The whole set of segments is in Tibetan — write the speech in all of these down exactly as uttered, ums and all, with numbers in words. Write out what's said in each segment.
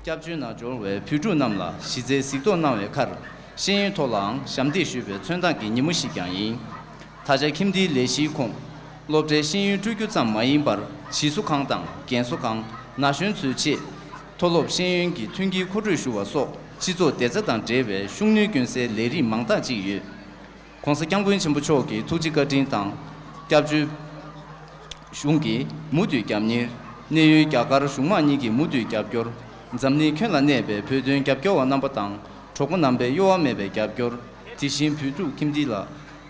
སྐྱབས་བཅོལ་ནང་འབྱོར་བའི་བོད་ཕྲུག་རྣམས་ལ་གཞི་རྩའི་གཟིགས་རྟོག་གནང་བའི་ཁར། ཤེས་ཡོན་ཐོག་ལའང་ཞབས་འདེགས་ཞུ་བའི་མཚོན་རྟགས་ཀྱི་ཉིན་མོ་ཞིག་ཀྱང་ཡིན། ད་ཆ་ཁྱིམ་སྡེའི་ལས་གཞིའི་ཁོངས། སློབ་གྲྭའི་ཤེས་ཡོན་སྤྲོད་རྒྱུ་ཙམ་མ་ཡིན་པར། བྱིས་གསོ་ཁང་དང་རྒན་གསོ་ཁང་། ན་གཞོན་ཚོའི་ཆེད། མཐོ་སློབ་ཤེས་ཡོན་གྱི་མཐུན་རྐྱེན་མཁོ་སྤྲོད་ཞུ་བ་སོགས། སྤྱི་ཚོགས་བདེ་རྩ་དང་འབྲེལ་བའི་ཤུགས་སྣོན་སྐྱོན་སའི་ལས་རིགས་མང་དག་ཅིག་ཡོད། ༸གོང་ས་༸སྐྱབས་མགོན་ཆེན་པོ་མཆོག་གི་ཐུགས་རྗེ་བཀའ་དྲིན་དང་། སྐྱབས་བཅོལ་གཞུང་གིས་མུ་མཐུད་རྒྱབ་གཉེར། གནད་ཡོད་རྒྱ་གར་གཞུང་མང་གཉིས་ཀྱིས་མུ་མཐུད་རྒྱབ་སྐྱོར། འཛམ་གླིང་ཁྱོན་ལ་གནས་པའི་བོད་དོན་རྒྱབ་སྐྱོར་བ་རྣམ་པ་དང་། གྲོགས་པོ་རྣམ་པས་གཡོ་བ་མེད་པའི་རྒྱབ་སྐྱོར། དེ་བཞིན་བོད་ཕྲུག་ཁྱིམ་སྡེ་ལ་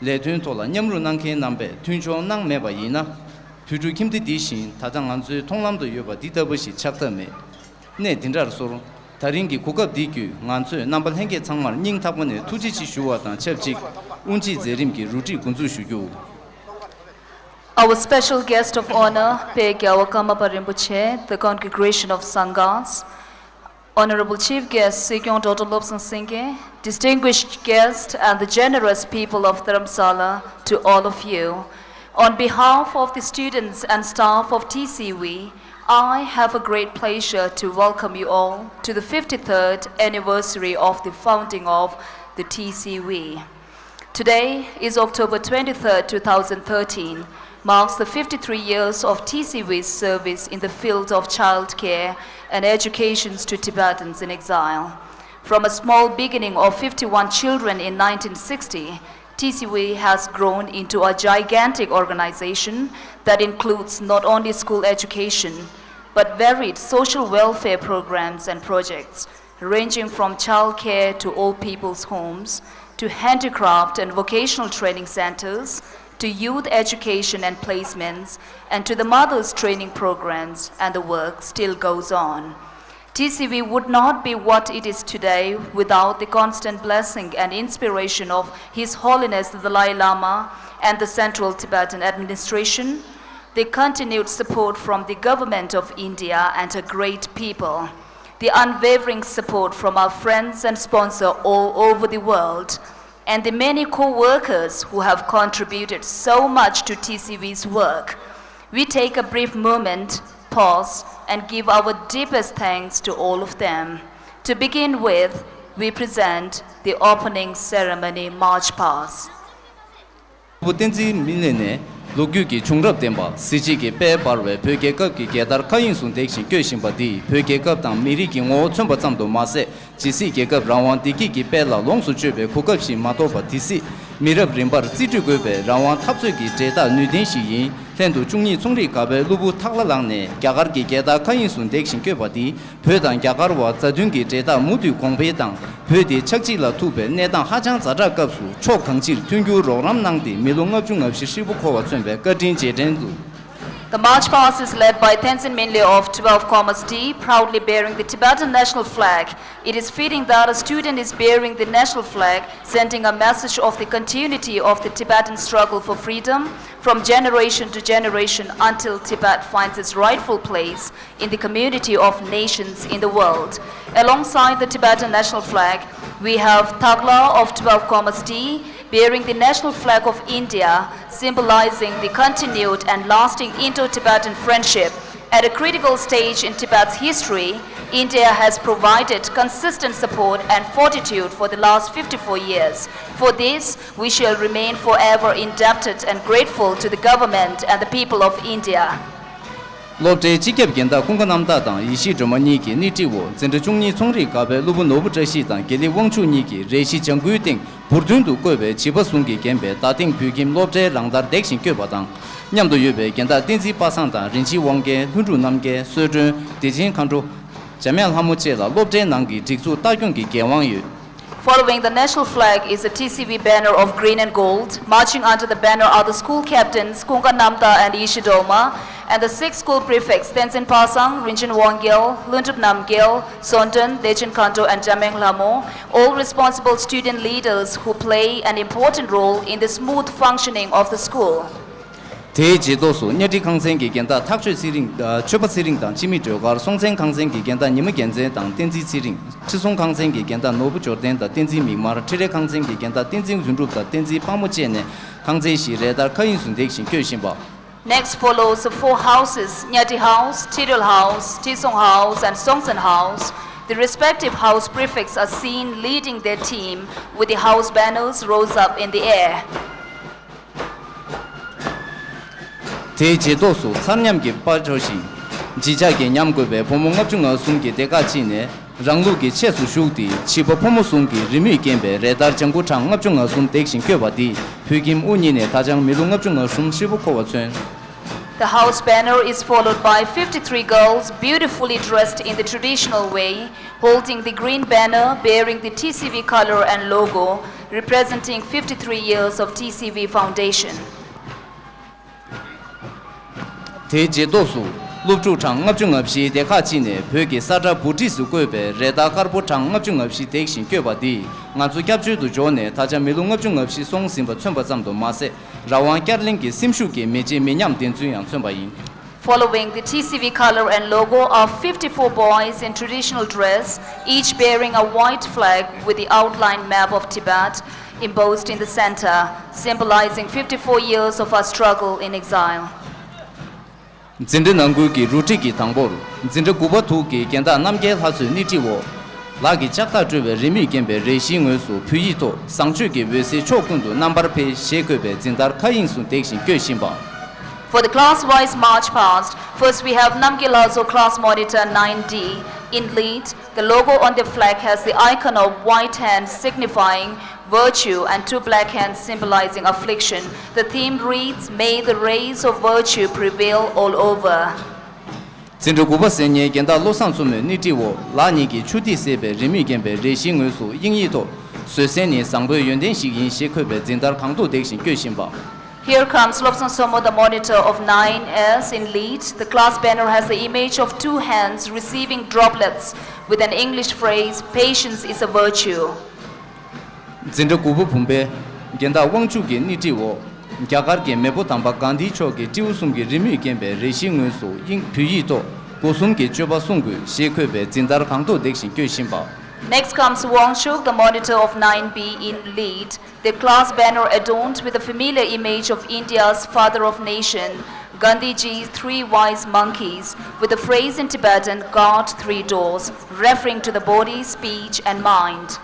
ལས་དོན་ཐོག་ལ་མཉམ་རུབ་གནང་མཁན་རྣམ་པས་མཐུན་སྦྱོར་གནང་མེད་པ་ཡིན་ན། བོད་ཕྲུག་ཁྱིམ་སྡེ་འདི་བཞིན་ད་ལྟ་ང་ཚོའི་མཐོང་ལམ་དུ་ཡོད་པ་འདི་ལྟ་བུ་ཞིག་ཆགས་ཐབས་མེད། གནས་འདི་འདྲར་སོར། ད་རིང་གི་གོ་སྐབས་འདི་བརྒྱུད་ང་ཚོས་རྣམ་པ་ལྷན་རྒྱས་ཚང་མར་སྙིང་ཐག་པ་ནས་ཐུགས་རྗེ་ཆེ་ཞུ་བ་དང་ཆབས་ཅིག་དབུ་འབྱེད་མཛད་རིམ་གྱི་རུ་སྒྲིག་འགོ་འཛུགས་ཞུ་རྒྱུ། Our special guest of honor, Pe Gyawa Karmapa Rinpoche, the Congregation of Sanghas, Honorable Chief Guest, Sikyong Doctor Lobsang Singye, distinguished guests, and the generous people of Dharamsala, to all of you. On behalf of the students and staff of T C V, I have a great pleasure to welcome you all to the fifty-third anniversary of the founding of the T C V. Today is October twenty-third, two thousand thirteen, marks the fifty-three years of T C V's service in the field of childcare and educations to Tibetans in exile. From a small beginning of fifty-one children in nineteen sixty, T C V has grown into a gigantic organization that includes not only school education, but varied social welfare programs and projects, ranging from childcare to old people's homes, to handicraft and vocational training centers, to youth education and placements, and to the mothers' training programs, and the work still goes on. T C V would not be what it is today without the constant blessing and inspiration of His Holiness the Dalai Lama and the Central Tibetan Administration, the continued support from the Government of India and her great people, the unwavering support from our friends and sponsors all over the world, and the many co-workers who have contributed so much to T C V's work. We take a brief moment, pause, and give our deepest thanks to all of them. To begin with, we present the opening ceremony march past. བུ་བསྟན་འཛིན་སྨིན་གླིང་ནས་ལོ་རྒྱུས་ཀྱི་བྱུང་རབས་ལྡན་པ་གཟི་བརྗིད་ཀྱི་དཔལ་འབར་བའི་བོད་རྒྱལ་ཁབ་ཀྱི་རྒྱལ་དར་མཁའ་དབྱིངས་སུ་འདེགས་ཤིང་བསྐྱོད་བཞིན་པ་འདིས་བོད་རྒྱལ་ཁབ་དང་མི་རིགས་ཀྱི་ངོ་བོ་མཚོན་པ་ཙམ་དུ་མ་ཟད། ཇི་སྲིད་རྒྱལ་ཁབ་རང་དབང་བདེ་སྐྱིད་ཀྱི་དཔལ་ལ་ལོངས་སུ་སྤྱོད་པའི་གོ་སྐབས་ཤིག་མ་ཐོབ་པ་དེ་སྲིད་མི་རབས་རིམ་པར་རྩིས་སྤྲོད་དགོས་པའི་རང་དབང་འཐབ་རྩོད་ཀྱི་འབྲས་རྟགས་ནུས་ལྡན་ཞིག་ཡིན། ལྷན་དུ་བཅུ་གཉིས་ཚོང་རིག་དགའ་པའི་སློབ་བུ་ཐག་ལ་ལངས་ནས་རྒྱ་གར་གྱི་རྒྱལ་དར་མཁའ་དབྱིངས་སུ་འདེགས་ཤིང་བསྐྱོད་པ་འདིས། བོད་དང་རྒྱ་གར་བར་མཛའ་མཐུན་གྱི་འབྲེལ་ཐག་མུ་མཐུད་གོང་འཕེལ་དང་། བོད་དེ་ཆགས་འཇིག་ལ་ཐུག་པའི་གནས་སྟངས་ཧ་ཅང་ཛ་དྲག་སྐབས་སུ་ཕྱོགས་གང་ཅིར་མཐུན་འགྱུར་རོགས་རམ་གནང་སྟེ་མི་ལོ་ལྔ་བཅུ་ང་བཞི་ཧྲིལ་པོ་འཁོར་བར་མཚོན་པའི་བཀའ་དྲིན་རྗེས་དྲན་དུ། The march past is led by Tenzin Minle of twelve Commerce D, proudly bearing the Tibetan national flag. It is fitting that a student is bearing the national flag, sending a message of the continuity of the Tibetan struggle for freedom from generation to generation until Tibet finds its rightful place in the community of nations in the world. Alongside the Tibetan national flag, we have Thagla of twelve Commerce D bearing the national flag of India, symbolizing the continued and lasting Indo-Tibetan friendship. At a critical stage in Tibet's history, India has provided consistent support and fortitude for the last fifty-four years. For this, we shall remain forever indebted and grateful to the government and the people of India. སློབ་གྲྭའི་སྤྱི་ཁྱབ་འགན་བདག་ཀུན་དགའ་རྣམ་དག་དང་ཡེ་ཤེས་སྒྲོལ་མ་གཉིས་ཀྱི་སྣེ་ཁྲིད་འོག་འཛིན་གྲྭ་བཅུ་གཉིས་ཚོང་རིག་དགའ་པའི་སློབ་བུ་ནོར་བུ་བཀྲ་ཤིས་དང་དགེ་ལེགས་དབང་ཕྱུག་གཉིས་ཀྱིས་རས་གཞི་ལྗང་གུའི་སྟེང་འབུར་ཐོན་དུ་བརྐོས་པའི་བྱིས་པ་ཟུང་གིས་བརྒྱན་པའི་ཟླ་སྟེང་བོད་ཁྱིམ་སློབ་གྲྭའི་རང་ལྟར་འདེགས་ཤིང་བསྐྱོད་པ་དང་། མཉམ་དུ་ཡོད་པའི་འགན་བདག་བསྟན་འཛིན་པ་སངས་དང་རིན་ཆེན་དབང་རྒྱལ། ལྷུན་གྲུབ་རྣམ་རྒྱལ། བསོད་སྒྲོན། བདེ་ཆེན་མཁའ་འགྲོ། འཇམ་དབྱངས་ལྷ་མོ་བཅས་ལ་སློབ་གྲྭའི་ནང་གི་སྒྲིག་འཛུགས་ལྟ་སྐྱོང་གི་འགན་དབང་ཡོད། Following the national flag is the T C V banner of green and gold. Marching under the banner are the school captains Kunka Namda and Ishi Dolma, and the six school prefects Tenzin Pasang, Rinchen Wangel, Lundrup Namgel, Sondon, Dechen Kanto, and Jameng Lamo, all responsible student leaders who play an important role in the smooth functioning of the school. དེའི་རྗེས་ཏོག་སུ་གཉའ་ཁྲི་ཁང་ཚན་གྱི་འགན་བདག་ཐག་ཆོད་ཚེ་རིང་། ཨ། ཆོས་པ་ཚེ་རིང་དང་འཆི་མེད་སྒྲོལ་དཀར། སྲོང་བཙན་ཁང་ཚན་གྱི་འགན་བདག་ཉི་མ་རྒྱལ་མཚན་དང་བསྟན་འཛིན་ཚེ་རིང་། ཁྲི་སྲོང་ཁང་ཚན་གྱི་འགན་བདག་ནོར་བུ་འབྱོར་ལྡན་དང་བསྟན་འཛིན་མིག་དམར། ཁྲི་རལ་ཁང་ཚན་གྱི་འགན་བདག་བསྟན་འཛིན་དོན་གྲུབ་དང་བསྟན་འཛིན་དཔའ་མོ་བཅས་ནས་ཁང་ཚན་བཞིའི་རས་དར་མཁའ་དབྱིངས་སུ་འདེགས་ཤིང་བསྐྱོད་བཞིན་པ། Next follows the four houses, Nyati House, Tidal House, Tisong House, and Songtsen House, The respective house prefects are seen leading their team with the house banners rose up in the air. དེའི་རྗེས་ཐོག་སུ་མཚར་ཉམས་ཀྱི་དཔའ་བྲལ་ཞིང་། བརྗིད་ཆགས་ཀྱིས་ཉམས་དགོས་པའི་བུ་མོ་ལྔ་བཅུ་ང་གསུམ་གྱིས་སྡེ་ཁག་གཅིག་ནས་རང་ལུགས་ཀྱི་ཆས་སུ་ཞུགས་ཏེ། བྱིས་པ་ཕོ་མོ་གསུམ་གྱིས་རེའུ་མིག་བརྒྱན་པའི་རེ་ལྟར་ལྗང་གུ་གྲངས་ལྔ་བཅུ་ང་གསུམ་འདེགས་ཤིང་བསྐྱོད་པ་འདིས་བོད་ཁྱིམ་དབུ་བརྙེས་ནས་ད་ཆ་མི་ལོ་ལྔ་བཅུ་ང་གསུམ་ཧྲིལ་པོ་འཁོར་བ་མཚོན། The house banner is followed by fifty-three girls beautifully dressed in the traditional way, holding the green banner bearing the T C V color and logo, representing fifty-three years of T C V foundation. དེའི་རྗེས་ཐོག་སུ་སློབ་ཕྲུག་གྲངས་ལྔ་བཅུ་ང་བཞིའི་སྡེ་ཁག་གཅིག་ནས་བོད་ཀྱི་ས་ཁྲ་འབུར་བྲིས་སུ་བཀོད་པའི་རེ་ལྟར་དཀར་པོ་གྲངས་ལྔ་བཅུ་ང་བཞི་འདེགས་ཤིང་བསྐྱོད་པ་འདིས་ང་ཚོ་སྐྱབས་བཅོལ་དུ་འབྱོར་ནས་ད་ཆ་མི་ལོ་ལྔ་བཅུ་ང་བཞི་སོང་ཟིན་པ་མཚོན་པ་ཙམ་དུ་མ་ཟད། རང་དབང་བསྐྱར་གླེང་གི་སེམས་ཤུགས་ཀྱིས་མི་བརྗེད་མི་ཉམས་བདེན་རྫུན་ཡང་མཚོན་པ་ཡིན། Following the T C V color and logo are fifty-four boys in traditional dress, each bearing a white flag with the outline map of Tibet embossed in the center, symbolizing fifty-four years of our struggle in exile. འཛིན་གྲྭ་ནང་ཁུལ་གྱི་རུ་སྒྲིག་གི་དང་པོར། འཛིན་གྲྭ་དགུ་པ་དྲུག་གི་སྦྱིན་བདག་རྣམ་རྒྱལ་ལྷ་མཚོའི་སྣེ་ཁྲིད་འོག་ལག་གི་ལྕགས་ཐག་དཀྲོལ་བའི་རེའུ་མིག་བརྒྱན་པའི་རས་གཞིའི་ངོས་སུ་བོད་ཡིག་ཐོག་བཟང་སྤྱོད་ཀྱི་འོད་ཟེར་ཕྱོགས་ཀུན་ཏུ་རྣམ་པར་འཕེལ་ཞེས་འཁོད་པའི་འཛིན་བདག་མཁའ་དབྱིངས་སུ་འདེགས་ཤིང་བསྐྱོད་བཞིན་པ། For the class-wise march past, first we have Namgay Lazo, class monitor nine D in lead. The logo on the flag has the icon of white hand signifying virtue and two black hands symbolizing affliction. The theme reads, "May the rays of virtue prevail all over." འཛིན་གྲྭ་དགུ་པ་ཟེར་ཉའི་སྦྱིན་བདག་བློ་བཟང་མཚོ་མོའི་སྣེ་ཁྲིད་འོག་ལག་གཉིས་ཀྱིས་ཆུ་ཐིགས་བསྲེས་པའི་རེའུ་མིག་བརྒྱན་པའི་རས་གཞིའི་ངོས་སུ་དབྱིན་ཡིག་ཐོག་བཟོད་བསྲན་ནི་བཟང་པོའི་ཡོན་ཏན་ཞིག་ཡིན་ཞེས་འཁོད་པའི་འཛིན་བདག་གང་ཐུག་འདེགས་ཤིང་བསྐྱོད་བཞིན་པ། Here comes Lobsang Somo, the monitor of nine S in lead. The class banner has the image of two hands receiving droplets with an English phrase, "Patience is a virtue." འཛིན་གྲྭ་དགུ་པ་བུམ་པའི་སྦྱིན་བདག་དབང་ཕྱུག་གི་སྣེ་ཁྲིད་འོག་རྒྱ་གར་གྱི་མེས་པོ་དམ་པ་གྷན་དྷི་མཆོག་གི་སྤྲེའུ་གསུམ་གྱི་རེའུ་མིག་བརྒྱན་པའི་རས་གཞིའི་ངོས་སུ་དབྱིན་བོད་ཡིག་ཐོག་སྒོ་གསུམ་གྱི་སྤྱོད་པ་སྲུང་དགོས་ཞེས་འཁོད་པའི་འཛིན་བདག་གང་ཐུག་འདེགས་ཤིང་བསྐྱོད་བཞིན་པ། Next comes Wang Chuk, the monitor of nine B in lead. The class banner adorned with the familiar image of India's father of nation, Gandhiji's three wise monkeys, with the phrase in Tibetan, "Guard three doors," referring to the body, speech, and mind.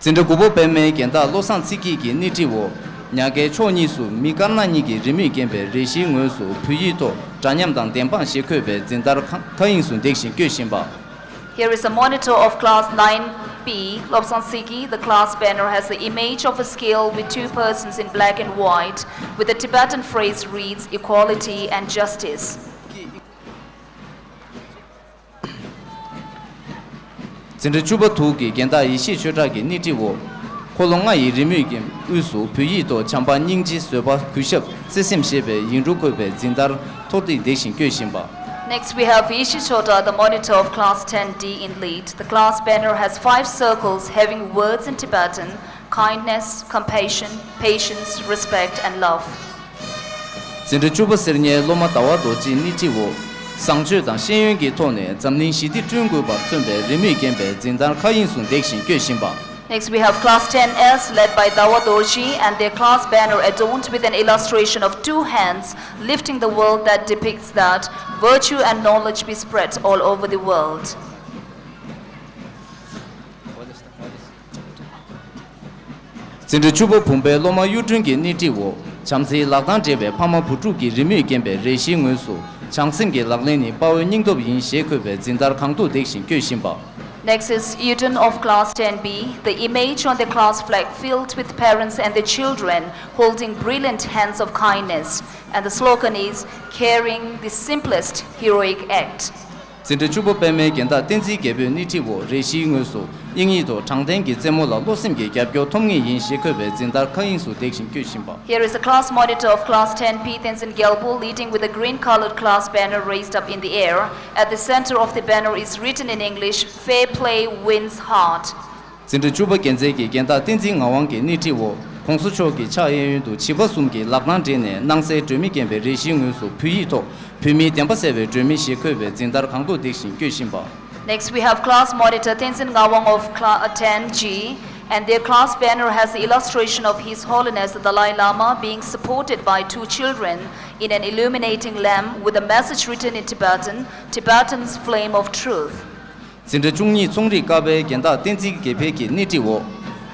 འཛིན་གྲྭ་དགུ་པ་པད་མའི་སྦྱིན་བདག་བློ་བཟང་ཚེ་སྐྱིད་ཀྱི་སྣེ་ཁྲིད་འོག་ཉག་གའི་ཕྱོགས་གཉིས་སུ་མི་དཀར་ནག་གཉིས་ཀྱི་རེའུ་མིག་བརྒྱན་པའི་རས་གཞིའི་ངོས་སུ་བོད་ཡིག་ཐོག་འདྲ་མཉམ་དང་བདེན་དཔང་ཞེས་འཁོད་པའི་འཛིན་བདག་མཁའ་དབྱིངས་སུ་འདེགས་ཤིང་བསྐྱོད་བཞིན་པ། Here is a monitor of class nine B, Lobsang Siki. The class banner has the image of a scale with two persons in black and white, with the Tibetan phrase reads, "Equality and justice." འཛིན་གྲྭ་བཅུ་པ་དྲུག་གི་སྦྱིན་བདག་ཡེ་ཤེས་ཆོས་གྲགས་ཀྱི་སྣེ་ཁྲིད་འོག་འཁོར་ལོ་ལྔ་ཡི་རེའུ་མིག་གི་དབུས་སུ་བོད་ཡིག་ཐོག་བྱམས་པ་སྙིང་རྗེ་བཟོད་པ་གུས་ཞབས་བརྩེ་སེམས་ཞེས་པའི་ཡིག་འབྲུ་འཁོད་པའི་འཛིན་བདག་ཐོག་ཏིག་འདེགས་ཤིང་བསྐྱོད་བཞིན་པ། Next, we have Ishi Chota, the monitor of class ten D in lead. The class banner has five circles having words in Tibetan, kindness, compassion, patience, respect, and love. འཛིན་གྲྭ་བཅུ་པ་སེར་ཉའི་སློབ་མ་ཟླ་བ་རྡོ་རྗེའི་སྣེ་ཁྲིད་འོག་བཟང་སྤྱོད་དང་ཤེས་ཡོན་གྱི་ཐོག་ནས་འཛམ་གླིང་ཞི་བདེ་བསྐྲུན་དགོས་པར་མཚོན་པའི་རེའུ་མིག་བརྒྱན་པའི་འཛིན་བདག་མཁའ་དབྱིངས་སུ་འདེགས་ཤིང་བསྐྱོད་བཞིན་པ། Next, we have class ten S led by Dawa Dorji and their class banner adorned with an illustration of two hands lifting the world that depicts that virtue and knowledge be spread all over the world. འཛིན་གྲྭ་བཅུ་པ་བུམ་པའི་སློབ་མ་གཡུ་སྒྲོན་གྱི་སྣེ་ཁྲིད་འོག་བྱམས་བརྩེའི་ལག་རྡང་སྦྲེལ་བའི་ཕ་མ་བུ་ཕྲུག་གི་རེའུ་མིག་བརྒྱན་པའི་རས་གཞིའི་ངོས་སུ་བྱམས་སེམས་ཀྱི་ལག་ལེན་ནི་དཔའ་བོའི་སྙིང་སྟོབས་ཡིན་ཞེས་འཁོད་པའི་འཛིན་བདག་གང་ཐུག་འདེགས་ཤིང་བསྐྱོད་བཞིན་པ། Next is Yudun of class ten B. The image on the class flag filled with parents and the children holding brilliant hands of kindness, and the slogan is, "Caring, the simplest heroic act." འཛིན་གྲྭ་བཅུ་པ་པད་མའི་སྦྱིན་བདག་བསྟན་འཛིན་རྒྱལ་པོའི་སྣེ་ཁྲིད་འོག་རས་གཞིའི་ངོས་སུ་དབྱིན་ཡིག་ཐོག་དྲང་བདེན་གྱི་རྩེ་མོ་ལ་བློ་སེམས་ཀྱི་རྒྱབ་སྐྱོར་ཐོབ་ངེས་ཡིན་ཞེས་འཁོད་པའི་འཛིན་བདག་མཁའ་དབྱིངས་སུ་འདེགས་ཤིང་བསྐྱོད་བཞིན་པ། Here is the class monitor of class ten B, Tenzin Gyalpo, leading with the green-colored class banner raised up in the air. At the center of the banner is written in English, "Fair play wins heart." འཛིན་གྲྭ་བཅུ་པ་རྒྱལ་མཚན་གྱི་སྦྱིན་བདག་བསྟན་འཛིན་ངག་དབང་གི་སྣེ་ཁྲིད་འོག་༸གོང་ས་མཆོག་གི་ཕྱག་གཡས་གཡོན་དུ་བྱིས་པ་གསུམ་གྱིས་ལག་རྡང་སྦྲེལ་ནས་སྣང་གསལ་སྒྲོན་མེ་བརྒྱན་པའི་རས་གཞིའི་ངོས་སུ་བོད་ཡིག་ཐོག་བོད་མིའི་བདེན་པ་གསལ་བའི་སྒྲོན་མེ་ཞེས་འཁོད་པའི་འཛིན་བདག་གང་ཐུག་འདེགས་ཤིང་བསྐྱོད་བཞིན་པ། Next, we have class monitor Tenzin Ngawang of cla- uh, ten G. And their class banner has the illustration of His Holiness the Dalai Lama being supported by two children in an illuminating lamp with a message written in Tibetan, Tibetan's Flame of Truth. འཛིན་གྲྭ་བཅུ་གཉིས་ཚོང་རིག་ཀ་པའི་རྒན་བདག་བསྟན་འཛིན་དགེ་འཕེལ་གྱི་སྣེ་ཁྲིད་འོག་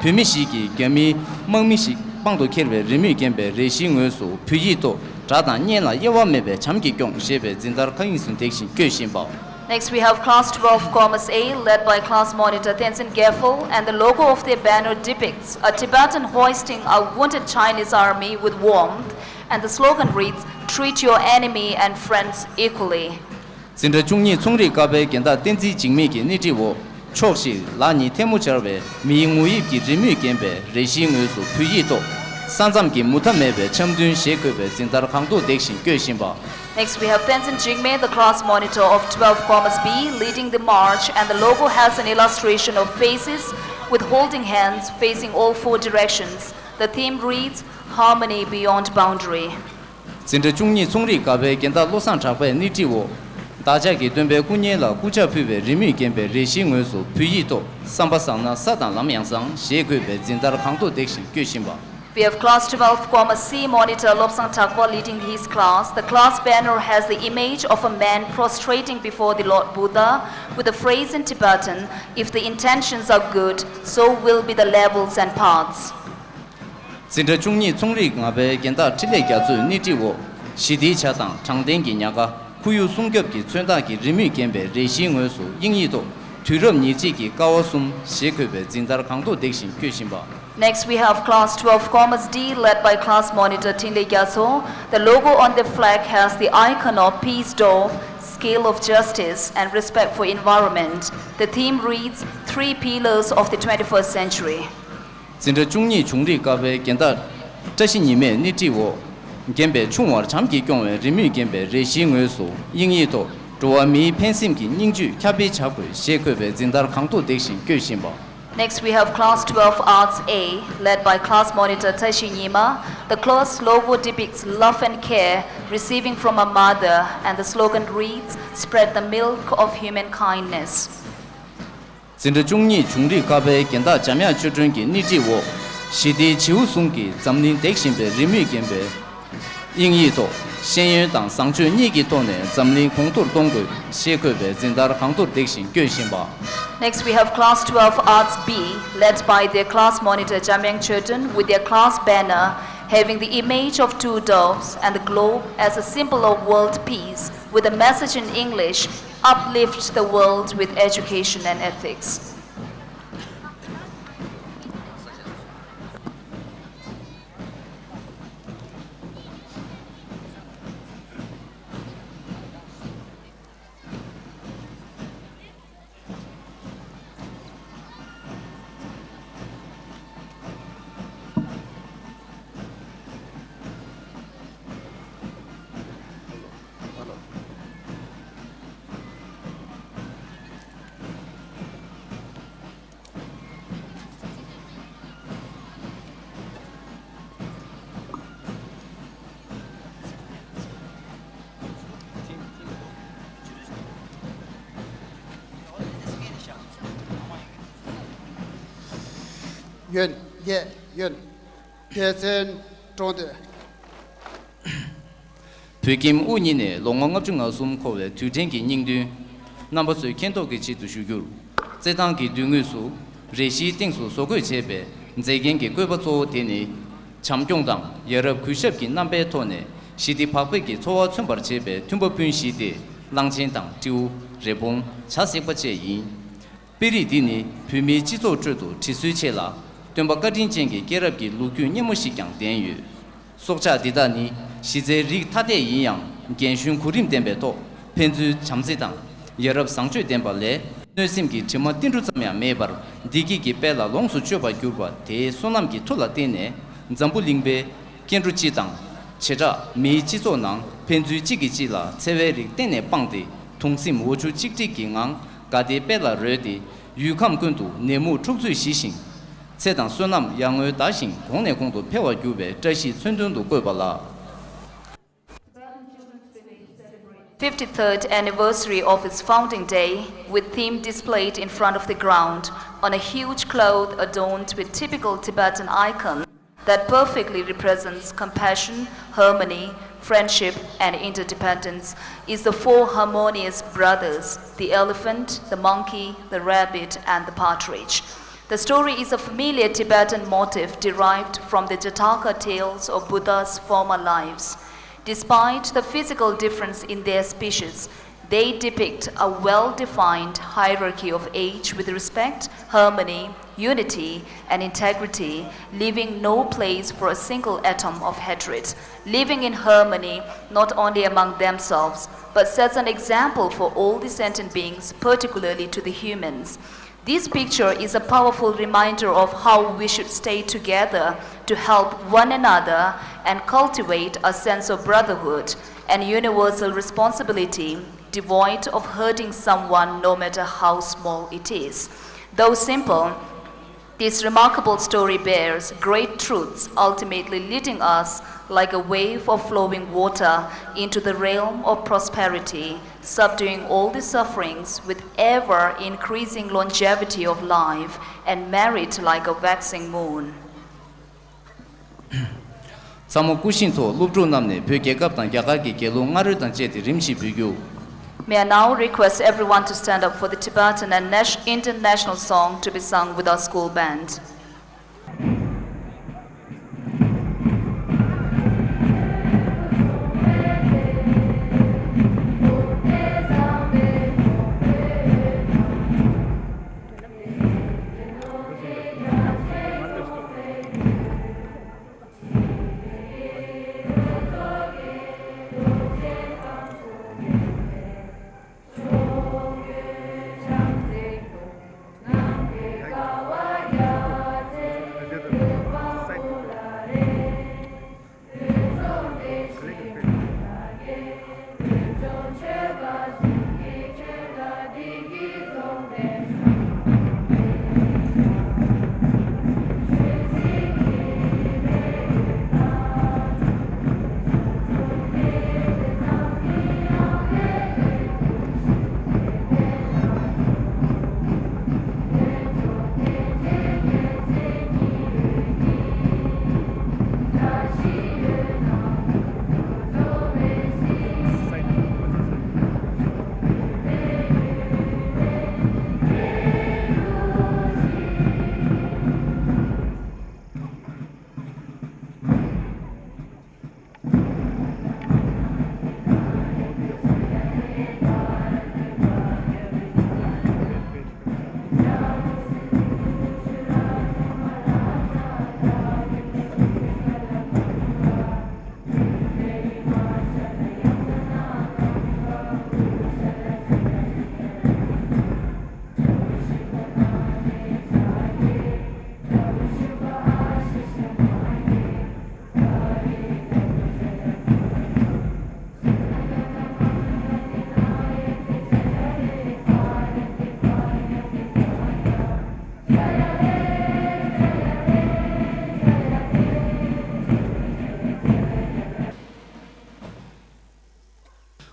བོད་མི་ཞིག་གིས་རྒྱ་མིའི་དམག་མི་ཞིག་དཔང་དུ་འཁྱེར་བའི་རི་མོས་བརྒྱན་པའི་རས་གཞིའི་ངོས་སུ་བོད་ཡིག་ཐོག་དགྲ་དང་གཉེན་ལ་དབྱེ་བ་མེད་པའི་བྱམས་ཀྱིས་སྐྱོངས་ཞེས་པའི་འཛིན་བདག་མཁའ་དབྱིངས་སུ་འདེགས་ཤིང་བཀོད་བཞིན་པ། Next, we have class twelve, Commerce A, led by class monitor Tenzin Gefel, and the logo of their banner depicts a Tibetan hoisting a wounded Chinese army with warmth, and the slogan reads, "Treat your enemy and friends equally." འཛིན་གྲྭ་བཅུ་གཉིས་ཚོང་རིག་ཀ་པའི་རྒན་བདག་བསྟན་འཛིན་འཇིགས་མེད་ཀྱི་སྣེ་ཁྲིད་འོག་ཕྱོགས་བཞིར་ལག་གཉིས་ཐལ་མོ་སྦྱར་བའི་མིའི་ངོ་དབྱིབས་ཀྱི་རི་མོས་བརྒྱན་པའི་རས་གཞིའི་ངོས་སུ་བོད་ཡིག་ཐོག་ས་མཚམས་ཀྱི་མུ་མཐའ་མེད་པའི་འཆམ་མཐུན་ཞེས་འཁོད་པའི་འཛིན་བདག་གང་ཐུག་འདེགས་ཤིང་བཀོད་བཞིན་པ། Next, we have Tenzin Jigme, the class monitor of twelve Commerce B, leading the march and the logo has an illustration of faces with holding hands facing all four directions. The theme reads, "Harmony beyond boundary." འཛིན་གྲྭ་བཅུ་གཉིས་ཚོང་རིག་ཀ་པའི་རྒན་བདག་བློ་བཟང་གྲགས་པའི་སྣེ་ཁྲིད་འོག་བདག་ཅག་གི་སྟོན་པའི་སྐུ་བརྙན་ལ་སྐུ་ཕྱག་ཕུལ་བའི་རི་མོས་བརྒྱན་པའི་རས་གཞིའི་ངོས་སུ་བོད་ཡིག་ཐོག་བསམ་པ་བཟང་ན་ས་དང་ལམ་ཡང་བཟང་ཞེས་འཁོད་པའི་འཛིན་བདག་གང་ཐུག་འདེགས་ཤིང་བཀོད་བཞིན་པ། We have class twelve, Commerce C monitor Lobsang Thakpa leading his class. The class banner has the image of a man prostrating before the Lord Buddha with a phrase in Tibetan, "If the intentions are good, so will be the levels and paths." འཛིན་གྲྭ་བཅུ་གཉིས་ཚོང་རིག་ལྔ་པའི་རྒན་བདག་འཕྲིན་ལས་རྒྱ་མཚོས་སྣེ་ཁྲིད་འོག་ཞི་བདེའི་བྱ་དང་དྲང་བདེན་གྱི་ཉག་ག་ཁོར་ཡུག་སྲུང་སྐྱོབ་ཀྱི་མཚོན་རྟགས་ཀྱི་རི་མོས་བརྒྱན་པའི་རས་གཞིའི་ངོས་སུ་དབྱིན་ཡིག་ཐོག་དུས་རབས་ཉེར་གཅིག་གི་ཀ་བ་གསུམ་ཞེས་འཁོད་པའི་འཛིན་བདག་གང་ཐུག་འདེགས་ཤིང་བཀོད་བཞིན་པ། Next, we have class twelve, Commerce D, led by class monitor Trinley Gyatso. The logo on the flag has the icon of peace dove, scale of justice, and respect for environment. The theme reads, "Three pillars of the twenty-first century." འཛིན་གྲྭ་བཅུ་གཉིས་བྱུང་རིག་ཀ་པའི་རྒན་བདག་བཀྲ་ཤིས་ཉི་མས་སྣེ་ཁྲིད་འོག་བརྒྱན་པའི་ཆུང་བར་བྱམས་ཀྱིས་སྐྱོང་བའི་རི་མོས་བརྒྱན་པའི་རས་གཞིའི་ངོས་སུ་དབྱིན་ཡིག་ཐོག་འགྲོ་བ་མིའི་ཕན་སེམས་ཀྱི་སྙིང་བཅུད་ཁྱབ་སྤེལ་བྱ་དགོས་ཞེས་འཁོད་པའི་འཛིན་བདག་གང་ཐུག་འདེགས་ཤིང་བཀོད་བཞིན་པ། Next, we have class twelve Arts A, led by class monitor Tashi Nyima. The class logo depicts love and care receiving from a mother, and the slogan reads, "Spread the milk of human kindness." འཛིན་གྲྭ་བཅུ་གཉིས་བྱུང་རིག་ཀ་པའི་རྒན་བདག་འཇམ་དབྱངས་ཆོས་སྒྲོན་གྱི་སྣེ་ཁྲིད་འོག་ཞི་བདེའི་བྱིའུ་ཟུང་གིས་འཛམ་གླིང་འདེགས་བཞིན་པའི་རི་མོས་བརྒྱན་པའི་དབྱིན་ཡིག་ཐོག་ཤེས་ཡོན་དང་བཟང་སྤྱོད་གཉིས་ཀྱི་ཐོག་ནས་འཛམ་གླིང་གོང་མཐོར་གཏོང་དགོས་ཞེས་འཁོད་པའི་འཛིན་བདག་གང་ཐུག་འདེགས་ཤིང་བཀོད་བཞིན་པ། Next, we have class twelve Arts B, led by their class monitor Jamyang Choten, with their class banner having the image of two doves and the globe as a symbol of world peace, with a message in English, "Uplift the world with education and ethics." ཡོན། ཡེ། ཡོན། ཐེ་ཚན་གྲོང་སྡེ། བོད་ཁྱིམ་དབུ་བརྙེས་ནས་ལོ་ངོ་ལྔ་བཅུ་ང་གསུམ་འཁོར་བའི་དུས་དྲན་གྱི་སྙིང་དོན། རྣམ་པ་ཚོས་མཁྱེན་རྟོགས་ཀྱི་ཆེད་དུ་ཞུ་རྒྱུར། རྩེད་ཐང་གི་མདུན་ངོས་སུ་རས་གཞིའི་སྟེང་སུ་བཟོ་བཀོད་བྱས་པའི་མཛེས་རྒྱན་གྱི་བཀོད་པ་གཙོ་བོ་དེ་ནི། བྱམས་སྐྱོང་དང་ཡ་རབས་གུས་ཞབས་ཀྱི་རྣམ་པའི་ཐོག་ནས་ཞི་བདེ་བག་ཕེབས་ཀྱི་འཚོ་བ་མཚོན་པར་བྱེད་པའི་མཐུན་པ་སྤུན་བཞི་སྟེ། གླང་ཆེན་དང་སྤྲེའུ། རི་བོང་། བྱ་སྲེག་པ་བཅས་ཡིན། དཔེ་རིས་འདི་ནི་བོད་མིའི་སྤྱི་ཚོགས་ཁྲོད་དུ་བྲིས་སྲོལ་ཆེ་ལ། སྟོན་པ་བཀའ་དྲིན་ཅན་གྱི་སྐྱེས་རབས་ཀྱི་ལོ་རྒྱུས་སྙན་མོ་ཞིག་ཀྱང་ལྡན་ཡོད། སྲོག་ཆགས་འདི་དག་ནི་གཞི་རྩའི་རིགས་ཐ་དད་ཡིན་ཡང་། རྒན་གཞོན་གོ་རིམ་ལྡན་པའི་ཐོག་ཕན་ཚུན་བྱམས་བརྩེ་དང་ཡ་རབས་བཟང་སྤྱོད་ལྡན་པ་ལས། གནོད་སེམས་ཀྱི་དྲི་མ་ཏིལ་འབྲུ་ཙམ་ཡང་མེད་པར་བདེ་སྐྱིད་ཀྱི་དཔལ་ལ་ལོངས་སུ་སྤྱོད་པར་གྱུར་པ་དེའི་བསོད་ནམས་ཀྱི་མཐུ་ལ་བརྟེན་ནས། འཛམ་བུ་གླིང་པའི་སྐྱེ་འགྲོ་སྤྱི་དང་། བྱེ་བྲག་མིའི་སྤྱི་ཚོགས་ནང་ཕན་ཚུན་གཅིག་གིས་གཅིག་ལ་འཚེ་བའི་རིགས་གཏན་ནས་སྤངས་ཏེ། དུང་སེམས་འོ་ཆུ་གཅིག་སྒྲིལ་གྱི་ངང་དགའ་བདེའི་དཔལ་ལ་རོལ་ཏེ། ཡུལ་ཁམས་ཀུན་ཏུ་ནད་མུག་འཁྲུག་རྩོད་ཞི་ཞིང་། ཚེ་དང་བསོད་ནམས་ཡར་ངོའི་ཟླ་བཞིན་གོང་ནས་གོང་དུ་འཕེལ་བར་འགྱུར་བའི་བཀྲ་ཤིས་མཚོན་དོན་དུ་བཀོད་པ་ལགས། Tibetan Children's Village celebrates fifty-third anniversary of its founding day, with theme displayed in front of the ground on a huge cloth adorned with typical Tibetan icon that perfectly represents compassion, harmony, friendship, and interdependence, is the four harmonious brothers, the elephant, the monkey, the rabbit, and the partridge. The story is a familiar Tibetan motif derived from the Jataka tales of Buddha's former lives. Despite the physical difference in their species, they depict a well-defined hierarchy of age with respect, harmony, unity, and integrity, leaving no place for a single atom of hatred, living in harmony not only among themselves, but sets an example for all the sentient beings, particularly to the humans. This picture is a powerful reminder of how we should stay together to help one another and cultivate a sense of brotherhood and universal responsibility, devoid of hurting someone, no matter how small it is. Though simple, this remarkable story bears great truths, ultimately leading us, like a wave of flowing water, into the realm of prosperity, subduing all the sufferings with ever increasing longevity of life and merit like a waxing moon. ཚང་མ་སྐུ་བཞེངས་ཐོག་སློབ་ཕྲུག་རྣམས་ནས་བོད་རྒྱལ་ཁབ་དང་རྒྱ་གར་གྱི་རྒྱལ་གླུ་རྔ་རོལ་དང་བཅས་ཏེ་རིམ་བཞིན་འབུལ་རྒྱུ། May I now request everyone to stand up for the Tibetan and Nash- Indian national song to be sung with our school band.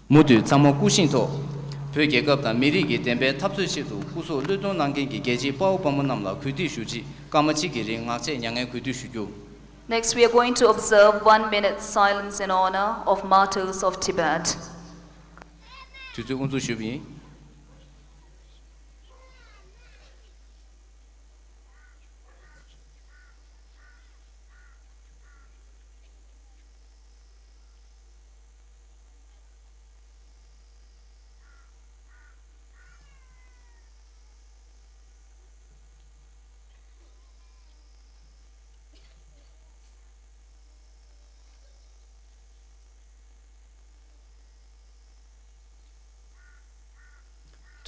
མུ་མཐུད་ཚང་མ་སྐུ་བཞེངས་ཐོག་བོད་རྒྱལ་ཁབ་དང་མི་རིགས་ཀྱི་བདེན་པའི་འཐབ་རྩོད་ཆེད་དུ་སྐུ་སྲོག་བློས་གཏོང་གནང་མཁན་གྱི་རྒྱལ་གཅེས་དཔའ་བོ་དཔའ་མོ་རྣམས་ལ་གུས་འདུད་ཞུ་ཆེད་སྐར་མ་གཅིག་གི་རིང་ངག་བཅད་མྱ་ངན་གུས་འདུད་ཞུ་རྒྱུ། Next, we are going to observe one minute silence in honor of martyrs of Tibet. དུས་ཚོད་དབུ་འཛུགས་ཞུས་པ་ཡིན།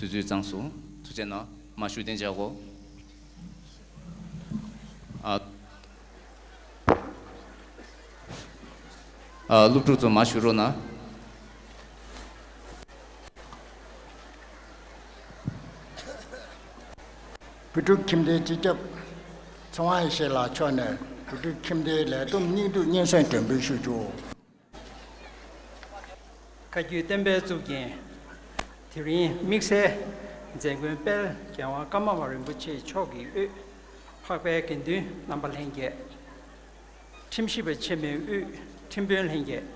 དུས་ཚོད་གཙང་སོང་། ཐུགས་རྗེ་གནང་། མར་བཞུགས་གདན་འཇགས་དགོས། ཨ། ཨ། སློབ་ཕྲུག་ཚོ་མར་བཞུགས་རོགས་གནང་། བོད་ཕྲུག་ཁྱིམ་སྡེའི་སྤྱི་ཁྱབ་ཚེ་དབང་ཡེ་ཤེས་ལགས་མཆོག་ནས་བོད་ཕྲུག་ཁྱིམ་སྡེའི་ལས་བསྡོམས་སྙིང་བསྡུས་སྙན་སེང་སྒྲོན་འབུལ་ཞུ་རྒྱུ། བཀའ་བརྒྱུད་བསྟན་པའི་གཙུག་རྒྱན། དེ་རིང་དམིགས་བསལ་མཛད་སྒོའི་དཔལ་རྒྱལ་དབང་ཀརྨ་པ་རིན་པོ་ཆེ་མཆོག་གི་དབུས། འཕགས་པའི་དགེ་འདུན་རྣམ་པ་ལྷན་རྒྱས། ཁྲིམས་ཞིབ་པ་ཆེན་མོའི་དབུས། ཁྲིམས་དཔོན་ལྷན་རྒྱས།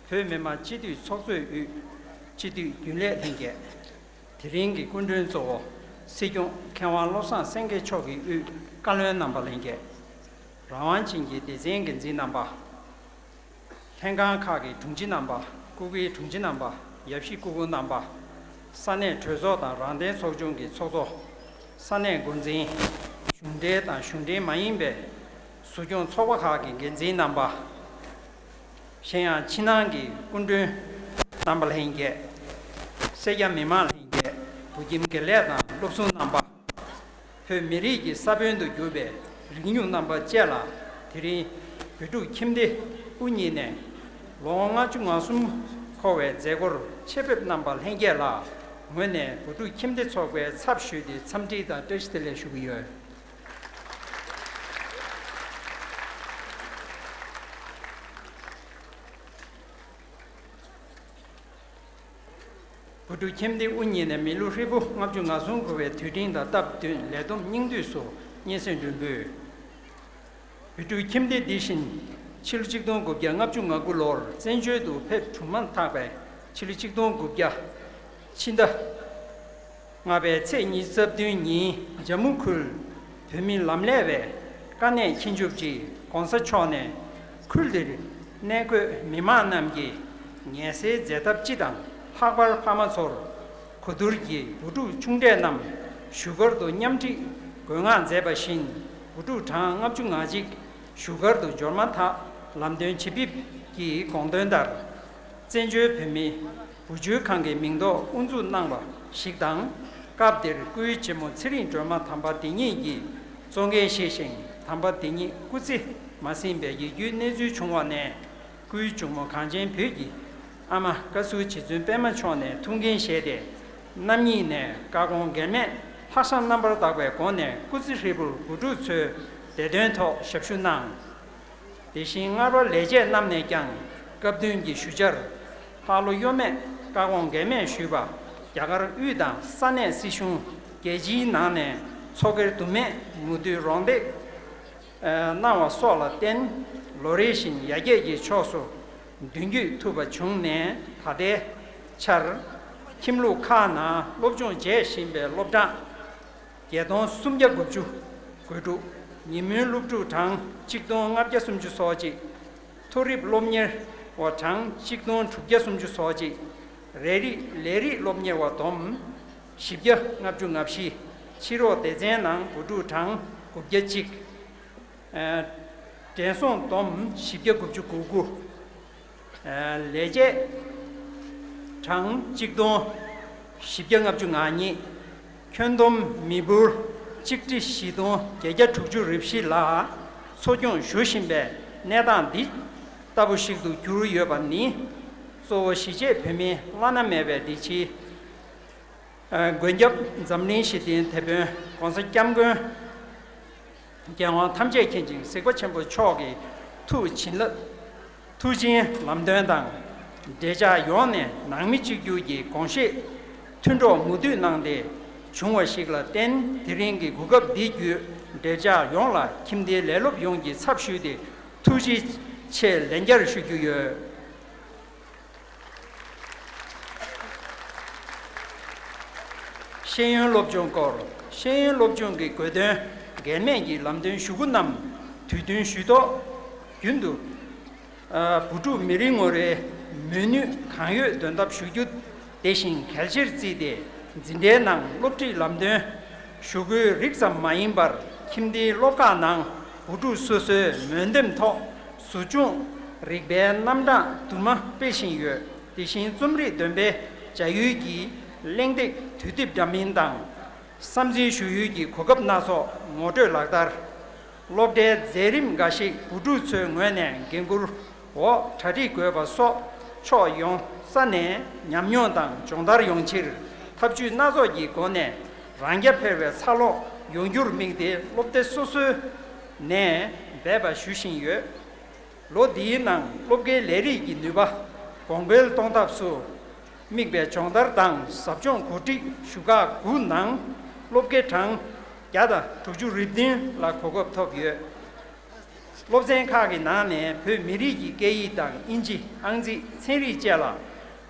བོད་མི་མང་སྤྱི་འཐུས་ཚོགས་གཙོའི་དབུས། སྤྱི་འཐུས་རྒྱུན་ལས་ལྷན་རྒྱས། དེ་རིང་གི་སྐུ་མགྲོན་གཙོ་བོ། སྲིད་སྐྱོང་མཁས་དབང་བློ་བཟང་སེང་གེ་མཆོག་གི་དབུས་བཀའ་བློན་རྣམ་པ་ལྷན་རྒྱས། རང་དབང་ཅན་གྱི་སྡེ་ཚན་འགན་འཛིན་རྣམ་པ། ལྷན་ཁང་ཁག་གི་དྲུང་ཆེ་རྣམ་པ། སྐུ་སྒེར་དྲུང་ཆེ་རྣམ་པ། ཡབ་གཞིས་སྐུ་གོང་རྣམ་པ། ས་གནས་གྲོས་ཚོགས་དང་རང་བདེན་ཚོགས་ཆུང་གི་ཚོགས་གཙོ། ས་གནས་འགོ་འཛིན། གཞུང་འབྲེལ་དང་གཞུང་འབྲེལ་མ་ཡིན་པའི་ཟུར་སྐྱོང་ཚོགས་པ་ཁག་གི་འགན་འཛིན་རྣམ་པ། གཞན་ཡང་ཕྱི་ནང་གི་སྐུ་མགྲོན་རྣམ་པ་ལྷན་རྒྱས། སེར་སྐྱ་མི་མང་ལྷན་རྒྱས། བོད་ཁྱིམ་དགེ་ལས་དང་སློབ་ཟུར་རྣམ་པ། བོད་མི་རིགས་ཀྱི་ས་བོན་དུ་གྱུར་པའི་རིག་གནས་རྣམ་པ་བཅས་ལ། དེ་རིང་བོད་ཕྲུག་ཁྱིམ་སྡེ་དབུ་བརྙེས་ནས་ལོ་ངོ་ལྔ་བཅུ་ང་གསུམ་འཁོར་བའི་མཛད་སྒོར་ཆེད་ཕེབས་རྣམ་པ་ལྷན་རྒྱས་ལ་ངོས་ནས་བོད་ཕྲུག་ཁྱིམ་སྡེ་ཚོགས་པའི་ཚབ་ཞུས་ཏེ་འཚམས་འདྲི་དང་བཀྲ་ཤིས་བདེ་ལེགས་ཞུ་གི་ཡོད། བོད་ཕྲུག་ཁྱིམ་སྡེ་དབུ་བརྙེས་ནས་མི་ལོ་ཧྲིལ་པོ་ལྔ་བཅུ་ང་གསུམ་འཁོར་བའི་དུས་སྤྲིན་དང་སྟབས་བསྟུན་ལས་བསྡོམས་སྙིང་བསྡུས་སུ་སྙན་སེང་སྒྲོན་འབུལ། བོད་ཕྲུག་ཁྱིམ་སྡེ་འདི་བཞིན་ཕྱི་ལོ་ཆིག་སྟོང་དགུ་བརྒྱ་ལྔ་བཅུ་ང་དགུ་ལོར་བཙན་བྱོལ་དུ་ཕེབས་གྲུབ་མ་ཐག་པའི་ཕྱི་ལོ་ཆིག་སྟོང་དགུ་བརྒྱ་ཕྱི་ཟླ་ལྔ་པའི་ཚེས་ཉི་ཤུ་རྩ་བདུན་ཉིན་ཇམ་མུ་ཁུལ་བོད་མི་ལམ་ལས་པའི་དཀའ་གནད་ཁྱད་ཆོས་ཀྱི་༸གོང་ས་མཆོག་ནས་ཁུལ་དེར་གནས་འཁོད་མི་མང་རྣམས་ཀྱིས་ངལ་སེལ་མཛད་ཐབས་སྤྱི་དང་ལྷག་པར་ཕ་མ་ཚོར་གོ་བསྡུར་གྱིས་བུ་ཕྲུག་ཆུང་གྲས་རྣམས་བཞུགས་སྒར་དུ་མཉམ་ཁྲིད་དགོས་མངགས་མཛད་པ་བཞིན་བུ་ཕྲུག་གྲངས་ལྔ་བཅུ་ང་གཅིག་བཞུགས་སྒར་དུ་འབྱོར་མ་ཐག་ལམ་སྟོན་ཆེད་ཕེབས་ཀྱི་དགོངས་དོན་ལྟར། བཙན་བྱོལ་བོད་མིའི་བུ་བཅོལ་ཁང་གི་མིང་ཐོག་དབུ་འཛུགས་གནང་བ་ཞིག་དང་། སྐབས་དེར་སྐུའི་ཆེན་མོ་ཚེ་རིང་སྒྲོལ་མ་དམ་པ་དེ་ཉིད་ཀྱིས་གཙོ་འགན་བཞེས་ཤིང་། དམ་པ་དེ་ཉིད་སྐུ་ཚེ་མ་ཟིན་པའི་ཡིད་སྐྱོའི་གནས་ཚུལ་བྱུང་བ་ནས། སྐུའི་གཅུང་མོ་གངས་ཅན་བོད་ཀྱི་ཨ་མ་བཀའ་ཟུར་རྗེ་བཙུན་པད་མ་མཆོག་ནས་ཐུགས་འགན་བཞེས་ཏེ། རྣམ་གཉིས་ནས་བཀའ་དགོངས་འགལ་མེད་ལྷག་བསམ་རྣམ་པར་དག་པའི་སྒོ་ནས་སྐུ་ཚེ་ཧྲིལ་པོར་བུ་ཕྲུག་ཚོའི་བདེ་དོན་ཐོག་ཞབས་ཞུ་གནང་། དེ་བཞིན་སྔར་བ་ལས་བྱེད་རྣམས་ནས་ཀྱང་སྐབས་བསྟུན་གྱི་ཞུ་བཅར། ལྷག་བློ་གཡོ་མེད་བཀའ་དགོངས་འགལ་མེད་ཞུས་པ། རྒྱ་གར་དབུས་དང་ས་གནས་སྲིད་གཞུང་། རྒྱལ་སྤྱིའི་ནང་ནས་ཚོགས་སྒེར་དུ་མས་མོས་མཐུན་རོགས་འདེགས་གནང་བ་སོགས་ལ་བརྟེན། ལོ་རེ་བཞིན་ཡར་རྒྱས་ཀྱི་ཕྱོགས་སུ་མདུན་སྐྱོད་ཐུབ་པ་བྱུང་ནས། ད་ལྟའི་ཆར་ཁྱིམ་ལུགས་ཁག་ནང་སློབ་སྦྱོང་བྱེད་བཞིན་པའི་སློབ་གྲྭ་བརྒྱད་སྟོང་སུམ་བརྒྱ་དགུ་བཅུ་དགུ་ཕྲུག་ཉིན་མོའི་སློབ་ཕྲུག་གྲངས་གཅིག་སྟོང་ལྔ་བརྒྱ་སུམ་ཅུ་སོ་གཅིག་མཐོ་རིམ་སློབ་གཉེར་བ་གྲངས་གཅིག་སྟོང་དྲུག་བརྒྱ་སུམ་ཅུ་སོ་གཅིག་རེ་རེ་ལས་རིགས་སློབ་གཉེར་བ་བསྡོམས་བཞི་བརྒྱ་ལྔ་བཅུ་ང་བཞི། ཕྱི་རོགས་སྡེ་ཚན་ནང་བུ་ཕྲུག་གྲངས་དགུ་བརྒྱ་གཅིག་འགྲན་སོང་བསྡོམས་བཞི་བརྒྱ་དགུ་བཅུ་གོ་དགུ། ལས་བྱེད་གྲངས་གཅིག་སྟོང་བཞི་བརྒྱ་ལྔ་བཅུ་ང་གཉིས། ཁྱོན་བསྡོམས་མི་འབོར་གཅིག་ཁྲི་བཞི་སྟོང་བརྒྱད་བརྒྱ་དྲུག་ཅུ་རེ་བཞི་ལ་འཚོ་སྐྱོང་ཞུ་བཞིན་པའི་གནས་སྟངས་འདི་ལྟ་བུ་ཞིག་ཏུ་གྱུར་ཡོད་པ་ནི། གཙོ་བོ་གཞིས་བྱེས་བོད་མིའི་བླ་ན་མེད་པའི་བདེ་སྐྱིད། མགོན་སྐྱབས་འཛམ་གླིང་ཞི་བདེའི་དེད་དཔོན་༸གོང་ས་༸སྐྱབས་མགོན་རྒྱལ་དབང་ཐམས་ཅད་མཁྱེན་ཅིང་གཟིགས་པ་ཆེན་པོ་མཆོག་གི་ཐུགས་བྱིན་རླབས། ཐུགས་བྱིན་ལམ་སྟོན་དང་། འབྲེལ་ཆགས་ཡོངས་ནས་ནང་མི་གཅིག་གྱུར་གྱི་དགོངས་བཞེད་མཐུན་གྲོགས་མུ་མཐུད་གནང་སྟེ་བྱུང་བ་ཞིག་ལ་བརྟེན། དེ་རིང་གི་གོ་སྐབས་འདི་བརྒྱུད་འབྲེལ་ཆགས་ཡོངས་ལ་ཁྱིམ་སྡེའི་ལས་སློབ་ཡོངས་ཀྱི་ཚབ་ཞུས་ཏེ་ཐུགས་རྗེ་ཆེ་ལན་བརྒྱར་ཞུ་རྒྱུ་ཡོད། ཤེས་ཡོན་སློབ་སྦྱོང་སྐོར། ཤེས་ཡོན་སློབ་སྦྱོང་གི་དགོས་དོན་འགལ་མེད་ཀྱི་ལམ་སྟོན་ཞུ་སྒོ་རྣམས་དུས་མཐུན་ཞུས་ཐོག་རྒྱུན་དུ། ཨ། བུ་ཕྲུག་མི་རེ་ངོ་རེའི་མོས་ནུས་གང་ཡོད་འདོན་ཐབས་ཞུ་རྒྱུ་དེ་བཞིན་གལ་ཆེར་བརྩིས་ཏེ། འཛིན་གྲྭའི་ནང་སློབ་ཁྲིད་ལམ་སྟོན་ཞུ་སྒོའི་རིགས་ཙམ་མ་ཡིན་པར། ཁྱིམ་སྡེའི་སློབ་ཁག་ནང་བུ་ཕྲུག་སོ་སོའི་མོས་འདེམས་ཐོག་ཟུར་སྦྱོང་རིག་པའི་རྣམ་གྲངས་དུ་མ་སྤེལ་བཞིན་ཡོད། དེ་བཞིན་རྩོམ་རིག་འདོན་སྤེལ་བྱ་ཡུལ་གྱི་གླེང་སྟེགས་དུས་དེབ་འདྲ་མིན་དང་། བསམ་རྩེ་ཞུ་ཡུལ་གྱི་གོ་སྐབས་སྣ་ཚོགས་ངོ་སྤྲོད་ལག་བསྟར། སློབ་གྲྭའི་མཛད་རིམ་འགའ་ཞིག་བུ་ཕྲུག་ཚོའི་ངོས་ནས་འགན་འཁུར་འོག་གྲ་སྒྲིག་དགོས་པ་སོགས། ཕྱོགས་ཡོངས་ས་ནས་ཉམས་མྱོང་དང་སྦྱོང་བརྡར་ཡོང་ཕྱིར་ཐབས་ཇུས་སྣ་ཚོགས་ཀྱི་སྒོ་ནས་རང་རྐྱ་འཕེར་བའི་འཚར་ལོངས་ཡོང་རྒྱུར་དམིགས་ཏེ། སློབ་སྡེ་སོ་སོའི་ནས་འབད་པ་ཞུ་བཞིན་ཡོད། ལོ་འདིའི་ནང་སློབ་དགེའི་ལས་རིགས་ཀྱི་ནུས་པ་གོང་འཕེལ་གཏོང་ཐབས་སུ། དམིགས་པའི་སྦྱོང་བརྡར་དང་ཟབ་སྦྱོང་གོ་སྒྲིག་ཞུ་ཁག་དགུ་ནང་སློབ་དགེ་གྲངས་བརྒྱ་དང་དྲུག་ཅུ་རེ་བདུན་ལ་གོ་སྐབས་ཐོབ་ཡོད། སློབ་ཚན་ཁག་གི་ནང་ནས་བོད་མི་རིགས་ཀྱི་སྐད་ཡིག་དང་དབྱིན་ཇི། ཨང་རྩིས། ཚན་རིག་བཅས་ལ་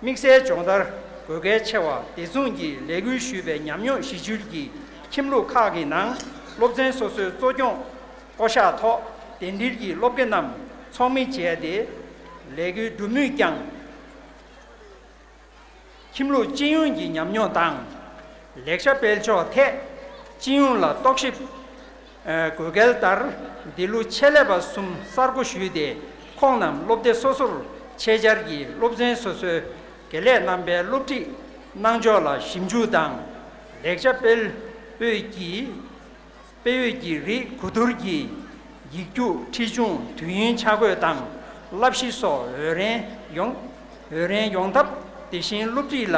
དམིགས་བསལ་སྦྱོང་བརྡར་དགོས་གལ་ཆེ་བ་དེ་མཚུངས་ཀྱི་ལས་འགུལ་ཞུས་པའི་ཉམས་མྱོང་གཞི་བཅོལ་གྱི་ཁྱིམ་ལུགས་ཁག་གི་ནང་སློབ་ཚན་སོ་སོའི་གཙོ་སྐྱོང་བསྐོ་གཞག་ཐོག་གདན་འདྲེན་གྱིས་སློབ་དགེ་རྣམས་ཚོགས་མི་བྱས་ཏེ་ལས་འགུལ་སྒྲུབ་མུས་ཀྱང་། ཁྱིམ་ལུགས་སྤྱི་ཡོངས་ཀྱི་ཉམས་མྱོང་དང་། ལེགས་ཆ་སྤེལ་ཕྱོགས་ཐད་སྤྱི་ཡོངས་ལ་རྟོག་ཞིབ་དགོས་གལ་ལྟར། འདི་ལོ་ཆེད་ལས་པ་གསུམ་གསར་བསྐོ་ཞུས་ཏེ། ཁོང་རྣམས་སློབ་སྡེ་སོ་སོར་ཆེད་བཅར་གྱིས་སློབ་ཚན་སོ་སོའི་དགེ་ལས་རྣམ་པའི་སློབ་ཁྲིད་གནང་ཕྱོགས་ལ་ཞིབ་འཇུག་དང་། ལེགས་ཆ་སྤེལ་འོས་ཀྱི་དཔེ་ཡོད་ཀྱི་རིགས་གོ་བསྡུར་གྱིས་ཡིག་རྒྱུགས། ཁྲིད་སྦྱོང་། དུས་ཡུན་ཆ་བགོས་དང་བསླབ་གཞི་སོགས་འོས་རན་ཡོང་འོས་རན་ཡོང་ཐབས། དེ་བཞིན་སློབ་ཁྲིད་ལ་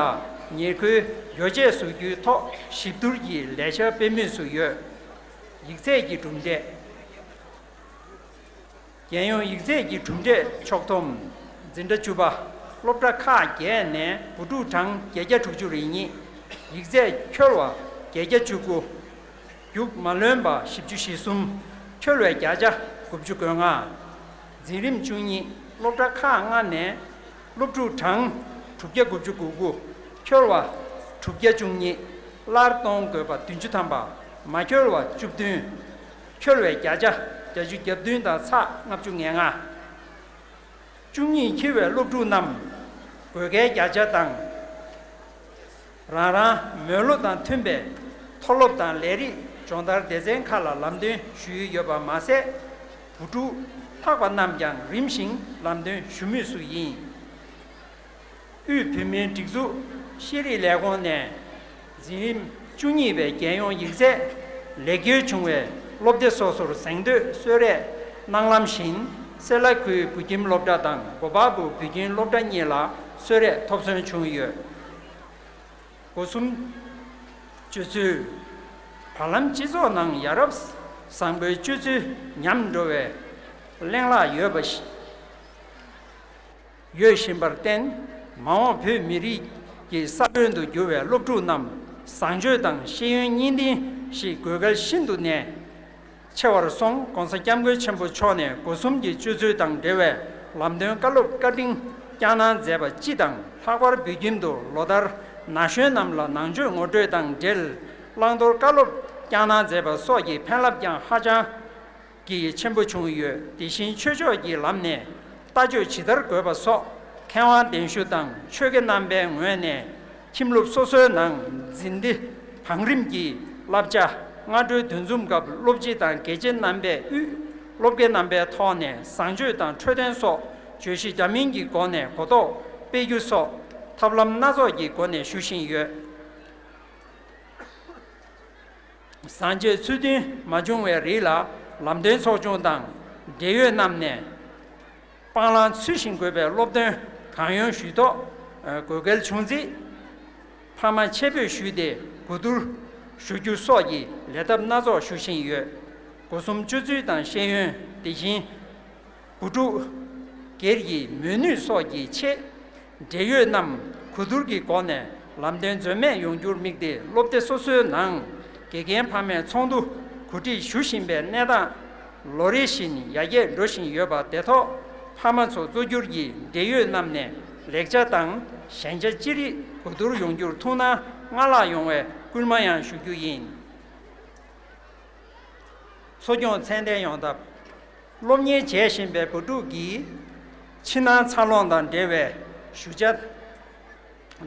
ཉེར་མཁོའི་ཡོ་བྱད་བཟོ་རྒྱུའི་ཐོག་ཞིབ་བསྡུར་གྱིས་ལས་འཆར་སྤེལ་མུས་སུ་ཡོད། ཡིག་ཚད་ཀྱི་གྲུབ་འབྲས། རྒྱལ་ཡོངས་ཡིག་ཚད་ཀྱི་གྲུབ་འབྲས་ཕྱོགས་བསྡོམས། འཛིན་གྲྭ་བཅུ་པ། སློབ་གྲྭ་ཁག་བརྒྱད་ནས་བུ་ཕྲུག་གྲངས་བརྒྱད་བརྒྱ་དྲུག་ཅུ་རེ་གཉིས། ཡིག་ཚད་འཁྱོལ་བ་བརྒྱད་བརྒྱ་བཅུ་དགུ། རྒྱུགས་མ་ལོན་པ་བཞི་བཅུ་ཞེ་གསུམ། འཁྱོལ་བའི་བརྒྱ་ཆ་དགུ་བཅུ་གོ་ལྔ། འཛིན་རིམ་བཅུ་གཉིས། སློབ་གྲྭ་ཁག་ལྔ་ནས་སློབ་ཕྲུག་གྲངས་དྲུག་བརྒྱ་དགུ་བཅུ་གོ་དགུ། འཁྱོལ་བ་དྲུག་བརྒྱ་བཅུ་གཉིས། སླར་གཏོང་དགོས་པ་བདུན་ཅུ་ཐམ་པ། མ་འཁྱོལ་བ་བཅུ་བདུན། འཁྱོལ་བའི་བརྒྱ་ཆ་བརྒྱ་ཆ་གྱ་བདུན་དང་ཚེག་ལྔ་བཅུ་ང་ལྔ། བཅུ་གཉིས་འཁྱོལ་བའི་སློབ་ཕྲུག་རྣམས་དགོས་གལ་བརྒྱ་ཆ་དང་། རང་རང་མོས་བློ་དང་མཐུན་པའི་མཐོ་སློབ་དང་ལས་རིགས་སྦྱོང་བརྡར་སྡེ་ཚན་ཁག་ལ་ལམ་སྟོན་ཞུས་ཡོད་པ་མ་ཟད། བུ་ཕྲུག་ལྷག་པ་རྣམས་ཀྱང་རིམ་བཞིན་ལམ་སྟོན་ཞུ་མུས་སུ་ཡིན། དབུས་བོད་མིའི་སྒྲིག་འཛུགས་ཤེས་རིག་ལས་ཁུངས་ནས། འཛིན་རིམ་བཅུ་གཉིས་པའི་རྒྱལ་ཡོངས་ཡིག་ཚད་ལེགས་འཁྱོལ་བྱུང་བའི་སློབ་སྡེ་སོ་སོར་གཟེངས་བསྟོད་གསོལ་རས་གནང་ལམ་བཞིན། སེ་ལ་ཁུལ་བོད་ཁྱིམ་སློབ་གྲྭ་དང་མགོ་པག་པུ་བོད་ཁྱིམ་སློབ་གྲྭ་གཉིས་ལ་གསོལ་རས་ཐོབ་སོན་བྱུང་ཡོད། སྒོ་གསུམ་སྤྱོད་ཚུལ། བར་ལམ་སྤྱི་ཚོགས་ནང་ཡ་རབས་བཟང་པོའི་སྤྱོད་ཚུལ་ཉམས་འགྲོ་བའི་གླེང་ལག་ཡོད་པ་ཞིག་ཡོད་བཞིན་པར་བརྟེན། མ་འོངས་བོད་མི་རིགས་ཀྱི་ས་བོན་དུ་གྱུར་བའི་སློབ་ཕྲུག་རྣམས་བཟང་སྤྱོད་དང་ཤེས་ཡོན་གཉིས་ལྡན་ཞིག་དགོས་གལ་ཤིན་ཏུ་ནས་ཆེ་བར་སོང་། ༸གོང་ས་༸སྐྱབས་མགོན་ཆེན་པོ་མཆོག་ནས་སྒོ་གསུམ་གྱི་སྤྱོད་ཚུལ་དང་འབྲེལ་བའི་ལམ་སྟོན་བཀའ་སློབ་བཀའ་དྲིན་བསྐྱངས་གནང་མཛད་པ་སྤྱི་དང་། ལྷག་པར་བོད་ཁྱིམ་དུ་ལོ་ལྟར་ན་གཞོན་རྣམས་ལ་ནང་ཆོས་ངོ་སྤྲོད་དང་འབྲེལ་བླང་དོར་བཀའ་སློབ་བསྐྱངས་གནང་མཛད་པ་སོགས་ཀྱི་ཕན་རླབས་ཀྱང་ཧ་ཅང་གི་ཆེན་པོ་བྱུང་ཡོད། དེ་བཞིན་ཆོས་ཕྱོགས་ཀྱི་ལམ་ནས་ལྟ་སྤྱོད་ཇི་ལྟར་དགོས་པ་སོགས་མཁས་དབང་གདན་ཞུ་དང་ཆོས་དགེ་རྣམ་པའི་ངོས་ནས་ཁྱིམ་སློབ་སོ་སོའི་ནང་འཛིན་གྲྭ་བང་རིམ་གྱི་བསླབ་བྱ་སྔ་དྲོའི་འདུ་འཛོམས་སྐབས་སློབ་སྤྱི་དང་དགེ་ཆེ་རྣམ་པས་དབུས་སློབ་དགེ་རྣམ་པའི་ཐོག་ནས་བཟང་སྤྱོད་དང་འཕྲོད་བསྟེན་སོགས་བརྗོད་གཞི་འདྲ་མིན་གྱི་སྒོ་ནས་གོ་རྟོགས་སྤེལ་རྒྱུ་སོགས་ཐབས་ལམ་སྣ་ཚོགས་ཀྱི་སྒོ་ནས་ཞུ་བཞིན་ཡོད། བཟང་སྤྱོད་ཚུལ་མཐུན་མ་བྱུང་བའི་རིགས་ལ་ལམ་སྟོན་ཚོགས་ཆུང་དང་འབྲེལ་ཡོད་རྣམས་ནས་སྤང་བླང་ཚུལ་བཞིན་དགོས་པའི་སློབ་སྟོན་གང་ཡོང་ཞུས་ཐོག་དགོས་གལ་བྱུང་ཚེ་ཕ་མ་ཆེད་འབོད་ཞུས་ཏེ་གོ་བསྡུར་ཞུ་རྒྱུ་སོགས་ཀྱི་ལས་ཐབས་སྣ་ཚོགས་ཞུ་བཞིན་ཡོད། སྒོ་གསུམ་སྤྱོད་ཚུལ་དང་ཤེས་ཡོན། དེ་བཞིན་བུ་ཕྲུག་སྒེར་གྱི་མོས་ནུས་སོགས་ཀྱི་ཆེད། འབྲེལ་ཡོད་རྣམས་གོ་བསྡུར་གྱི་སྒོ་ནས་ལམ་སྟོན་འཛོལ་མེད་ཡོང་རྒྱུར་དམིགས་ཏེ་སློབ་སྡེ་སོ་སོའི་ནང་དགེ་རྒན་ཕ་མའི་ཚོགས་འདུ་གོ་སྒྲིག་ཞུ་བཞིན་པའི་གནས་སྟངས་ལོ་རེ་བཞིན་ཡར་རྒྱས་འགྲོ་བཞིན་ཡོད་པ་དེ་ཐོག་ཕ་མ་ཚོ་གཙོ་གྱུར་གྱིས་འབྲེལ་ཡོད་རྣམས་ནས་ལེགས་ཆ་དང་ཞན་ཆ་ཅི་རིགས་གོ་བསྡུར་ཡོང་རྒྱུར་ཐུགས་སྣང་སྔར་ལྷག་ཡོང་བའི་སྐུལ་མ་ཡང་ཞུ་རྒྱུ་ཡིན། འཚོ་སྐྱོང་ཚད་ལྡན་ཡོང་ཐབས། སློབ་གཉེར་བྱེད་བཞིན་པའི་བུ་ཕྲུག་གིས་ཕྱི་ནང་འཚར་ལོངས་དང་འབྲེལ་བའི་ཞུ་བྱ་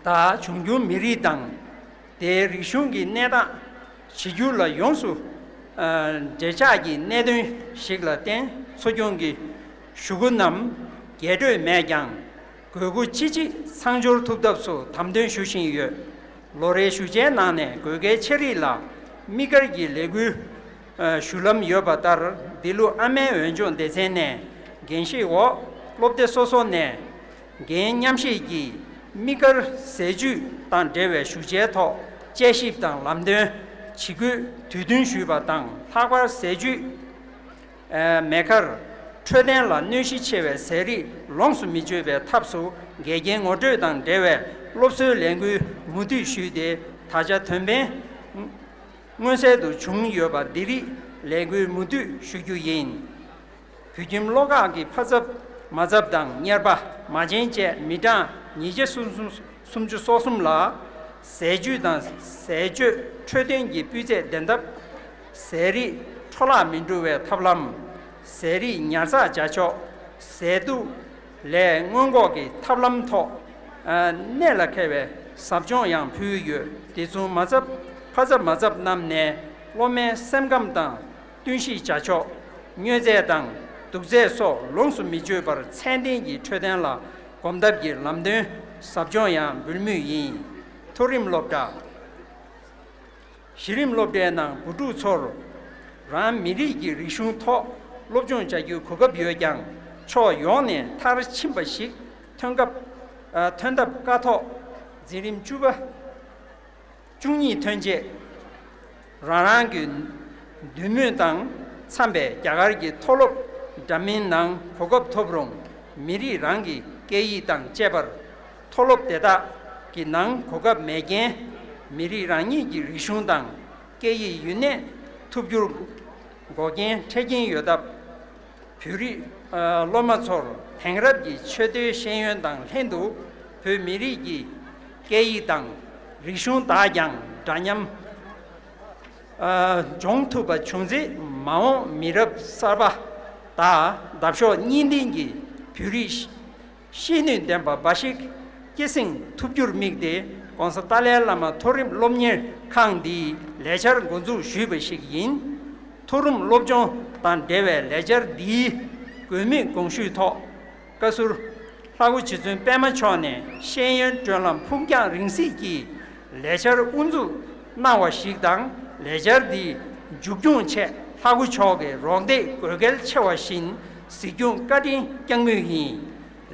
དང་། འབྱུང་འགྱུར་མི་རིགས་དང་དེའི་རིག་གཞུང་གི་གནས་སྟངས་བྱེ་འགྱུར་ལ་ཡོངས་སུ་ཨ་འབྲེལ་ཆགས་ཀྱི་གནད་དོན་ཞིག་ལ་བརྟེན། འཚོ་སྐྱོང་གི་ཞུ་སྒོ་རྣམས་རྒྱས་སྤྲོས་མེད་ཀྱང་། དགོས་མཁོ་ཅི་མཆིས་ཚང་འབྱོར་ཐུབ་ཐབས་སུ་དམ་དོན་ཞུ་བཞིན་ཡོད། ལོ་རེའི་ཞུ་བྱའི་ནང་ནས་དགོས་གལ་ཆེ་རིགས་ལ་དམིགས་བཀར་གྱི་ལས་འགུལ་ཞུ་ལམ་ཡོད་པ་ལྟར། འདི་ལོ་ཨ་མའི་འོས་སྦྱོང་སྡེ་ཚན་ནས་འགན་བཞེས་འོག་སློབ་སྡེ་སོ་སོ་ནས་འགན་མཉམ་བཞེས་ཀྱིས་དམིགས་བཀར་ཟས་བཅུད་དང་འབྲེལ་བའི་ཞུ་བྱའི་ཐོག་དཔྱད་ཞིབ་དང་ལམ་སྟོན་ཇི་དགོས་དུས་མཐུན་ཞུས་པ་དང་། ལྷག་པར་ཟས་བཅུད་མེ་ཁར་འཕྲོད་བསྟེན་ལ་གནོད་གཞི་ཆེ་བའི་ཟས་རིགས་ལོངས་སུ་མི་སྤྱོད་པའི་ཐབས་སུ་འགལ་རྐྱེན་ངོ་སྤྲོད་དང་འབྲེལ་བའི་ སློབ་གསོའི་ལས་འགུལ་མུ་མཐུད་ཞུས་ཏེ། ད་ཆ་དོན་ཕན་མངོན་གསལ་དུ་བྱུང་ཡོད་པ་འདི་རིགས་ལས་འགུལ་མུ་མཐུད་ཞུ་རྒྱུ་ཡིན། བོད་ཁྱིམ་བློ་ཁོག་གི་ཕ་ཚབ་མ་ཚབ་དང་གཉེར་པ་མ་བྱན་བཅས་མི་གྲངས་ཉིས་བརྒྱ་སུམ་ཅུ་སོ་གསུམ་ལ་ཟས་བཅུད་དང་ཟས་བཅུད་འཕྲོད་བསྟེན་གྱི་སྤུས་ཚད་ལྡན་ཐབས། ཟས་རིགས་འཕྲོ་བརླག་མི་འགྲོ་བའི་ཐབས་ལམ། ཟས་རིགས་ཉར་ཚགས་བྱ་ཕྱོགས། ཟས་དུག་ལས་སྔོན་འགོག་གི་ཐབས་ལམ་ཐོག་གནད་ལ་འཁེལ་བའི་ཟབ་སྦྱོང་ཡང་ཕུལ་ཡོད། དེ་མཚུངས་མ་ཚབ་ཕ་ཚབ་མ་ཚབ་རྣམས་ནས་སློབ་མའི་སེམས་ཁམས་དང་བསྟུན་ཤེས་བྱ་ཕྱོགས། མྱོས་རྫས་དང་དུག་རྫས་སོགས་ལོངས་སུ་མི་སྤྱོད་པར་ཚད་ལྡན་གྱི་འཕྲོད་བསྟེན་ལ་གོམ་སྟབས་ཀྱི་ལམ་སྟོན་ཟབ་སྦྱོང་ཡང་འབུལ་མུས་ཡིན། མཐོ་རིམ་སློབ་གྲྭ། གཞི་རིམ་སློབ་གྲྭའི་ནང་བུ་ཕྲུག་ཚོར་རང་མི་རིགས་ཀྱི་རིག་གཞུང་ཐོག་སློབ་སྦྱོང་བྱ་རྒྱུའི་གོ་སྐབས་ཡོད་ཀྱང་། ཕྱོགས་ཡོངས་ནས་མཐར་ཕྱིན་པ་ཞིག་ཐོན་སྐབས། ཨ། ཐོན་ཐབས་ཀ་ཐོག་འཛིན་རིམ་བཅུ་པ། བཅུ་གཉིས་ཐོན་རྗེས། རང་རང་གི་འདོད་མོས་དང་འཚམ་པའི་རྒྱ་གར་གྱི་མཐོ་སློབ་འདྲ་མིན་ནང་གོ་སྐབས་ཐོབ་རུང་། མི་རིགས་རང་གི་སྐད་ཡིག་དང་བཅས་པར་མཐོ་སློབ་དེ་དག་གི་ནང་གོ་སྐབས་མེད་རྐྱེན། མི་རིགས་རང་ཉིད་ཀྱི་རིག་གཞུང་དང་སྐད་ཡིག་ཡུན་གནས་ཐུབ་རྒྱུར་འགོག་རྐྱེན་འཕྲད་ཀྱིན་ཡོད་སྟབས། བོད་རིགས་ཨ་སློབ་མ་ཚོར་དེང་རབས་ཀྱི་ཆོས་དོན་ཤེས་ཡོན་དང་ལྷན་དུ། བོད་མི་རིགས་ཀྱི་སྐད་ཡིག་དང་རིག་གཞུང་དག་ཀྱང་འདྲ་མཉམ་ཨ་སྦྱོང་ཐུབ་པ་བྱུང་ཚེ། མ་འོངས་མི་རབས་གསར་པ་དང་འདབ་གཤོག་གཉིས་ལྡན་གྱི་བོད་རིགས་ཤེས་ནུས་ལྡན་པ་འབའ་ཞིག་སྐྱེད་སྲིང་ཐུབ་རྒྱུར་དམིགས་ཏེ། ྋགོང་ས་ཏཱ་ལའི་བླ་མ་མཐོ་རིམ་སློབ་གཉེར་ཁང་འདིས་ལས་འཆར་འགོ་འཛུགས་ཞུས་པ་ཞིག་ཡིན། མཐོ་རིམ་སློབ་སྦྱོང་དང་འབྲེལ་བའི་ལས་འཆར་འདིའི་དགོས་དམིགས་དགོངས་ཞུའི་ཐོག་བཀའ་ཟུར་ལྷ་སྐུ་རྗེ་བཙུན་པད་མ་མཆོག་ནས་ཤེས་ཡོན་བགྲོད་ལམslag་ཕུགས་རྒྱང་རིང་སྲིད་ཀྱི་ལས་འཆར་དབུ་འཛུགས་གནང་བ་ཞིག་དང་། ལས་འཆར་འདིའི་མཇུག་སྐྱོང་ཆེད་ལྷ་སྐུ་མཆོག་གི་རོགས་འདེགས་དགོས་གལ་ཆེ་བ་བཞིན་གཟིགས་སྐྱོང་བཀའ་དྲིན་བསྐྱང་མུས་ཡིན།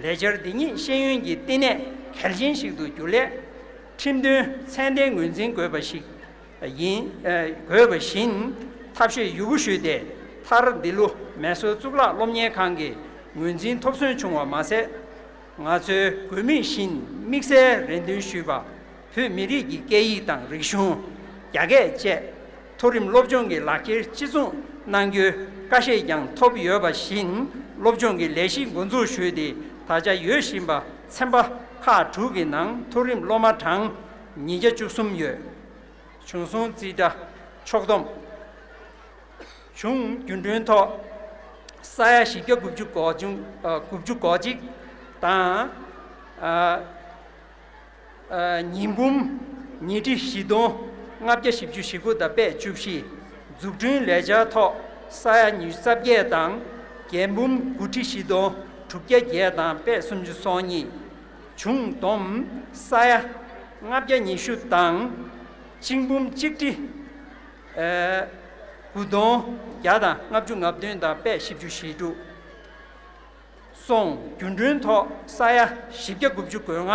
ལས་འཆར་འདི་ཉིད་ཤེས་ཡོན་གྱི་བསྟི་གནས་གལ་ཆེན་ཞིག་ཏུ་འགྱུར་སླད། ཁྲིམས་དོན་ཚད་ལྡན་ངོས་འཛིན་དགོས་པ་ཞིག་ཡིན། ཨ། དགོས་པ་བཞིན་ཐབས་ཤེས་ཡོད་རྒུ་ཞུས་ཏེ། མཐར་འདི་ལོ་མེ་སོར་གཙུག་ལག་སློབ་གཉེར་ཁང་གི་ངོས་འཛིན་ཐོབ་སོན་བྱུང་བ་མ་ཟད། ང་ཚོའི་དགོས་དམིགས་བཞིན་དམིགས་བསལ་རེ་འདུན་ཞུས་པ། བོད་མི་རིགས་ཀྱི་སྐད་ཡིག་དང་རིག་གཞུང་རྒྱ་སྐད་བཅས་མཐོ་རིམ་སློབ་སྦྱོང་གི་ལག་འཁྱེར་གཅིག་མཚུངས་གནང་རྒྱུའི་བཀའ་བཞེས་ཀྱང་ཐོབ་ཡོད་པ་བཞིན། སློབ་སྦྱོང་གི་ལས་གཞི་འགོ་འཛུགས་ཞུས་ཏེ། ད་ཆ་ཡོད་བཞིན་པ་ཚན་པ་ཁག་དྲུག་གི་ནང་མཐོ་རིམ་སློབ་མ་གྲངས་ཉིས་བརྒྱ་བཅུ་གསུམ་ཡོད། བྱུང་སོང་རྩིས་ཁྲ་ཕྱོགས་བསྡོམས། བྱུང་། རྒྱུན་གྲོན་ཐོག་ས་ཡ་བཞི་བརྒྱ་དགུ་བཅུ་གོ་བཅུ། ཨ། དགུ་བཅུ་གོ་གཅིག་དང་། ཨ། ཨ། ཉིས་འབུམ་ཉིས་ཁྲི་བཞི་སྟོང་ལྔ་བརྒྱ་བཞི་བཅུ་ཞེ་དགུ་དང་པད་བཅུ་བཞི། འཛུགས་སྐྲུན་ལས་འཆར་ཐོག་ས་ཡ་ཉི་ཤུ་རྩ་བརྒྱད་དང་བརྒྱད་འབུམ་དགུ་ཁྲི་བཞི་སྟོང་དྲུག་བརྒྱ་བརྒྱད་དང་པད་སུམ་ཅུ་སོ་གཉིས། བྱུང་། བསྡོམས་ས་ཡ་ལྔ་བརྒྱ་ཉི་ཤུ་དང་གཅིག་འབུམ་གཅིག་ཁྲི། ཨ། དགུ་སྟོང་བརྒྱ་དང་ལྔ་བཅུ་ང་བདུན་དང་པད་བཞི་བཅུ་ཞེ་དྲུག། སོང་། རྒྱུན་གྲོན་ཐོག་ས་ཡ་བཞི་བརྒྱ་དགུ་བཅུ་གོ་ལྔ་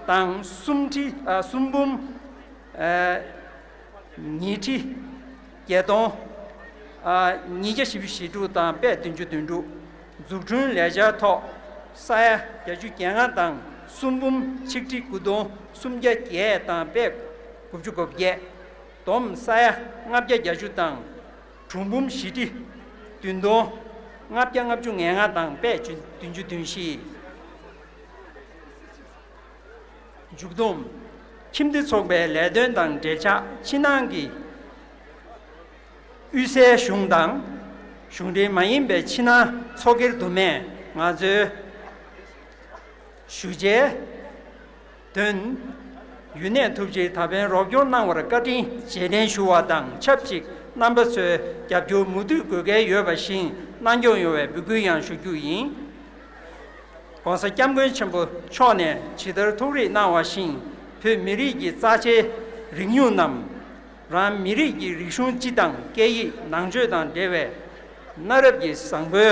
དང་གསུམ་ཁྲི། ཨ། གསུམ་འབུམ། ཨ། ཉིས་ཁྲི་བརྒྱད་སྟོང་། ཨ། ཉིས་བརྒྱ་བཞི་བཅུ་ཞེ་དྲུག་དང་པད་བདུན་ཅུ་དོན་དྲུག། འཛུགས་སྐྲུན་ལས་འཆར་ཐོག་ས་ཡ་བརྒྱད་ཅུ་གྱ་ལྔ་དང་གསུམ་འབུམ་ཆིག་ཁྲི་དགུ་སྟོང་སུམ་བརྒྱ་བརྒྱད་དང་པད་དགུ་བཅུ་གོ་བརྒྱད། བསྡོམས་ས་ཡ་ལྔ་བརྒྱ་བརྒྱད་ཅུ་དང་དྲུག་འབུམ་བཞི་ཁྲི་བདུན་སྟོང་ལྔ་བརྒྱ་ལྔ་བཅུ་ང་ལྔ་དང་པད་བདུན་ཅུ་དོན་བཞི། མཇུག་བསྡོམས། ཁྱིམ་སྡེ་ཚོགས་པའི་ལས་དོན་དང་འབྲེལ་ཆགས་ཕྱི་ནང་གི་དབུས་སའི་གཞུང་དང་གཞུང་འབྲེལ་མ་ཡིན་པའི་ཕྱི་ནང་ཚོགས་སྒེར་དུ་མས་ང་ཚོའི་ཞུ་བྱའི་དོན་ཡུན་གནས་ཐུབ་ཕྱིར་ད་ཕན་རོགས་སྐྱོར་གནང་བར་བཀའ་དྲིན་རྗེས་དྲན་ཞུ་བ་དང་ཆབས་ཅིག་རྣམ་པ་ཚོའི་རྒྱབ་སྐྱོར་མུ་མཐུད་དགོས་གལ་ཡོད་པ་བཞིན་གནང་སྐྱོང་ཡོང་བའི་འབོད་སྐུལ་ཡང་ཞུ་རྒྱུ་ཡིན། ྋགོང་ས་ྋསྐྱབས་མགོན་ཆེན་པོ་མཆོག་ནས་ཇི་ལྟར་ཐུགས་རེ་གནང་བ་བཞིན། བོད་མི་རིགས་ཀྱི་རྩ་ཆེའི་རིག་གནས་རྣམས། རང་མི་རིགས་ཀྱི་རིག་གཞུང་སྤྱི་དང་སྐད་ཡིག་ནང་ཆོས་དང་འབྲེལ་བའི་གནའ་རབས་ཀྱི་བཟང་པོའི་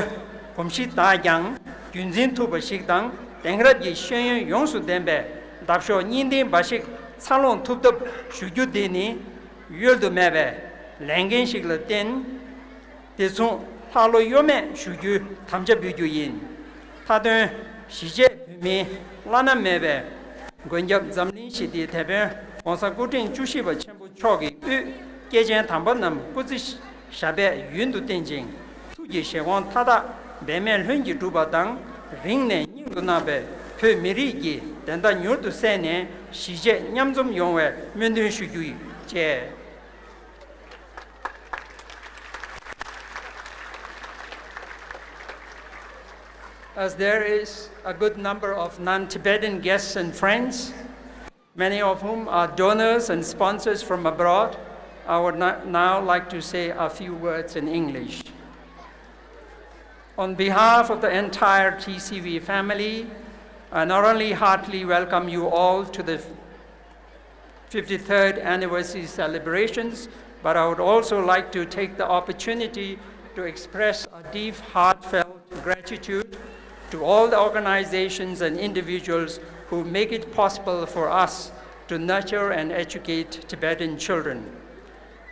གོམས་གཤིས་དག་ཀྱང་རྒྱུན་འཛིན་ཐུབ་པ་ཞིག་དང་། དེང་རབས་ཀྱི་ཤེས་ཡོན་ཡོངས་སུ་ལྡན་པའི་འདབ་གཤོག་གཉིས་ལྡན་འབའ་ཞིག་འཚར་ལོངས་ཐུབ་ཐབས་ཞུ་རྒྱུ་དེ་ནི་གཡོལ་དུ་མེད་པའི་ལས་འགན་ཞིག་ལ་བརྟེན། དེ་མཚུངས་ལྷག་བློ་གཡོ་མེད་ཞུ་རྒྱུའི་དམ་བཅའ་འབུལ་རྒྱུ་ཡིན། མཐའ་དོན། གཞིས་བྱེས་བོད་མིའི་བླ་ན་མེད་པའི་ མགོན་སྐྱབས་འཛམ་གླིང་ཞི་བདེའི་དེད་དཔོན་༸གོང་ས་སྐུ་ཕྲེང་བཅུ་བཞི་པ་ཆེན་པོ་མཆོག་གི་དབུས་སྐྱེས་ཆེན་དམ་པ་རྣམས་སྐུ་ཚེ་ཞབས་པད་ཡུན་དུ་བརྟན་ཅིང་། ཐུགས་ཀྱི་བཞེད་དགོངས་མཐའ་དག་འབད་མེད་ལྷུན་གྱིས་གྲུབ་པ་དང་། རིང་ནས་སྙིང་དུ་བརྣག་པའི་བོད་མི་རིགས་ཀྱི་བདེན་མཐའ་མྱུར་དུ་གསལ་ནས། གཞིས་བྱེས་མཉམ་འཛོམས་ཡོང་བའི་སྨོན་འདུན་ཞུ་རྒྱུ་ཡིན། ཅེས། As there is a good number of non-Tibetan guests and friends, many of whom are donors and sponsors from abroad, I would no- now like to say a few words in English. On behalf of the entire T C V family, I not only heartily welcome you all to the fifty-third anniversary celebrations, but I would also like to take the opportunity to express a deep, heartfelt gratitude to all the organizations and individuals who make it possible for us to nurture and educate Tibetan children.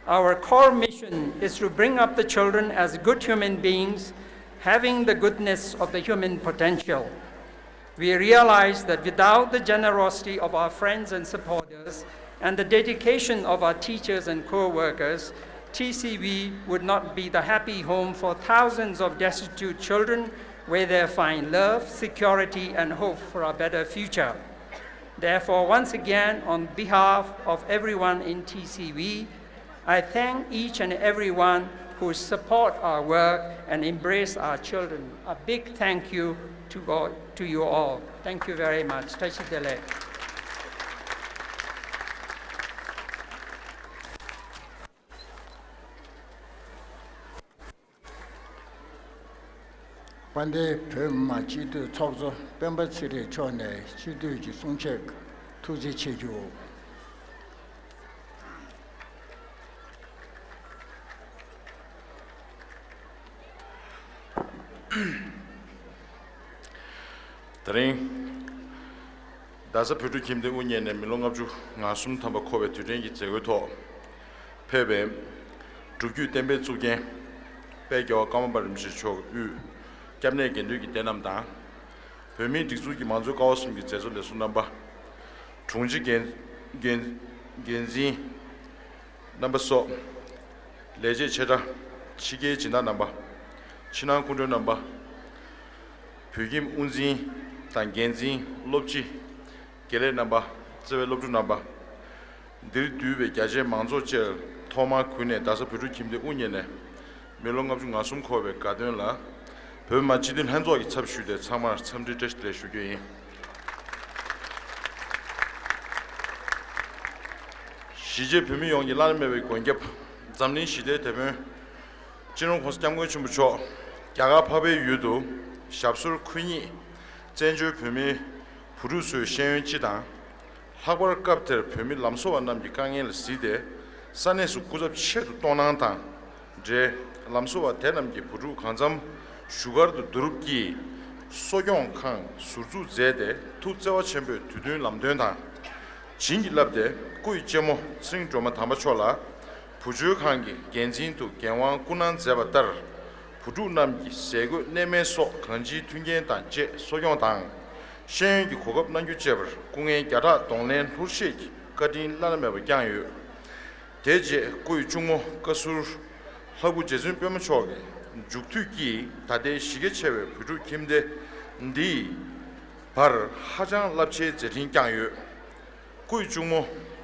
Our core mission is to bring up the children as good human beings, having the goodness of the human potential. We realize that without the generosity of our friends and supporters and the dedication of our teachers and co-workers, T C V would not be the happy home for thousands of destitute children where they find love, security, and hope for a better future. Therefore, once again, on behalf of everyone in T C V, I thank each and everyone who support our work and embrace our children. A big thank you to all, to you all. Thank you very much. བཀྲ་ཤིས་བདེ་ལེགས། དཔལ་ལྡན་བོད་མི་མང་སྤྱི་འཐུས་ཚོགས་གཙོ་སྤེན་པ་ཚེ་རིང་མཆོག་ནས་སྤྱི་འཐུས་ཀྱི་གསུང་ཆོས་ཐུགས་རྗེ་ཆེ་ཞུ། དེ་རིང་རྡ་ས་བོད་ཕྲུག་ཁྱིམ་སྡེ་དབུ་བརྙེས་ནས་མི་ལོ་ལྔ་བཅུ་ང་གསུམ་ཐམ་པ་འཁོར་བའི་དུས་དྲན་གྱི་མཛད་སྒོའི་ཐོག་ཕེབས་པའི་སྒྲུབ་བརྒྱུད་བསྟན་པའི་གཙུག་རྒྱན་དཔལ་རྒྱལ་བ་ཀརྨ་པ་རིན་པོ་ཆེ་མཆོག་དབུས་སྐྱབས་གནས་དགེ་འདུན་གྱི་སྡེ་རྣམས་དང་། བོད་མིའི་སྒྲིག་འཛུགས་ཀྱི་མང་གཙོའི་ཀ་བ་གསུམ་གྱི་མཛད་གཙོ་ལས་ཟུར་རྣམ་པ། དྲུང་ཆེ་འགན་འགན་འགན་འཛིན་རྣམ་པ་སོགས། ལས་བྱེད་ཆེ་ཕྲ། ཕྱི་རྒྱལ་སྦྱིན་བདག་རྣམ་པ། ཕྱི་ནང་སྐུ་མགྲོན་རྣམ་པ། བོད་ཁྱིམ་དབུ་འཛིན་དང་འགན་འཛིན། སློབ་སྤྱི། དགེ་ལས་རྣམ་པ། བརྩེ་བའི་སློབ་ཕྲུག་རྣམ་པ། འདིར་འདུས་པའི་རྒྱ་ཆེའི་མང་ཚོགས་བཅས་ཐོག་མར་གུས་ནས་རྡ་ས་བོད་ཕྲུག་ཁྱིམ་སྡེ་དབུ་བརྙེས་ནས་མི་ལོ་ལྔ་བཅུ་ང་གསུམ་འཁོར་བའི་དགའ་སྟོན་ལ་བོད་མི་མང་སྤྱི་འཐུས་ལྷན་ཚོགས་ཀྱི་ཚབ་ཞུས་ཏེ་ཚང་མར་འཚམས་འདྲི་བཀྲ་ཤིས་བདེ་ལེགས་ཞུ་རྒྱུ་ཡིན། གཞིས་བྱེས་བོད་མི་ཡོངས་ཀྱི་བླ་ན་མེད་པའི་མགོན་སྐྱབས་འཛམ་གླིང་ཞི་བདེའི་དེད་དཔོན་སྤྱི་ནོར་༸གོང་ས་༸སྐྱབས་མགོན་ཆེན་པོ་མཆོག་རྒྱ་གར་འཕགས་པའི་ཡུལ་དུ་ཞབས་སོར་འཁོད་ཉིད་བཙན་བྱོལ་བོད་མིའི་བུ་ཕྲུག་ཚོའི་ཤེས་ཡོན་སྤྱི་དང་། ལྷག་པར་སྐབས་དེར་བོད་མི་ལམ་བཟོ་བ་རྣམས་ཀྱི་དཀའ་ངལ་ལ་གཟིགས་ཏེ་ས་གནས་སུ་སྐུ་ཚབ་ཆེད་དུ་གཏོང་གནང་དང་། འབྲེལ་ལམ་བཟོ་བ་དེ་རྣམས་ཀྱི་བུ་ཕྲུག་གང་འཚམ་བཞུགས་སྒར་དུ་བསྡུ་རུབ་ཀྱིས་གསོ་སྐྱོང་ཁང་ཟུར་འཛུགས་མཛད་དེ་ཐུགས་བརྩེ་བ་ཆེན་པོས་དུས་མཐུན་ལམ་སྟོན་དང་། བྱིན་གྱིས་བརླབས་ཏེ་སྐུ་ཡི་གཅེན་མོ་ཚེ་རིང་སྒྲོལ་མ་དམ་པ་མཆོག་ལ་བུ་བཅོལ་ཁང་གི་འགན་འཛིན་དུ་འགན་དབང་བསྐུར་གནང་མཛད་པ་ལྟར། བུ་ཕྲུག་རྣམས་ཀྱི་ཟས་གོས་གནས་མལ་སོགས་གང་ཅིའི་མཐུན་རྐྱེན་དང་བཅས་གསོ་སྐྱོང་དང་། ཤེས་ཡོན་གྱི་གོ་སྐབས་གནང་རྒྱུ་བཅས་པར་སྐུ་ངལ་བརྒྱ་ཕྲག་གདོང་ལེན་ལྷུར་བཞེས་ཀྱི་བཀའ་དྲིན་བླ་ན་མེད་པ་བསྐྱངས་ཡོད། དེ་རྗེས་སྐུ་ཡི་གཅུང་མོ་བཀའ་ཟུར་ལྷ་སྐུ་རྗེ་བཙུན་པད་མ་མཆོག་གི་མཇུག་མཐུད་ཀྱིས་ད་ལྟའི་གཞི་རྒྱ་ཆེ་བའི་བོད་ཕྲུག་ཁྱིམ་སྡེ་འདིའི་བར་ཧ་ཅང་རླབས་ཆེའི་མཛད་འཕྲིན་བསྐྱངས་ཡོད། སྐུ་ཡི་གཅུང་མོ་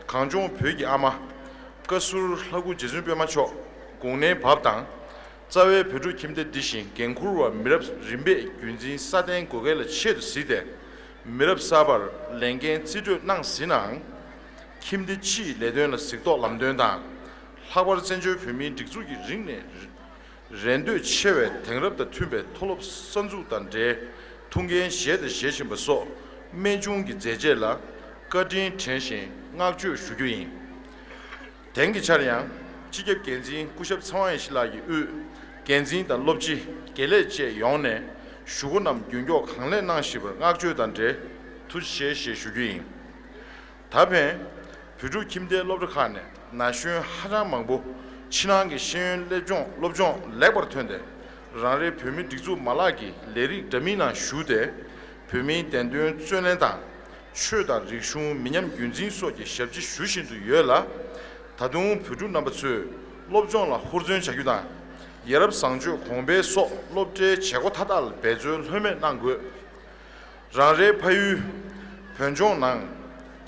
གངས་ལྗོངས་བོད་ཀྱི་ཨ་མ་བཀའ་ཟུར་ལྷ་སྐུ་རྗེ་བཙུན་པད་མ་མཆོག་དགུང་ནའི་བབས་དང་། རྩ་བའི་བོད་ཕྲུག་ཁྱིམ་སྡེ་འདི་བཞིན་འགན་འཁུར་བ་མི་རབས་རིམ་པས་རྒྱུན་འཛིན་སྲ་བརྟན་དགོས་གལ་ལ་ཆེད་དུ་གཟིགས་ཏེ། མི་རབས་གསར་པར་ལས་འགན་རྩིས་སྤྲོད་གནང་ཟིན་ནའང་། ཁྱིམ་སྡེ་སྤྱིའི་ལས་དོན་ལ་གཟིགས་རྟོག་ལམ་སྟོན་དང་། ལྷག་པར་བཙན་བྱོལ་བོད་མིའི་སྒྲིག་འཛུགས་ཀྱི་རིང་ནས་རེ་འདོད་ཆེ་བའི་དེང་རབས་དང་མཐུན་པའི་མཐོ་སློབ་གསར་འཛུགས་དང་འབྲེལ་ཐུགས་འགན་བཞེས་དང་བཞེས་བཞིན་པ་སོགས་རྨད་བྱུང་གི་མཛད་རྗེས་ལ་བཀའ་དྲིན་དྲན་བཞིན་བསྔགས་བརྗོད་ཞུ་རྒྱུ་ཡིན། དེང་གི་ཆར་ཡང་སྤྱི་ཁྱབ་འགན་འཛིན་སྐུ་ཞབས་ཚེ་དབང་ཡེ་ཤེས་ལགས་ཀྱི་དབུས་འགན་འཛིན་དང་སློབ་སྤྱི་དགེ་ལས་བཅས་ཡོངས་ནས་ཞུ་སྒོ་རྣམས་རྒྱུན་སྐྱོང་གང་ལེགས་གནང་བཞིན་པར་བསྔགས་བརྗོད་དང་འབྲེལ་ཐུགས་རྗེ་ཆེ་ཞེས་ཞུ་རྒྱུ་ཡིན། ད་ཕན། བོད་ཕྲུག་ཁྱིམ་སྡེའི་སློབ་གྲྭ་ཁག་ནས་ན་གཞོན་ཧ་ཅང་མང་པོ་ཕྱི་ནང་གི་ཤེས་ཡོན་སློབ་སྦྱོང་སློབ་སྦྱོང་ལེགས་པར་ཐོན་ཏེ། རང་རེའི་བོད་མིའི་སྒྲིག་འཛུགས་མ་ལག་གི་ལས་རིགས་འདྲ་མིན་ནང་ཞུགས་ཏེ། བོད་མིའི་བདེན་དོན་རྩོད་ལེན་དང་ ཆོས་དང་རིག་གཞུང་མི་ཉམས་རྒྱུན་འཛིན་སོགས་ཀྱི་ཞབས་ཕྱི་ཞུ་བཞིན་དུ་ཡོད་ལ། ད་དུང་བོད་ཕྲུག་རྣམ་པ་ཚོས་སློབ་སྦྱོང་ལ་ཧུར་བརྩོན་བྱ་རྒྱུ་དང་། ཡ་རབས་བཟང་སྤྱོད་གོང་འཕེལ་སོགས་སློབ་གྲྭའི་བྱེད་སྒོ་མཐའ་དག་ལ་འབད་བརྩོན་ལྷོད་མེད་གནང་དགོས། རང་རེའི་ཕ་ཡུལ་བོད་ལྗོངས་ནང་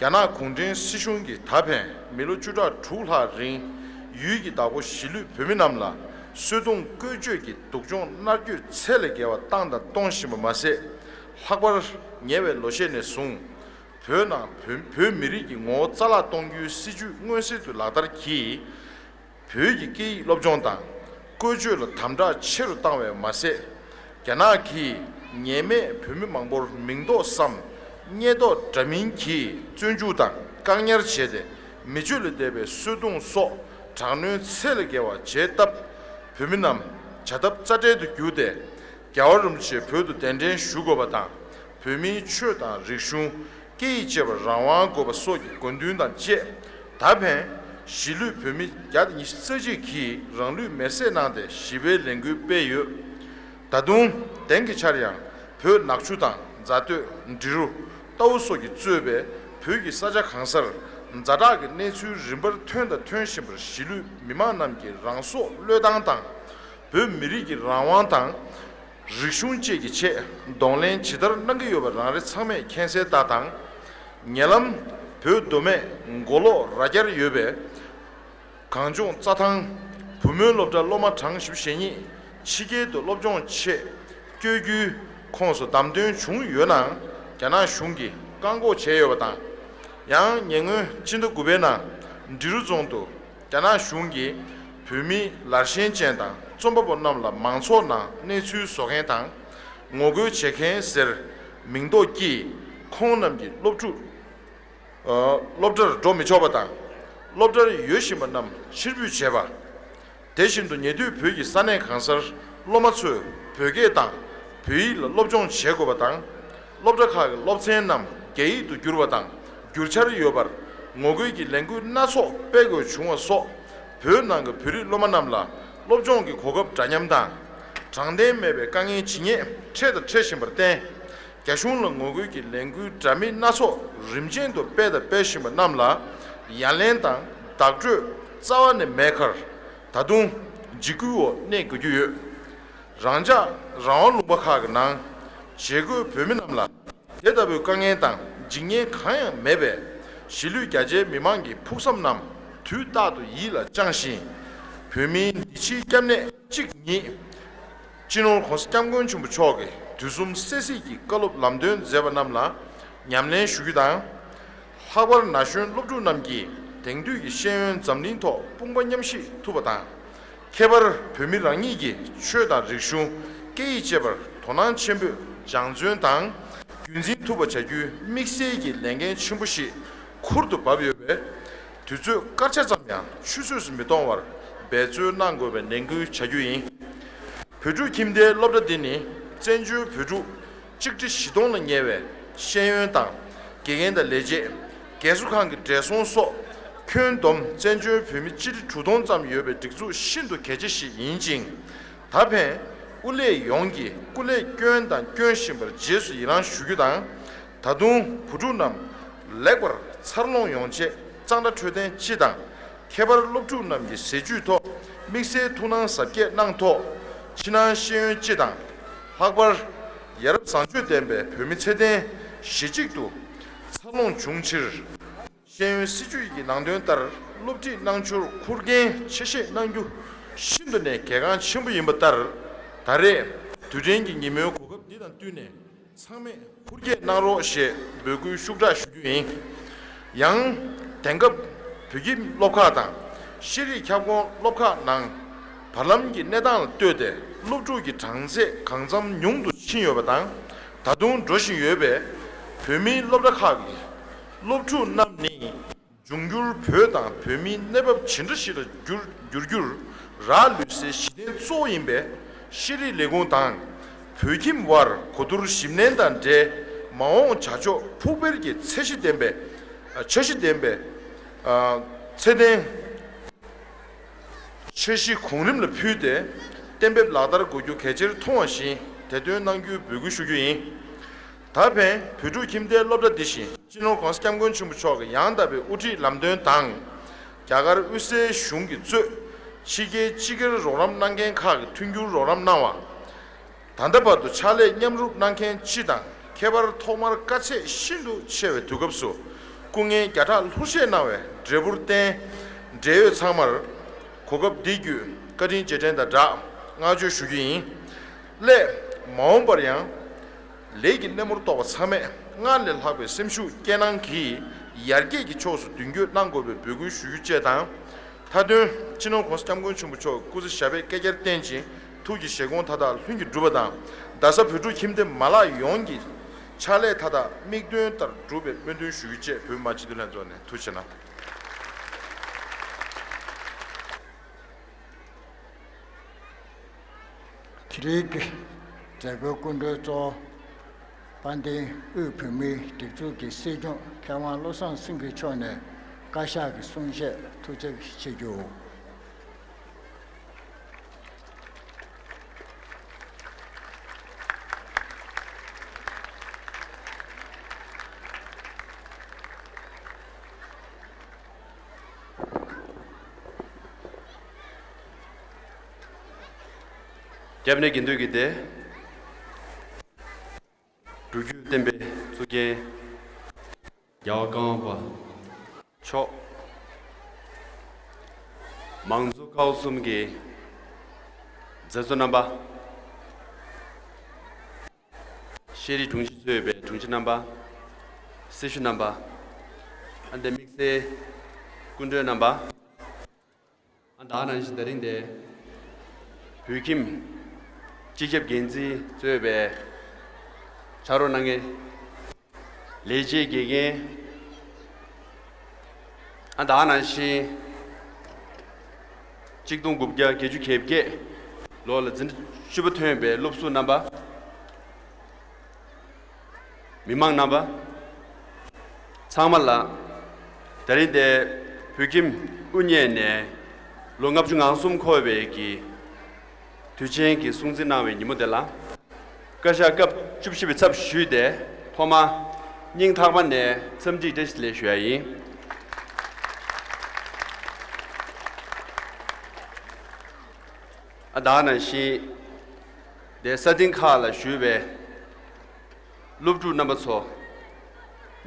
རྒྱ་ནག་གུང་ཁྲན་སྲིད་གཞུང་གིས་ད་ཕན་མི་ལོ་བཅུ་ཕྲག་དྲུག་ལྷག་རིང་ཡུལ་གྱི་བདག་པོ་གཞིས་ལུས་བོད་མི་རྣམས་ལ་གསོད་རྡུང་བཀོལ་སྤྱོད་ཀྱི་སྡུག་སྦྱོང་མནར་གཅོད་ཚད་ལས་བརྒལ་བ་བཏང་དང་གཏོང་བཞིན་པ་མ་ཟད། ལྷག་པར་ཉེ་བའི་ལོ་ཤས་ནས་བཟུང་བོད་ནང་བོད་བོད་མི་རིགས་ཀྱི་ངོ་བོ་རྩ་བརླག་གཏོང་རྒྱུའི་སྲིད་ཇུས་མངོན་གསལ་དུ་ལག་བསྟར་གྱིས། བོད་ཀྱི་སྐད་ཡིག་སློབ་སྦྱོང་དང་བཀོལ་སྤྱོད་ལ་དམ་དྲག་ཆེ་རུ་བཏང་བས་མ་ཟད། རྒྱ་ནག་གིས་ཉེས་མེད་བོད་མི་མང་པོར་མིང་འདོགས་སམ་སྙད་འདོགས་འདྲ་མིན་གྱིས་བཙོན་འཇུག་དང་བཀག་ཉར་བྱས་ཏེ། མི་སྤྱོད་ལས་འདས་པའི་གསོད་རྡུང་སོགས་དྲག་གནོན་ཚད་ལས་བརྒལ་བ་བྱས་སྟབས། བོད་མི་རྣམས་བྱ་ཐབས་རྩ་བྲལ་དུ་གྱུར་ཏེ། རྒྱལ་བ་རིན་པོ་ཆེ་བོད་དུ་གདན་འདྲེན་ཞུ་དགོས་པ་དང་། བོད་མིའི་ཆོས་དང་རིག་གཞུང་། སྐད་ཡིག་བཅས་པར་རང་དབང་དགོས་པ་སོགས་ཀྱི་དགོས་འདུན་དང་བཅས། ད་ཕན་གཞིས་ལུས་བོད་མི་བརྒྱ་དང་ཉི་ཤུ་རྩ་གཅིག་གིས་རང་ལུས་མེར་སྲེག་གནང་སྟེ་ཞི་བའི་ལས་འགུལ་སྤེལ་ཡོད། ད་དུང་དེང་གི་ཆར་ཡང་བོད་ནག་ཆུ་དང་རྫ་སྟོད། འབྲི་རུ། རྟའུ་སོགས་ཀྱིས་གཙོས་པའི་བོད་ཀྱི་ས་ཆ་གང་སར་ཛ་དྲག་གི་གནས་ཚུལ་རིམ་པར་ཐོན་དང་ཐོན་བཞིན་པར་གཞིས་ལུས་མི་མང་རྣམས་ཀྱིས་རང་སྲོག་བློས་བཏང་དང་། བོད་མི་རིགས་ཀྱི་རང་དབང་དང་། རིག་གཞུང་བཅས་ཀྱི་ཆེད་གདོང་ལེན་ཇི་ལྟར་གནང་གི་ཡོད་པ་རང་རེ་ཚང་མས་མཁྱེན་གསལ་ལྟར་དང་། ཉེ་ལམ་བོད་མདོ་སྨད་མགོ་ལོག་རྭ་རྒྱར་ཡོད་པའི་གངས་ལྗོངས་རྩྭ་ཐང་བུ་སྨོན་སློབ་གྲྭ་སློབ་མ་གྲངས་བཞི་བཅུ་ཞེ་གཉིས་ཕྱི་རྒྱལ་དུ་སློབ་སྦྱོང་ཆེད་བསྐྱོད་རྒྱུའི་ཁོངས་སུ་བདམས་ཐོན་བྱུང་ཡོད་ནའང་རྒྱ་ནག་གཞུང་གིས་བཀག་འགོག་བྱས་ཡོད་པ་དང་། ཡང་ཉེ་སྔོན་ཕྱི་ཟླ་དགུ་པའི་ནང་འབྲི་རུ་རྫོང་དུ། རྒྱ་ནག་གཞུང་གིས་བོད་མི་ལར་ཞེན་ཅན་དང་རྩོམ་པ་པོ་རྣམས་ལ་མང་ཚོགས་ནང་གནས་ཚུལ་བཟོ་མཁན་དང་ངོ་རྒོལ་བྱེད་མཁན་ཟེར་མིང་འདོགས་ཀྱིས་ཁོང་རྣམས་ཀྱི་སློབ་ཕྲུག་ཨ། སློབ་གྲྭར་འགྲོ་མི་ཆོག་པ་དང་། སློབ་གྲྭར་ཡོད་བཞིན་པ་རྣམས་ཕྱིར་འབུད་བྱས་པ། དེ་བཞིན་དུ་ཉེ་དུས་བོད་ཀྱི་ས་གནས་གང་སར་སློབ་མ་ཚོས་བོད་སྐད་དང་བོད་ཡིག་ལ་སློབ་སྦྱོང་བྱེད་དགོས་པ་དང་། སློབ་གྲྭ་ཁག་གི་སློབ་ཚན་རྣམས་རྒྱ་ཡིག་ཏུ་བསྒྱུར་བ་དང་བསྒྱུར་འཆར་ཡོད་པར་ངོ་རྒོལ་གྱི་ལས་འགུལ་སྣ་ཚོགས་སྤེལ་དགོས་བྱུང་བ་སོགས། བོད་ནང་གི་བོད་རིགས་སློབ་མ་རྣམས་ལ་སློབ་སྦྱོང་གི་གོ་སྐབས་འདྲ་མཉམ་དང་། དྲང་བདེན་མེད་པའི་དཀའ་ངལ་ཇི་སྙེད་འཕྲད་དང་འཕྲད་བཞིན་པར་བརྟེན། རྒྱ་གཞུང་ལ་ངོ་རྒོལ་གྱི་ལས་འགུལ་འདྲ་མིན་སྣ་ཚོགས་རིམ་ཅན་དུ་སྤེལ་དང་སྤེལ་བཞིན་པ་རྣམས་ལ་ཡ་ལན་དང་བདག་སྤྲོད་རྩ་བ་ནས་མེད་ཁར། ད་དུང་འཇིགས་སྐུལ་འོག་གནས་དགོས་ཀྱི་ཡོད། རང་ཅག་རང་དབང་ལུང་པ་ཁག་གི་ནང་བྱེས་འཁོད་བོད་མི་རྣམས་ལ་དེ་ལྟ་བུའི་དཀའ་ངལ་དང་འཇིགས་ཉེན་གང་ཡང་མེད་པས། གཞིས་ལུས་རྒྱ་ཆེའི་མི་མང་གི་ཕུགས་བསམ་རྣམས་དུས་རྟག་ཏུ་ཡིད་ལ་བཅངས་ཤིང་། བོད་མིའི་འདི་ཕྱིའི་སྐྱབས་གནས་གཅིག་ཉིད། སྤྱི་ནོར་༸གོང་ས་༸སྐྱབས་མགོན་ཆེན་པོ་མཆོག་གིས་དུས་གསུམ་སྲས་གཟིགས་ཀྱི་བཀའ་སློབ་ལམ་སྟོན་མཛད་པ་རྣམས་ལ་ཉམས་ལེན་ཞུ་རྒྱུ་དང་། ལྷག་པར་ན་གཞོན་སློབ་ཕྲུག་རྣམས་ཀྱིས་དེང་དུས་ཀྱི་ཤེས་ཡོན་འཛམ་གླིང་ཐོག་དཔུང་པ་མཉམ་གཤིབ་ཐུབ་པ་དང་། ཁྱད་པར་བོད་མི་རང་ཉིད་ཀྱི་ཆོས་དང་རིག་གཞུང་སྐད་ཡིག་བཅས་པར་དོ་སྣང་ཆེན་པོས་སྦྱང་བརྩོན་དང་རྒྱུན་འཛིན་ཐུབ་པ་བྱ་རྒྱུའི་དམིགས་བསལ་གྱི་ལས་འགན་ཆེན་པོ་ཞིག་ཁུར་དུ་བབས་ཡོད་པས། དུས་ཚོད་སྐར་ཆ་ཙམ་ཡང་ཆུད་ཟོས་སུ་མི་གཏོང་བར་འབད་བརྩོན་གནང་དགོས་པའི་ནན་སྐུལ་བྱ་རྒྱུ་ཡིན། བོད་ཕྲུག་ཁྱིམ་སྡེའི་སློབ་གྲྭ་འདི་ནི་བཙན་བྱོལ་བོད་ཕྲུག་གཅིག་ཁྲི་བཞི་སྟོང་ལ་ཉེ་བའི་ཤེས་ཡོན་དང་དགེ་རྒན་དང་ལས་བྱེད། རྒན་གསོ་ཁང་གི་བགྲེས་སོང་སོགས་ཁྱོན་བསྡོམས་བཙན་བྱོལ་བོད་མི་སྤྱི་ཁྲི་དྲུག་སྟོང་ཙམ་ཡོད་པའི་སྒྲིག་འཛུགས་ཤིན་ཏུ་གལ་ཆེ་ཞིག་ཡིན་ཅིང་། ད་ཕན་དབུ་ལས་ཡོངས་ཀྱིས་སྐུ་ལས་བསྐྱོན་དང་སྐྱོན་བཞིན་པར་རྗེས་སུ་ཡི་རང་ཞུ་རྒྱུ་དང་། ད་དུང་བུ་ཕྲུག་རྣམས་ལེགས་པར་འཚར་ལོངས་ཡོང་ཆེད་གཙང་སྦྲ་འཕྲོད་བསྟེན་སྤྱི་དང་། ཁྱད་པར་སློབ་ཕྲུག་རྣམས་ཀྱི་ཟས་བཅུད་ཐོག་དམིགས་བསལ་ཐུགས་སྣང་གཟབ་རྒྱས་གནང་ཐོག་ཕྱི་ནང་ཤེས་ཡོན་སྤྱི་དང་། ལྷག་པར་ཡ་རབས་བཟང་སྤྱོད་ལྡན་པའི་བོད་མི་ཚད་ལྡན་གཞི་གཅིག་ཏུ་འཚར་ལོངས་འབྱུང་ཕྱིར། ཤེས་ཡོན་སྲིད་བྱུས་ཀྱི་ནང་དོན་ལྟར་སློབ་ཁྲིད་གནང་ཕྱོགས་ཁུར་འགན་ཆེ་བཞེས་གནང་རྒྱུ་ཤིན་ཏུ་ནས་གལ་འགངས་ཆེན་པོ་ཡིན་པ་ལྟར། ད་རེས་དུས་དྲན་གྱི་ཉིན་མོའི་གོ་སྐབས་འདི་དང་བསྟུན་ནས། ཚང་མས་ཧུར་བསྐྱེད་གནང་རོགས་ཞེས་འབོད་སྐུལ་ཤུགས་དྲག་ཞུ་རྒྱུ་ཡིན། ཡང་། དེང་སྐབས་བོད་ཁྱིམ་སློབ་ཁག་དང་ཤེས་རིག་ཁྱབ་ཁོངས་སློབ་ཁག་ནང་བར་ལམ་གྱི་གནས་སྟངས་ལ་ལྟོས་ཏེ་སློབ་ཕྲུག་གི་གྲངས་ཚད་གང་འཚམ་ཉུང་དུ་ཕྱིན་ཡོད་པ་དང་། ད་དུང་འགྲོ་བཞིན་ཡོད་པའི་བོད་མིའི་སློབ་གྲྭ་ཁག་གི་སློབ་ཕྲུག་རྣམས་ནི། འབྱུང་འགྱུར་བོད་དང་བོད་མིའི་གནས་བབ་ཇི་འདྲ་ཞིག་ལ་འགྱུར་འགྱུར་རྒྱུར་རག་ལུས་སའི་གཞི་རྟེན་གཙོ་བོ་ཡིན་པས། ཤེས་རིག་ལས་ཁུངས་དང་བོད་ཁྱིམ་དབར་གོ་བསྡུར་ཞིབ་ནན་དང་འབྲེལ། མ་འོངས་བྱ་ཕྱོགས་ཕུགས་འཕེར་གྱི་ཚད་གཞི་ལྡན་པའི་འཆར་གཞི་ལྡན་པའི་ཚད་ལྡན་འཆར་གཞི་གོང་རིམ་ལ་ཕུལ་ཏེ་གཏན་འབེབས་ལག་བསྟར་དགོས་རྒྱུ་གལ་ཆེར་མཐོང་བ་བཞིན་དེ་འདོན་གནང་རྒྱུའི་འབོད་སྐུལ་ཞུ་རྒྱུ་ཡིན། ད་ཕན་བོད་ཕྲུག་ཁྱིམ་སྡེའི་སློབ་གྲྭ་འདི་བཞིན་སྤྱི་ནོར་༸གོང་ས་༸སྐྱབས་མགོན་ཆེན་པོ་མཆོག་གི་ཡང་དག་པའི་དབུ་ཁྲིད་ལམ་སྟོན་དང་། རྒྱ་གར་དབུས་སའི་གཞུང་གིས་གཙོས་ཕྱི་རྒྱལ་སྤྱི་སྒེར་རོགས་རམ་གནང་མཁན་ཁག་གིས་མཐུན་འགྱུར་རོགས་རམ་གནང་བ། ད་ལྟ་བར་དུ་ཕྱག་ལས་མཉམ་རུབ་གནང་མཁན་སྤྱི་དང་ཁྱད་པར་ཐོག་མར་དཀའ་ཚེགས་ཤིན་ཏུ་ཆེ་བའི་དུས་སྐབས་སུ་སྐུ་ངལ་བརྒྱ་ཕྲག་ལྷུར་བཞེས་གནང་བའི་འབྲས་བུར་བརྟེན། འབྲེལ་ཡོད་ཚང་མར་གོ་སྐབས་འདི་བརྒྱུད་བཀའ་དྲིན་རྗེས་དྲན་དང་སྦྲགས་བསྔགས་བརྗོད་ཞུ་རྒྱུ་ཡིན། སླད་མ་འོངས་པར་ཡང་ལས་ཀྱི་སྣེ་མོར་གཏོགས་པ་ཚང་མས་སྔར་ལས་ལྷག་པའི་སེམས་ཤུགས་སྐྱེད་སྣང་གིས་ཡར་རྒྱས་ཀྱི་ཕྱོགས་སུ་མདུན་སྐྱོད་གནང་དགོས་པའི་འབོད་སྐུལ་ཞུ་རྒྱུ་བཅས་དང་། མཐའ་དོན་སྤྱི་ནོར་༸གོང་ས་༸སྐྱབས་མགོན་ཆེན་པོ་མཆོག་སྐུ་ཚེ་ཞབས་པད་བསྐལ་བརྒྱར་བརྟན་ཅིང་ཐུགས་ཀྱི་བཞེད་དགོངས་མཐའ་དག་ལྷུན་གྱིས་འགྲུབ་པ་དང་། རྡ་ས་བོད་ཕྲུག་ཁྱིམ་སྡེ་མ་ལག་ཡོངས་ཀྱི་ཕྱག་ལས་མཐའ་དག་དམིགས་དོན་ལྟར་འགྲུབ་པའི་སྨོན་འདུན་ཞུ་རྒྱུ་བཅས་བོད་མི་མང་སྤྱི་འཐུས་ལྷན་ཚོགས་ནས་ཐུགས་རྗེ་གནང་། དེ་རིང་གི་མཛད་སྒོའི་སྐུ་མགྲོན་གཙོ་བོ་དཔལ་ལྡན་དབུས་བོད་མིའི་སྒྲིག་འཛུགས་ཀྱི་སྲིད་སྐྱོང་མཁས་དབང་བློ་བཟང་སེང་གེ་མཆོག་ནས་བཀའ་ཤག་གི་གསུང་བཤད་ཐུགས་བསྐྱེད་ཞུ་རྒྱུ། སྐྱབས་གནས་དགེ་འདུན་གྱི་སྡེ། སྒྲུབ་བརྒྱུད་བསྟན་པའི་གཙུག་རྒྱན། རྒྱལ་བ་ཀརྨ་པ་མཆོག། མང་གཙོ་ཀ་བ་གསུམ་གྱི་མཛད་གཙོ་རྣམ་པ། ཤེས་རིག་དྲུང་ཆེ་གཙོས་པའི་དྲུང་ཆེ་རྣམ་པ། སྲི་ཞུ་རྣམ་པ། ཨ་འདི་དམིགས་བསལ་སྐུ་མགྲོན་རྣམ་པ། ཨ་ད་ནང་བཞིན་ད་རིང་དེ་བོད་ཁྱིམ་སྤྱི་ཁྱབ་འགན་འཛིན་གཙོས་པའི་ཕྱག་རོགས་གནང་མཁན་ལས་བྱེད་དགེ་རྒན། ཨ་ད་ནང་བཞིན་གཅིག་སྟོང་དགུ་བརྒྱ་བརྒྱད་ཅུ་གྱ་བརྒྱད་ལོ་ལ་འཛིན་གྲྭ་བཅུ་པ་ཐོན་པའི་སློབ་ཟུར་རྣམ་པ། མི་མང་རྣམ་པ་ཚང་མ་ལ། ད་རིང་དེ་བོད་ཁྱིམ་དབུ་བརྙེས་ནས་ལོ་ལྔ་བཅུ་ང་གསུམ་འཁོར་བའི་གི་དུས་ཆེན་གྱི་སྲུང་བརྩི་གནང་བའི་ཉིན་མོ་དེ་ལ། བཀའ་ཤག་སྐབས་བཅུ་བཞི་པའི་ཚབ་ཞུས་ཏེ་ཐོག་མར་སྙིང་ཐག་པ་ནས་འཚམས་འདྲི་བཀྲ་ཤིས་བདེ་ལེགས་ཞུ་ཡ་ཡིན། ཨ་ད་ནང་བཞིན་དེ་ས་སྟེང་ཁག་ལ་བཞུགས་པའི་སློབ་ཕྲུག་རྣམ་པ་ཚོ།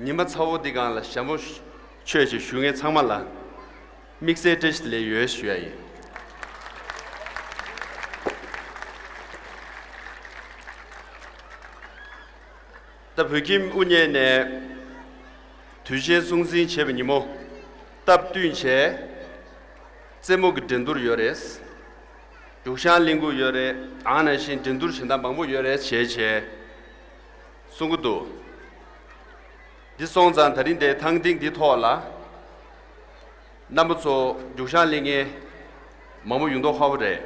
ཉི་མ་ཚ་བོ་འདི་སྒང་ལ་ཞྭ་མོ་མཆོད་ཅིག་ཞུ་མཁན་ཚང་མ་ལ་དམིགས་བསལ་བཀྲ་ཤིས་བདེ་ལེགས་ཡོད་ཞུ་ཡ་ཡིན། ད་བོད་ཁྱིམ་དབུ་བརྙེས་ནས་དུས་ཆེན་སྲུང་བརྩི་བྱས་པའི་ཉིན་མོ་སྟབས་བསྟུན་བྱས། རྩེད་མོ་གི་འགྲན་བསྡུར་ཡོད་རེད། རྒྱུག་ཤང་གླེང་གི་ཡོད་རེད། ཨ་ནང་བཞིན་འགྲན་བསྡུར་གཞན་དག་མང་པོ་ཡོད་རེད་བྱས་བྱས་གསུང་གི་འདུག་འདི་སོང་ཙང་ད་རིང་དེ་ཐང་སྟེང་འདི་ཐོག་ལ་རྣམ་པ་ཚོ་རྒྱུག་ཤང་གླེང་མཁན་མང་པོ་ཡོང་མདོག་ཁ་པོ་རེད།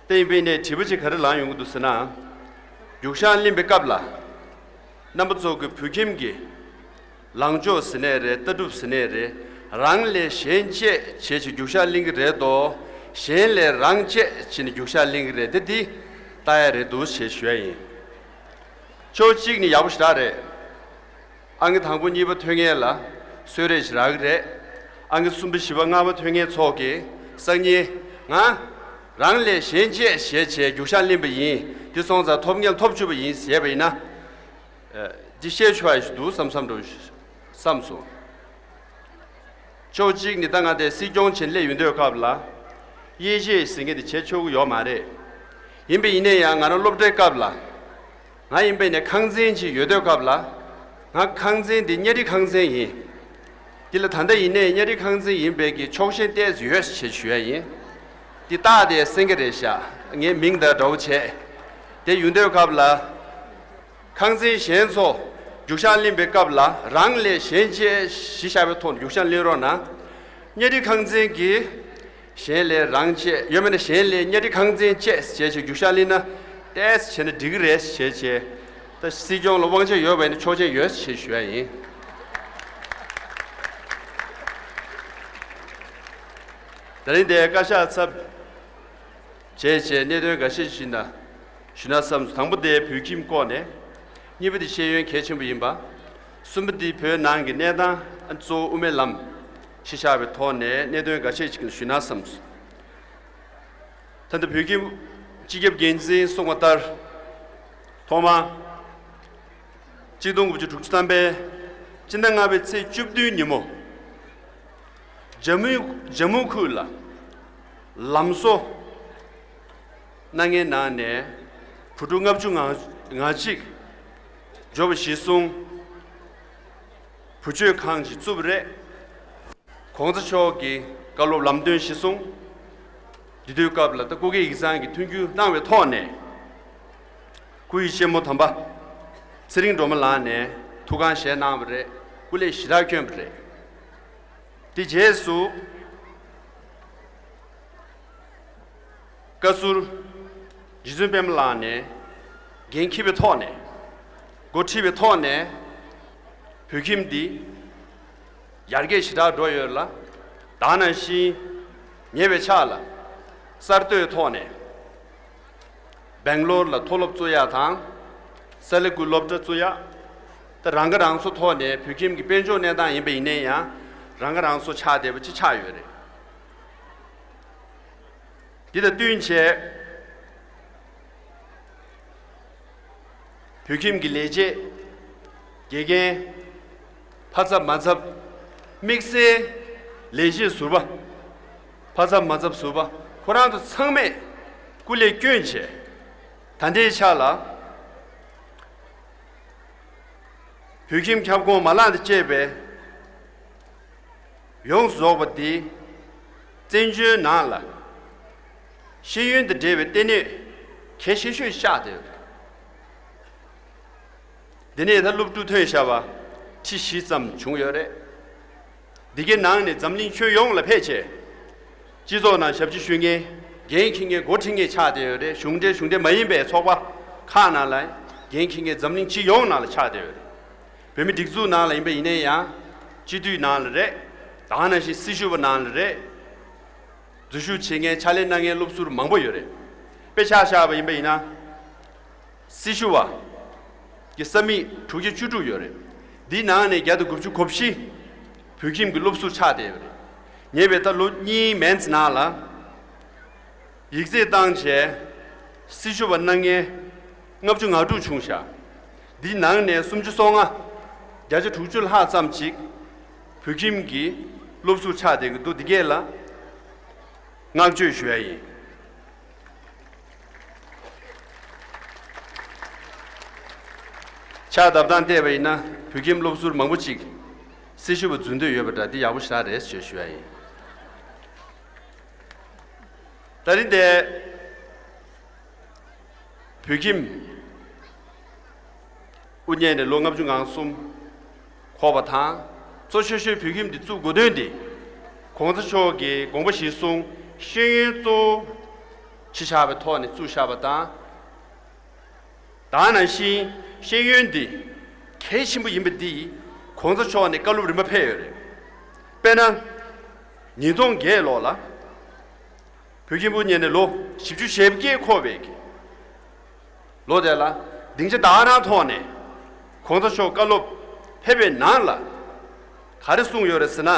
དེ་ཡིན་པའི་ནས་དྲི་བ་ཅིག་ག་རེ་ལངས་ཡོང་གི་འདུག་ཟེར་ན། རྒྱུག་ཤང་གླེང་པའི་སྐབས་ལ་རྣམ་པ་ཚོ་གི་བོད་ཁྱིམ་གྱི་ལངས་ཕྱོགས་ཟེར་ནའི་རེད། ལྟ་གྲུབ་ཟེར་ནའི་རེད། རང་ལས་གཞན་གཅེས་བྱེད་ཅིག་རྒྱུག་ཤར་གླིང་གི་རེད་དོ། གཞན་ལས་རང་གཅེས་བྱེད་ནས་རྒྱུག་ཤར་གླིང་གི་རེད་དེ། འདི་ལྟ་ཡ་རེད་འདུག་ཞེས་ཞུ་ཡ་ཡིན། ཕྱོགས་གཅིག་ནས་ཡག་པོ་ཞེ་དྲག་རེད། ཨང་ཀི་དང་པོ་གཉིས་པ་ཐོན་མཁན་ལ་གསོལ་རས་ཞིག་རག་གི་རེད། ཨང་ཀི་གསུམ་པ་བཞི་པ་ལྔ་པ་ཐོན་མཁན་ཚོ་གིས་སང་ཉིན་ང་རང་ལས་གཞན་གཅེས་བྱེད་བྱས་རྒྱུག་ཤར་གླིང་པ་ཡིན། འདི་སོང་ཙང་ཐོབ་མཁན་ཐོབ་བཅུག་པ་ཡིན་ཟེར་བ་ཡིན་ན། འདི་བཤད་ཆོག་ཡ་ཞིག་འདུག་བསམ་བསམ་འགྲོ་བསམ་སོང་། ཕྱོགས་གཅིག་ནས་ད་ང་དེ་སྲིད་སྐྱོང་བྱས་སླེབས་ཡོང་དུས་སྐབས་ལ། དབྱེ་འབྱེད་ཟེར་མཁན་དེ་བྱེད་ཆོག་གི་ཡོད་མ་རེད། ཡིན་པས་ཡིན་ནའི་ཡང་ང་རང་སློབ་གྲྭའི་སྐབས་ལ། ང་ཡིན་པས་ནས་ཁང་ཚན་ཅིག་ཡོད་དུས་སྐབས་ལ། ང་ཁང་ཚན་འདི་གཉའ་ཁྲི་ཁང་ཚན་ཡིན། འདི་ལ་ད་ལྟ་ཡིན་ནའི་གཉའ་ཁྲི་ཁང་ཚན་ཡིན་པའི་གི་ཆོག་མཆན་བལྟས་ཡོད་ཞེས་ཞུ་ཡ་ཡིན། འདི་རྟགས་དེ་སེང་གེ་རེད་ཤག་ངའི་མིང་དང་འདྲ་བོ་བྱས། དེ་ཡོང་དུས་སྐབས་ལ། ཁང་ཚན་གཞན་ཚོ་རྒྱུག་ཤར་གླིང་པའི་སྐབས་ལ་རང་ལས་གཞན་གཅེས་གཞི་བཞག་པའི་ཐོག་ནས་རྒྱུག་ཤར་གླིང་རོགས་གནང་། གཉའ་ཁྲི་ཁང་ཚན་གྱིས་གཞན་ལས་རང་གཅེས་ཡོད་མེད་ན་གཞན་ལས་གཉའ་ཁྲི་ཁང་ཚན་གཅེས་བྱས་བྱས་རྒྱུག་ཤར་གླིང་ན་ཏོག་ཙམ་བྱས་ན་འགྲིག་གི་རེད་ཞེས་བྱས། ད་སྲིད་སྐྱོང་ལ་དབང་ཆ་ཡོད་པ་ཡིན་ན་ཆོག་མཆན་ཡོད་ཞེས་ཞུ་ཡ་ཡིན། ད་རིང་དེ་བཀའ་ཤག་ཚབ་བྱས་བྱས་གནད་དོན་འགའ་ཤས་ཤིག་ན་ཞུ་ན་བསམ་སོང་། དང་པོ་དེ་བོད་ཁྱིམ་སྐོར་ནས། གཉིས་པ་དེ་ཤེས་ཡོན་གལ་ཆེན་པོ་ཡིན་པ། གསུམ་པ་དེ་བོད་ནང་གི་གནས་སྟངས་གཙོ་བོ་དབུ་མའི་ལམ་གཞི་བཞག་པའི་ཐོག་ནས་གནད་དོན་འགའ་ཤས་ཅིག་ཞུས་ན་བསམས་སོང་། ད་ལྟ་བོད་ཀྱི་སྤྱི་ཁྱབ་འགན་འཛིན་གསུངས་པ་ལྟར། ཐོག་མར། གཅིག་སྟོང་དགུ་བརྒྱ་དྲུག་ཅུ་ཐམ་པའི་སྤྱི་ཟླ་ལྔ་པའི་ཚེས་བཅུ་བདུན་ཉིན་མོ། ཇམ་མུ་ཇམ་མུ་ཁུལ་ལ་ལམ་བཟོ་གནང་མཁན་ནང་ནས་བུ་ཕྲུག་ལྔ་བཅུ་ང་གཅིག་འབྱོར་བ་གཞིར་བཟུང་བུ་བཅོལ་ཁང་ཞིག་བཙུགས་པ་རེད། གོང་ས་མཆོག་གི་བཀའ་སློབ་ལམ་སྟོན་གཞིར་བཟུང་། དེ་དུས་སྐབས་ལ་ད་སྐུ་སྒེར་ཡིག་ཚང་གི་མཐུན་འགྱུར་གནང་བའི་ཐོག་ནས། སྐུ་ཡི་གཅེན་མོ་དམ་པ་ཚེ་རིང་སྒྲོལ་མ་ལགས་ནས་ཐུགས་ཁང་བཞེངས་གནང་བ་རེད། སྐུ་ལས་ཞེ་དྲག་བསྐྱོན་པ་རེད། དེ་རྗེས་སུ། བཀའ་ཟུར་རྗེ་བཙུན་པད་མ་ལགས་ནས་འགན་འཁྱེར་བའི་ཐོག་ནས། འགོ་ཁྲིད་པའི་ཐོག་ནས་བོད་ཁྱིམ་འདི་ཡར་རྒྱས་ཞེ་དྲག་འགྲོ་ཡོད་ལ། ད་ག་ནང་བཞིན་ཉེ་བའི་ཆར་ལ་གསར་གཏོད་ཐོག་ནས་སྦེང་ལོར་ལ་མཐོ་སློབ་བཙུགས་ཡག་དང་། སེ་ལ་ཀུ་སློབ་གྲྭ་བཙུགས་ཡག་ད་རང་ཁ་རང་གསོ་ཐོག་ནས་བོད་ཁྱིམ་གྱི་དཔལ་འབྱོར་གནས་སྟངས་ཡིན་པ་ཡིན་ནའི་ཡང་རང་ཁ་རང་གསོ་ཆགས་བསྡད་པ་ཅིག་ཆགས་ཡོད་རེད། འདི་དང་བསྟུན་བྱས། བོད་ཁྱིམ་གྱི་ལས་བྱེད། དགེ་རྒན། ཕ་ཚབ་མ་ཚབ། དམིགས་བསལ་ལས་བྱེད་ཟུར་པ། ཕ་ཚབ་མ་ཚབ་ཟུར་པ། ཁོ་རང་ཚོ་ཚང་མས་སྐུ་ལས་བསྐྱོན་བྱས། ད་ལྟའི་ཆ་ལ། བོད་ཁྱིམ་ཁྱབ་ཁོངས་མ་ལག་དང་བཅས་པའི་ཡོངས་སུ་རྫོགས་པ་འདི་བཙན་བྱོལ་ནང་ལ་ཤེས་ཡོན་དང་འབྲེལ་བའི་ལྟེ་གནས་གལ་ཆེ་ཤོས་ཆགས་བསྡད་ཡོད་རེད། འདི་ནས་ད་སློབ་ཕྲུག་ཐོན་བཞག་པ་ཁྲི་བཞི་ཙམ་བྱུང་ཡོད་རེད། འདི་གའི་ནང་ནས་འཛམ་གླིང་ཁྱོན་ཡོངས་ལ་ཕེབས་བྱས། སྤྱི་ཚོགས་ནང་ཞབས་ཕྱི་ཞུ་མཁན། འགན་འཁྱེར་མཁན། འགོ་ཁྲིད་མཁན་ཆགས་བསྡད་ཡོད་རེད། གཞུང་འབྲེལ་གཞུང་འབྲེལ་མ་ཡིན་པའི་ཚོགས་པ་ཁག་ནང་ལ་འགན་འཁྱེར་མཁན་འཛམ་གླིང་སྤྱི་ཡོངས་ནང་ལ་ཆགས་བསྡད་ཡོད་རེད། བོད་མི་སྒྲིག་འཛུགས་ནང་ལ་ཡིན་པ་ཡིན་ན་ཡང་། སྤྱི་འཐུས་ནང་ལ་རེད། ད་ག་ནང་བཞིན་སྲི་ཞུ་བ་ནང་ལ་རེད། འཛུལ་ཞུགས་བྱེད་མཁན། ཕྱག་ལས་གནང་མཁན་སློབ་ཟུར་མང་པོ་ཡོད་རེད། དཔེ་ཆ་བཞག་པ་ཡིན་པ་ཡིན་ན། སྲི་ཞུ་བ་གི་ས་མིག་དྲུག་བརྒྱ་བཅུ་དྲུག་ཡོད་རེད། འདིའི་ནང་ནས་བརྒྱ་དང་དགུ་བཅུ་གོ་བཞི་བོད་ཁྱིམ་གྱི་སློབ་ཟུར་ཆགས་བསྡད་ཡོད་རེད། ཉེ་བའི་ད་ལོ་གཉིས་མན་ཙམ་ནང་ལ་ཡིག་ཚད་བཏང་བྱས་སྲི་ཞུ་བ་གནང་མཁན་ལྔ་བཅུ་ང་དྲུག་བྱུང་ཤག་འདིའི་ནང་ནས་སུམ་ཅུ་སོ་ལྔ། བརྒྱ་ཆ་དྲུག་ཅུ་ལྷག་ཙམ་ཅིག་བོད་ཁྱིམ་གྱི་སློབ་ཟུར་ཆགས་བསྡད་ཀྱི་འདུག་འདི་གས་ལ་བསྔགས་བརྗོད་ཞུ་ཡ་ཡིན། ཕྱག་བརྡབ་སྟངས་བལྟས་པ་ཡིན་ན་བོད་ཁྱིམ་སློབ་ཟུར་མང་པོ་ཅིག་སྲི་ཞུ་བ་འཛུལ་འདོད་ཡོད་པ་འདྲ། འདི་ཡག་པོ་ཞེ་དྲག་རེད་ཞེས་ཞུ་ཡ་ཡིན། ད་རིང་འདིར་བོད་ཁྱིམ་དབུ་བརྙེས་ནས་ལོ་ལྔ་བཅུ་ང་གསུམ་འཁོར་བ་དང་། གཙོ་ཆེ་ཤོས་བོད་ཁྱིམ་འདི་བཙུགས་དགོས་དོན་འདི། གོང་ས་མཆོག་གི་དགོངས་པ་གཞིར་བཟུང་ཤེས་ཡོན་གཙོ་བོ་གཞི་བཞག་པའི་ཐོག་ནས་བཙུགས་བཞག་པ་དང་། ད་ག་ནང་བཞིན་ཤེས་ཡོན་འདི་གལ་ཆེན་པོ་ཡིན་པ་འདི་གོང་ས་མཆོག་ནས་བཀའ་སློབ་རིམ་པ་ཕེབས་ཡོད་རེད། དཔེར་ན། ཉིས་སྟོང་བརྒྱད་ལོ་ལ་བོད་ཁྱིམ་དབུ་བརྙེས་ནས་ལོ་བཞི་བཅུ་ཞེ་བརྒྱད་འཁོར་བའི་གི་ལོ་དེ་ལ་སྡིངས་ཆ་དག་སྣང་ཐོག་ནས་གོང་ས་མཆོག་བཀའ་སློབ་ཕེབས་པའི་ནང་ལ་ག་རེ་གསུངས་ཡོད་རེད་ཟེར་ན།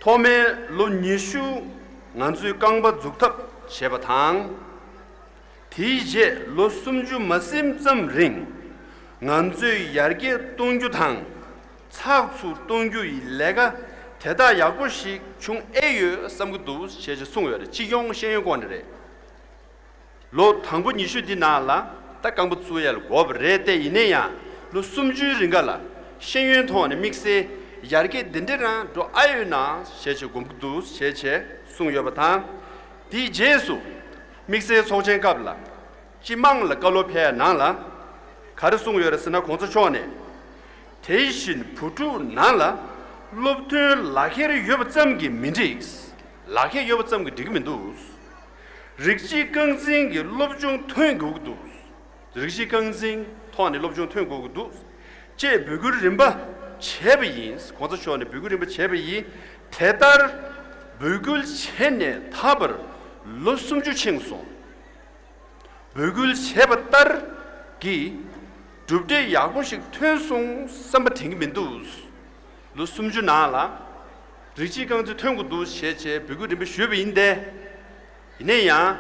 ཐོག་མའི་ལོ་ཉི་ཤུ་ང་ཚོས་རྐང་པ་འཛུགས་ཐབས་བྱས་པ་དང་། དེའི་རྗེས་ལོ་སུམ་ཅུ་མ་ཟིན་ཙམ་རིང་ང་ཚོས་ཡར་རྒྱས་གཏོང་རྒྱུ་དང་ཚགས་ཚུད་གཏོང་རྒྱུ་ཡི་ལས་ཀ་དེ་དག་ཡག་པོ་ཞིག་བྱུང་ཨེ་ཡོད་བསམ་གྱི་འདུག་ཞེས་ཅིག་གསུངས་ཡོད་རེད། སྤྱི་ཡོངས་ཤེས་ཡོན་སྐོར་ནས་རེད། ལོ་དང་པོ་ཉི་ཤུ་འདི་ནང་ལ་ད་རྐང་པ་བཙུགས་ཡ་ལ་དགོས་པ་རེད་དེ། ཡིན་ན་ཡང་ལོ་སུམ་ཅུའི་རིང་ག་ལ་ཤེས་ཡོན་ཐོག་ནས་དམིགས་བསལ་ཡར་རྒྱས་འདི་འདྲ་རང་འགྲོ་ཨ་ཡོད་ན་ཞེས་ཆེ་དགོངས་ཀྱི་འདུག་ཞེས་ཆེ་གསུངས་ཡོད་པ་དང་། དེའི་རྗེས་སུ་དམིགས་བསལ་ཚོགས་ཆེན་སྐབས་ལ་སྤྱི་དམངས་ལ་བཀའ་སློབ་ཕེབས་ནང་ལ་ག་རེ་གསུངས་ཡོད་རེད་ཟེར་ན། གོང་ས་མཆོག་ནས། དེ་བཞིན་བུ་ཕྲུག་ནང་ལ་སློབ་ཐོན་ལག་ཁྱེར་ཡོད་པ་ཙམ་གྱིས་མི་འགྲིག། ལག་ཁྱེར་ཡོད་པ་ཙམ་གྱིས་འགྲིག་གི་མི་འདུག། རིགས་གཅིག་རྐང་འཛིན་གྱི་སློབ་སྦྱོང་ཐོན་དགོས་ཀྱི་འདུག། རིགས་གཅིག་རྐང་འཛིན་ཐོག་ནས་སློབ་སྦྱོང་ཐོན་དགོས་ཀྱི་འདུག་ཅེས་འབོད་སྐུལ་རིམ་པ་བྱས་པ་ཡིན། གོང་ས་མཆོག་ནས་འབོད་སྐུལ་རིམ་པ་བྱས་པ་ཡིན། དེ་ལྟར་འབོད་སྐུལ་བྱས་ནས་ད་བར་ལོ་སུམ་ཅུ་ཕྱིན་སོང་། འབོད་སྐུལ་བྱས་པ་ལྟར་གྱི་གྲུབ་འབྲས་ཡག་པོ་ཞིག་ཐོན་སོང་བསམ་པ་དྲན་གྱི་མི་འདུག་ལོ་སུམ་ཅུ་ནང་ལ་རིགས་གཅིག་རྐང་འཛིན་ཐོན་དགོས་འདུག་བྱས་བྱས་འབོད་སྐུལ་རིམ་པས་ཞུས་པ་ཡིན་ཏེ། ཡིན་ན་ཡང་།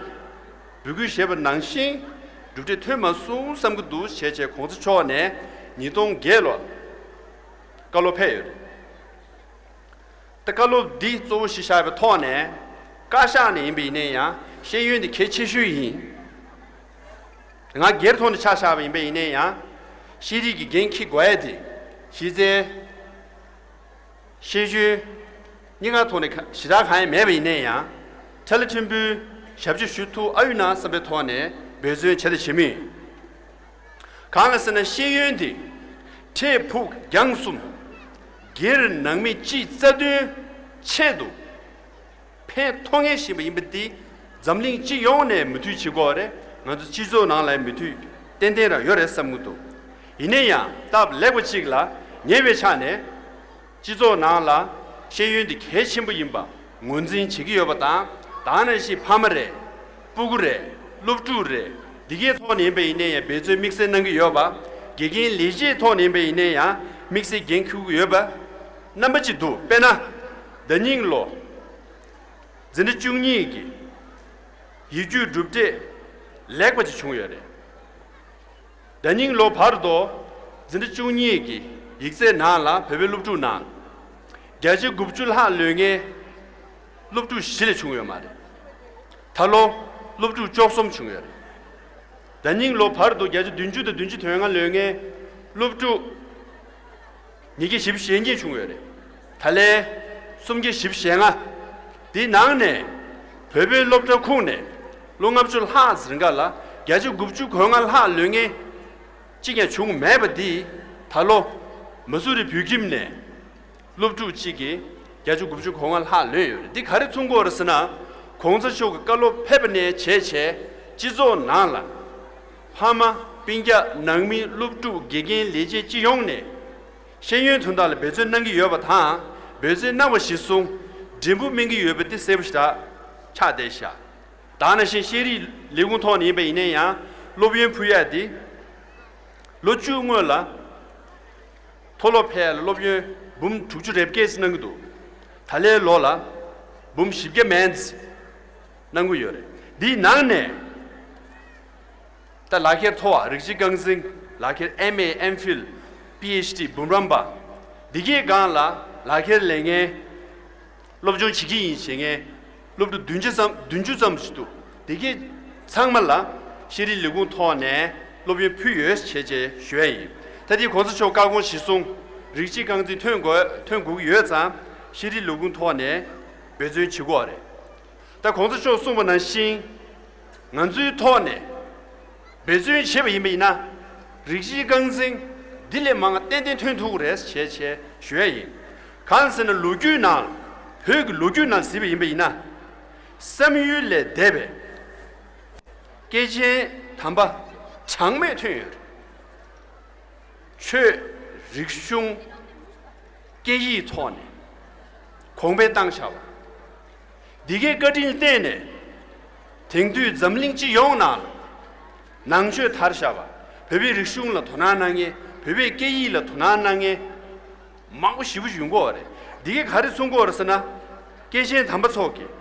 འབོད་སྐུལ་བྱས་པ་ནང་བཞིན་གྲུབ་འབྲས་ཐོན་མ་སོང་བསམ་གྱི་འདུག་བྱས་བྱས་གོང་ས་མཆོག་ནས་ཉིས་སྟོང་བརྒྱད་ལོར་བཀའ་སློབ་ཕེབས་ཡོད་རེད། ད་བཀའ་སློབ་འདི་གཙོ་བོ་གཞི་བཞག་པའི་ཐོག་ནས་བཀའ་ཤག་ནས་ཡིན་པ་ཡིན་ན་ཡང་ཤེས་ཡོན་འདི་གལ་ཆེ་ཤོས་ཡིན། ང་སྒེར་ཐོག་ནས་ཆ་བཞག་པ་ཡིན་པ་ཡིན་ན་ཡང་ཤེས་རིག་གི་འགན་འཁྱེར་དགོས་ཡ་དེ་གཞི་རྩའི་ཤེས་ཡོན་གཉིས་ཀ་ཐོག་ནས་ག་ཞེ་དྲག་གང་ཡང་མེད་པ་ཡིན་ན་ཡང་ཁྲ་ལ་ཕྲན་བུའི་ཞབས་ཕྱི་ཞུ་ཐུབ་ཨ་ཡོད་ན་བསམ་པའི་ཐོག་ནས་འབད་བརྩོན་བྱས་དང་བྱེད་མུས་ཡིན། གང་ལ་ཟེར་ན་ཤེས་ཡོན་དེ་འཕྲལ་ཕུགས་རྒྱང་གསུམ་སྒེར་ནང་མི་སྤྱིའི་རྩ་དོན་ཆེད་དུ་ཕན་ཐོགས་ངེས་ཤེས་པ་ཡིན་པ་འདི་འཛམ་གླིང་སྤྱི་ཡོངས་ནས་མོས་མཐུན་བྱེད་དགོས་རེད། ང་ཚོ་སྤྱི་ཚོགས་ནང་ལ་མོས་མཐུན་ཏན་ཏན་རང་ཡོད་རེད་བསམ་གྱི་འདུག་ཡིན་ན་ཡང་སྟབས་ལེགས་པ་གཅིག་ལ་ཉེ་བའི་ཆ་ནས་སྤྱི་ཚོགས་ནང་ལ་ཤེས་ཡོན་འདི་གལ་ཆེན་པོ་ཡིན་པ་ངོས་འཛིན་བྱེད་ཀྱི་ཡོད་པ་དང་། ད་ནང་བཞིན་ཕ་མ་རེད། སྤུ་གུ་རེད། སློབ་ཕྲུག་རེད། འདི་གའི་ཐོག་ནས་ཡིན་པ་ཡིན་ན་ཡང་འབད་བརྩོན་དམིགས་བསལ་གནང་གི་ཡོད་པ། དགེ་རྒན་ལས་བྱེད་ཐོག་ནས་ཡིན་པ་ཡིན་ན་ཡང་དམིགས་བསལ་འགན་འཁུར་གྱི་ཡོད་པ་རྣམ་པ་གཅིག་འདུག་དཔེར་ན། ཟླ་ཉིན་ལོ། འཛིན་གྲྭ་བཅུ་གཉིས་ཀྱི་ཡིག་རྒྱུགས་གྲུབ་འབྲས་ལེགས་པ་ཅིག་བྱུང་ཡོད་རེད། ཟླ་ཉིན་ལོ་བར་དུ་འཛིན་གྲྭ་བཅུ་གཉིས་ཀྱི་ཡིག་ཚད་ནང་ལ་བོད་པའི་སློབ་ཕྲུག་ནང་བརྒྱ་ཆ་དགུ་བཅུ་ལྷག་ལོན་མཁན་སློབ་ཕྲུག་བཞི་ལས་བྱུང་ཡོད་མ་རེད། ད་ལོ་སློབ་ཕྲུག་བཅུ་གསུམ་བྱུང་ཡོད་རེད། ཟླ་ཉིན་ལོ་བར་དུ་བརྒྱ་ཆ་བདུན་ཅུ་དང་བདུན་ཅུ་དོན་ལྔ་ལོན་མཁན་སློབ་ཕྲུག་ཉིས་བརྒྱ་བཞི་བཅུ་ཞེ་གཉིས་བྱུང་ཡོད་རེད། ད་ལན་སུམ་བརྒྱ་བཞི་བཅུ་ཞེ་ལྔ། དེའི་ནང་ནས་བོད་པའི་སློབ་གྲྭ་ཁོངས་ནས་ལོ་ལྔ་བཅུ་ལྷག་ཟིན་ག་ལ་བརྒྱ་ཆ་དགུ་བཅུ་གོ་ལྔ་ལྷག་ལོན་མཁན་གཅིག་ཀྱང་བྱུང་མེད་པ་འདིས་ད་ལོ་མ་སུ་རི་བོད་ཁྱིམ་ནས་སློབ་ཕྲུག་གཅིག་གིས་བརྒྱ་ཆ་དགུ་བཅུ་གོ་ལྔ་ལྷག་ལོན་ཡོད་རེད། འདི་ག་རེ་མཚོན་གྱི་ཡོད་རེད་ཟེར་ན། གོང་ས་མཆོག་གི་བཀའ་སློབ་ཕེབས་པ་ནས་བྱས་བྱས་སྤྱི་ཚོགས་ནང་ལ་ཕ་མ་སྤུན་ཀྱག་ནང་མི་སློབ་ཕྲུག་དགེ་རྒན་ལས་བྱེད་སྤྱི་ཡོངས་ནས་ཤེས་ཡོན་དོན་དག་ལ་འབད་བརྩོན་གནང་གི་ཡོད་པ་དང་། འབད་བརྩོན་གནང་བ་གཞིར་བཟུང་འབྲས་བུ་སྨིན་གྱི་ཡོད་པ་དེ་གསལ་པོ་ཞེ་དྲག་ཆགས་བསྡད་ཤག་ད་ནང་བཞིན་ཤེས་རིག་ལས་ཁུངས་ཐོག་ནས་ཡིན་པ་ཡིན་ན་ཡང་སློབ་ཡོན་ཕུལ་ཡག་དེ་ལོ་བཅུ་སྔོན་ལ་མཐོ་སློབ་ཕེབས་ཡག་ལ་སློབ་ཡོན་འབུམ་དྲུག་ཅུ་རེ་བརྒྱད་ཙམ་གནང་གི་འདུག་ད་ལན་ལོ་ལ་འབུམ་བཞི་བརྒྱ་མན་ཙམ་གནང་གི་ཡོད་རེད། འདིའི་ནང་ནས་ད་ལག་ཁྱེར་མཐོ་བ་རིགས་གཅིག་རྐང་འཛིན་ལག་ཁྱེར་ཨེམ་ཨེ་ཨེམ་ཕིལ་པི་ཨེཆ་ཌི་འབུམ་རམས་པ་འདི་གའི་སྒང་ལ་ལག་ཁྱེར་ལེན་མཁན། སློབ་སྦྱོང་བྱེད་ཀྱི་ཡིན་ཞེས་ངས་སློབ་ཕྲུག་བདུན་ཅུ་ཙམ་བདུན་ཅུ་ཙམ་ཞིག་འདུག་དེ་གའི་ཚང་མ་ལ་ཤེས་རིག་ལས་ཁུངས་ཐོག་ནས་སློབ་ཡོན་ཕུལ་ཡོད་ཅེས་ཞེས་ཞུ་ཡ་ཡིན། ད་ལྟའི་གོང་ས་མཆོག་བཀའ་དགོངས་གཞིར་བཟུང་རིགས་གཅིག་རྐང་འཛིན་ཐོན་དགོས་ཐོན་དགོས་ཀྱི་ཡོད་ཙང་ཤེས་རིག་ལས་ཁུངས་ཐོག་ནས་འབད་བརྩོན་བྱེད་དགོས་རེད། ད་གོང་ས་མཆོག་གསུངས་པ་ནང་བཞིན། ང་ཚོའི་ཐོག་ནས་འབད་བརྩོན་བྱས་པ་ཡིན་པ་ཡིན་ན། རིགས་གཅིག་རྐང་འཛིན་འདི་ལས་མང་བ་ཏན་ཏན་ཐོན་ཐུབ་ཀྱི་རེད་ཅེས་ཞེས་ཞུ་ཡ་ཡིན། གང་ཟེར་ན་ལོ་རྒྱུས་ནང་བོད་ཀྱི་ལོ་རྒྱུས་ནང་གཟིགས་པ་ཡིན་པ་ཡིན་ན། བསམ་ཡུལ་ལས་འདས་པའི་སྐྱེས་ཆེན་དམ་པ་གྲངས་མེད་ཐོན་ཡོད་རེད། ཆོས། རིག་གཞུང་། སྐད་ཡིག་ཐོག་ནས་གོང་འཕེལ་བཏང་བཞག་པ། འདི་གའི་བཀའ་དྲིན་བརྟེན་ནས་དེང་དུས་འཛམ་གླིང་སྤྱི་ཡོངས་ནང་ལ་ནང་ཆོས་དར་བཞག་པ། བོད་པའི་རིག་གཞུང་ལ་དོ་སྣང་གནང་མཁན། བོད་པའི་སྐད་ཡིག་ལ་དོ་སྣང་གནང་མཁན་མང་པོ་ཞེ་པོ་ཡོང་གི་ཡོད་རེད། འདི་གའི་ག་རེ་མཚོན་གྱི་ཡོད་རེད་ཟེར་ན། སྐྱེས་ཆེན་དམ་པ་ཚོ་གིས་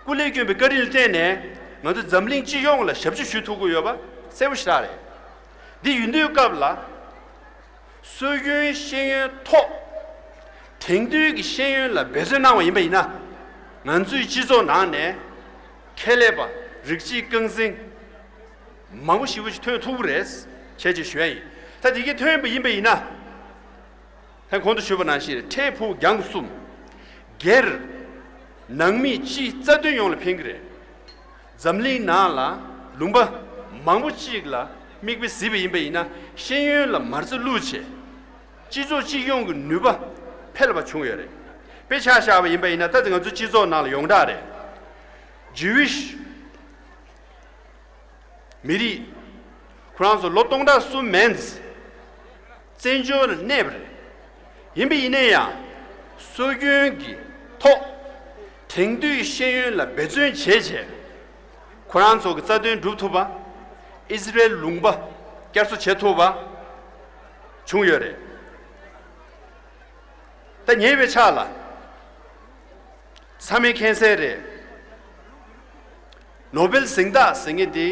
སྐུ་ལས་བསྐྱོན་པའི་བཀའ་དྲིན་ལ་བརྟེན་ནས་ང་ཚོ་འཛམ་གླིང་སྤྱི་ཡོངས་ལ་ཞབས་ཕྱི་ཞུ་ཐུབ་ཀྱི་ཡོད་པ་གསལ་པོ་ཞེ་དྲག་རེད། འདི་ཡིན་དུས་སྐབས་ལ། སྲོལ་རྒྱུན་ཤེས་ཡོན་ཐོག་དེང་དུས་ཀྱི་ཤེས་ཡོན་ལ་འབད་བརྩོན་གནང་བ་ཡིན་པ་ཡིན་ན། ང་ཚོའི་སྤྱི་ཚོགས་ནང་ནས་ཁྱད་ལས་པ་རིགས་གཅིག་རྐང་འཛིན་མང་པོ་ཞེ་པོ་ཞིག་ཐོན་ཐུབ་ཀྱི་རེད་ཅེས་ཅིག་ཞུ་ཡ་ཡིན། ད་དེ་གའི་ཐོན་པ་ཡིན་པ་ཡིན་ན། ད་གོང་དུ་ཞུས་པ་ནང་བཞིན་འཕྲལ་ཕུགས་རྒྱང་གསུམ། སྒེར། ནང་མི་སྤྱིའི་རྩ་དོན་ཡོངས་ལ་ཕན་གྱི་རེད། འཛམ་གླིང་ནང་ལ་ལུང་པ་མང་པོ་གཅིག་ལ་མིག་དཔེ་གཟིགས་པ་ཡིན་པ་ཡིན་ན་ཤེས་ཡོན་ལ་མ་རྩ་བླུགས་བྱས། སྤྱི་ཚོགས་སྤྱི་ཡོངས་ཀྱི་ནུས་པ་འཕེལ་བ་བྱུང་ཡོད་རེད། དཔེ་ཆ་བཞག་པ་ཡིན་པ་ཡིན་ན་ད་ལྟ་ང་ཚོ་སྤྱི་ཚོགས་ནང་ལ་ཡོངས་གྲགས་རེད། ཇུ་ཝིཤ། མི་རིགས། ཁོ་རང་ཚོ་ལོ་སྟོང་ཕྲག་གསུམ་མན་ཙམ་བཙན་བྱོལ་ལ་གནས་པ་རེད། ཡིན་པ་ཡིན་ན་ཡང་སྲོལ་རྒྱུན་གྱི་ཐོག་དེང་དུས་ཤེས་ཡོན་ལ་འབད་བརྩོན་བྱས་བྱས་ཁོ་རང་ཚོ་གི་རྩ་དོན་སྒྲུབ་ཐུབ་པ། ཨི་ཟི་རེལ་ལུང་པ་བསྐྱར་གསོ་བྱེད་ཐུབ་པ་བྱུང་ཡོད་རེད། ད་ཉེ་བའི་ཆར་ལ་ཚང་མས་མཁྱེན་གསལ་རེད། ནོ་བེལ་གཟེངས་རྟགས་ཟེར་མཁན་དེ་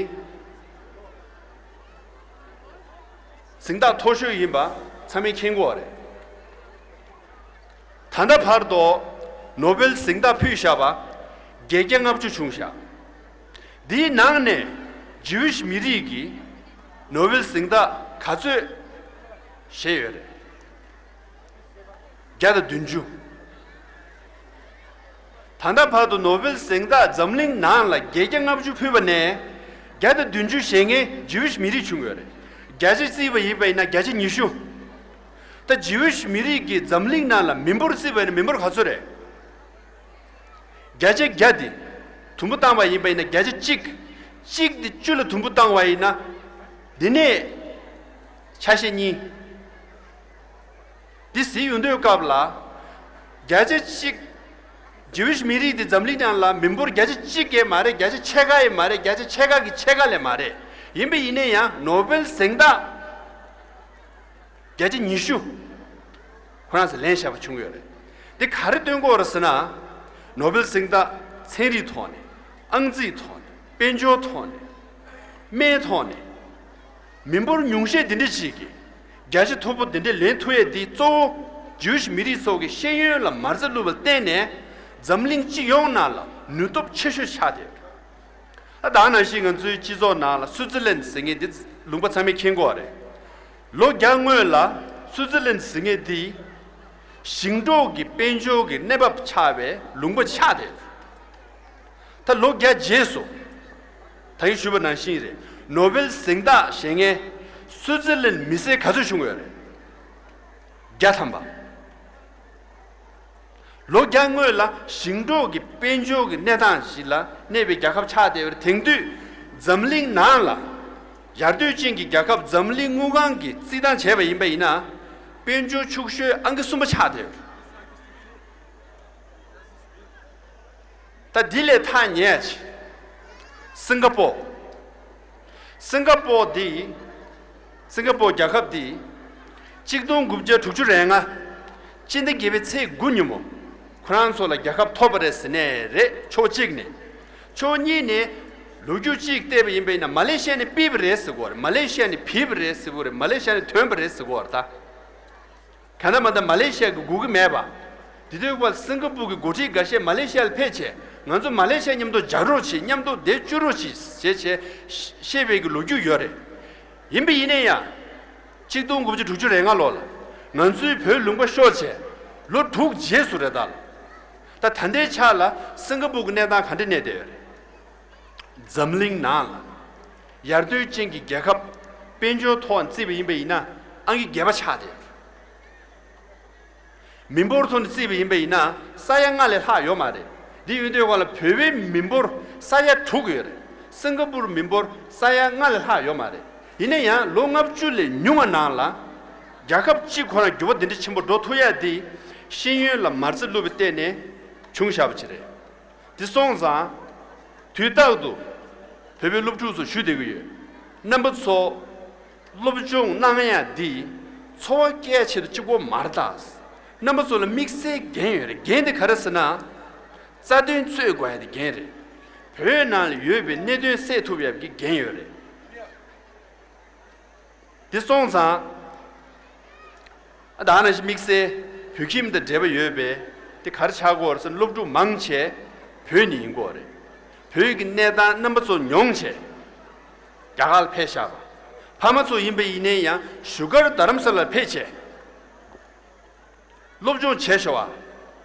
གཟེངས་རྟགས་མཐོ་ཤོས་ཡིན་པ་ཚང་མས་མཁྱེན་གྱི་ཡོད་རེད། ད་ལྟ་བར་དུ་ནོ་བེལ་གཟེངས་རྟགས་ཕུལ་བཞག་པ་བརྒྱད་བརྒྱ་ལྔ་བཅུ་བྱུང་བཞག་འདིའི་ནང་ནས་ཇིའུ་ཤི་མི་རིགས་ཀྱིས་ནོ་བེལ་གཟེངས་རྟགས་ག་ཚོད་བཞེས་ཡོད་རེད། བརྒྱ་དང་བདུན་ཅུ། ད་ལྟ་བར་དུ་ནོ་བེལ་གཟེངས་རྟགས་འཛམ་གླིང་ནང་ལ་བརྒྱད་བརྒྱ་ལྔ་བཅུ་ཕུལ་བ་ནས་བརྒྱ་དང་བདུན་ཅུ་བཞེས་མཁན་ཇིའུ་ཤི་མི་རིགས་བྱུང་ཡོད་རེད། བརྒྱ་ཆ་བརྩིས་པ་ཡིན་པ་ཡིན་ན་བརྒྱ་ཆ་ཉི་ཤུ། ད་ཇིའུ་ཤི་མི་རིགས་ཀྱི་འཛམ་གླིང་ནང་ལ་མི་འབོར་བརྩིས་པ་ཡིན་ན་མི་འབོར་ག་ཚོད་རེད། བརྒྱ་ཆ་བརྒྱ་དེ་དུམ་བུ་བཏང་བ་ཡིན་པ་ཡིན་ན་བརྒྱ་ཆ་གཅིག་གཅིག་དེ་བཅུ་ལ་དུམ་བུ་བཏང་བ་ཡིན་ན། འདི་ནས་ཆ་ཤས་གཉིས། འདི་གཟིགས་ཡོང་དུས་སྐབས་ལ། བརྒྱ་ཆ་གཅིག་ཇིའུ་ཤི་མི་རིགས་འདི་འཛམ་གླིང་ནང་ལ་མི་འབོར་བརྒྱ་ཆ་གཅིག་གས་མ་རེད། བརྒྱ་ཆ་ཕྱེད་ཀ་ཡས་མ་རེད། བརྒྱ་ཆ་ཕྱེད་ཀ་གི་ཕྱེད་ཀ་ལས་མ་རེད། ཡིན་པ་ཡིན་ན་ཡང་ནོ་བེལ་གཟེངས་རྟགས་བརྒྱ་ཆ་ཉི་ཤུ་ཁོ་རང་ཚོས་ལེན་བཞག་པ་བྱུང་ཡོད་རེད། འདི་ག་རེ་སྟོན་གྱི་ཡོད་རེད་ཟེར་ན། ནོ་བེལ་གཟེངས་རྟགས་ཚན་རིག་ཐོག་ནས། ཨང་རྩིས་ཐོག་ནས། དཔལ་འབྱོར་ཐོག་ནས། སྨན་ཐོག་ནས། མི་འབོར་ཉུང་ཤས་འདི་འདྲ་ཞིག་གིས་བརྒྱ་ཆ་མཐོ་པོ་འདི་འདྲ་ལེན་ཐུབ་ཡས་འདི་གཙོ་བོ་ཇིའུ་ཤི་མི་རིགས་ཚོ་གི་ཤེས་ཡོན་ལ་མ་རྩ་བླུགས་པར་བརྟེན་ནས་འཛམ་གླིང་སྤྱི་ཡོངས་ནང་ལ་ནུས་སྟོབས་ཆེ་ཤོས་ཆགས་བསྡད་ཡོད། ཨ་ད་ནང་བཞིན་ང་ཚོའི་སྤྱི་ཚོགས་ནང་ལ་སུའུ་ཙི་ལན་ཟེར་མཁན་འདི་ལུང་པ་ཚང་མས་མཁྱེན་གྱི་ཡོད་རེད། ལོ་བརྒྱ་སྔོན་ལ་སུའུ་ཙི་ལན་ཟེར་མཁན་འདི་ཞིང་འབྲོག་གི་དཔལ་འབྱོར་གྱི་གནས་བབ་ཆགས་པའི་ལུང་པ་ཆགས་བསྡད་ཡོད། ད་ལོ་བརྒྱ་རྗེས་སུ། ད་གིན་ཞུས་པ་ནང་བཞིན་རེད། ནོ་བེལ་གཟེངས་རྟགས་བཞེས་མཁན་སུའུ་ཙི་ལན་མི་སེར་ག་ཚོད་བྱུང་ཡོད་རེད། བརྒྱ་ཐམ་པ། ལོ་བརྒྱ་སྔོན་ལ་ཞིང་འབྲོག་གི་དཔལ་འབྱོར་གྱི་གནས་སྟངས་ཤིག་ལ་གནས་པའི་རྒྱལ་ཁབ་ཆགས་བསྡད་པ་རེད། དེང་དུས་འཛམ་གླིང་ནང་ལ་ཡར་ཐོན་ཅན་གྱི་རྒྱལ་ཁབ་འཛམ་གླིང་དངུལ་ཁང་གིས་རྩིས་ཐང་བྱས་པ་ཡིན་པ་ཡིན་ན། དཔལ་འབྱོར་ཕྱུག་ཤོས་ཨང་ཀི་གསུམ་པ་ཆགས་བསྡད་ཡོད་རེད། ད་འདི་ལས་ཐག་ཉེ་ཡ་ཅིག་སིང་ག་པོར། སིང་ག་པོར་འདི། སིང་ག་པོར་རྒྱལ་ཁབ་འདི། གཅིག་སྟོང་དགུ་བརྒྱ་དྲུག་ཅུ་རེ་ལྔ། སྤྱི་ཟླ་བརྒྱད་པའི་ཚེས་དགུ་ཉིན་མོ། ཁོ་རང་ཚོ་ལ་རྒྱལ་ཁབ་ཐོབ་པ་རེད་ཟེར་ནས་རེད། ཕྱོགས་གཅིག་ནས། ཕྱོགས་གཉིས་ནས། ལོ་རྒྱུས་གཅིག་བལྟས་པ་ཡིན་པ་ཡིན་ན་མ་ལེ་ཤི་ཡ་ནས་ཕུད་པ་རེད་ཟེར་གྱི་ཡོད་རེད། མ་ལེ་ཤི་ཡ་ནས་ཕུད་པ་རེད་ཟེར་གྱི་ཡོད་རེད། མ་ལེ་ཤི་ཡ་ནས་ཐོན་པ་རེད་ཟེར་གྱི་ཡོད་རེད་ད། གང་ལྟར་མ་ལྟར་མ་ལེ་ཤི་ཡ་གི་སྒུག་གི་མེད་པ། དེ་དུས་སྐབས་སིང་ག་པུར་གྱི་འགོ་ཁྲིད་འགའ་ཤས་མ་ལེ་ཤི་ཡ་ལ་ཕེབས་བྱས་ང་ཚོ་མ་ལེ་ཤི་ཡ་མཉམ་དུ་མཇལ་རོགས་བྱེད། མཉམ་དུ་འདིར་བཅུག་རོགས་བྱེད་ཞེས་བྱས་བཤད་པའི་གི་ལོ་རྒྱུས་ཡོད་རེད། ཡིན་པ་ཡིན་ན་ཡང་། གཅིག་སྟོང་དགུ་བརྒྱ་དྲུག་ཅུ་རེ་ལྔ་ལོ་ལ་ང་ཚོའི་བོད་ལུང་པ་ཤོར་བྱས་ལོ་དྲུག་རྗེས་སུ་རེད་ད་ལ། ད་ད་ལྟའི་ཆ་ལ་སིང་ག་པུར་གྱི་གནས་སྟངས་ག་འདྲ་གནས་བསྡད་ཡོད་རེད། འཛམ་གླིང་ནང་ལ་ཡར་ཐོན་ཅན་གྱི་རྒྱལ་ཁབ་དཔལ་འབྱོར་ཐོག་བརྩིས་པ་ཡིན་པ་ཡིན་ན་ཨང་ཀི་བརྒྱད་པ་ཆགས་བསྡད་ཡོད་རེད། མི་འབོར་ཐོག་ནས་བརྩིས་པ་ཡིན་པ་ཡིན་ན་ས་ཡ་ལྔ་ལས་ལྷག་ཡོད་མ་རེད། འདི་ཡོད་དུས་སྒང་ལ་བོད་པའི་མི་འབོར་ས་ཡ་དྲུག་ཡོད་རེད། སིང་ག་པུར་མི་འབོར་ས་ཡ་ལྔ་ལས་ལྷག་ཡོད་མ་རེད། ཡིན་ན་ཡང་ལོ་ལྔ་བཅུ་ལས་ཉུང་བ་ནང་ལ་རྒྱལ་ཁབ་གཅིག་ཁོ་རང་འགྱུར་བ་འདི་འདྲ་ཆེན་པོ་འགྲོ་ཐུབ་ཡ་འདི་ཤེས་ཡོན་ལ་མ་རྩ་བླུགས་པའི་སྟེང་ནས་བྱུང་བཞག་པ་ཅིག་རེད། འདི་སོང་ཙང་། དུས་རྟག་ཏུ་བོད་པའི་སློབ་ཕྲུག་ཚོ་ཞུ་བསྡད་ཀྱི་ཡོད། རྣམ་པ་ཚོ། སློབ་སྦྱོང་གནང་ཡ་འདི་འཚོ་བ་སྐྱེལ་ཆེད་དུ་གཅིག་པོ་མ་རེད་ད། རྣམ་པ་ཚོ་ལ་དམིགས་བསལ་འགན་ཡོད་རེད། འགན་དེ་ག་རེ་ཟེར་ན། རྩ་དོན་རྩོད་དགོས་ཡ་དེ་འགན་རེད། བོད་ནང་ལ་ཡོད་པའི་གནད་དོན་སེལ་ཐུབ་ཡ་གི་འགན་ཡོད་རེད། དེ་སོང་ཙང་། ཨ་ད་ནང་བཞིན་དམིགས་བསལ་བོད་ཁྱིམ་དང་འབྲེལ་བ་ཡོད་པའི་དེ་ག་རེ་ཆགས་ཀྱི་ཡོད་རེད་ཟེར་ན་སློབ་ཕྲུག་མང་ཆེ་བོད་ནས་ཡིན་གྱི་ཡོད་རེད། བོད་ཀྱི་གནས་སྟངས་རྣམ་པ་ཚོ་མྱོང་བྱས་རྒྱ་གར་ལ་ཕེབས་བཞག་པ། ཕ་མ་ཚོ་ཡིན་པ་ཡིན་ནའི་ཡང་བཞུགས་སྒར་རྡ་རམ་ས་ལར་ཕེབས་བྱས། སློབ་སྦྱོང་བྱས་ཤོག་ཨ།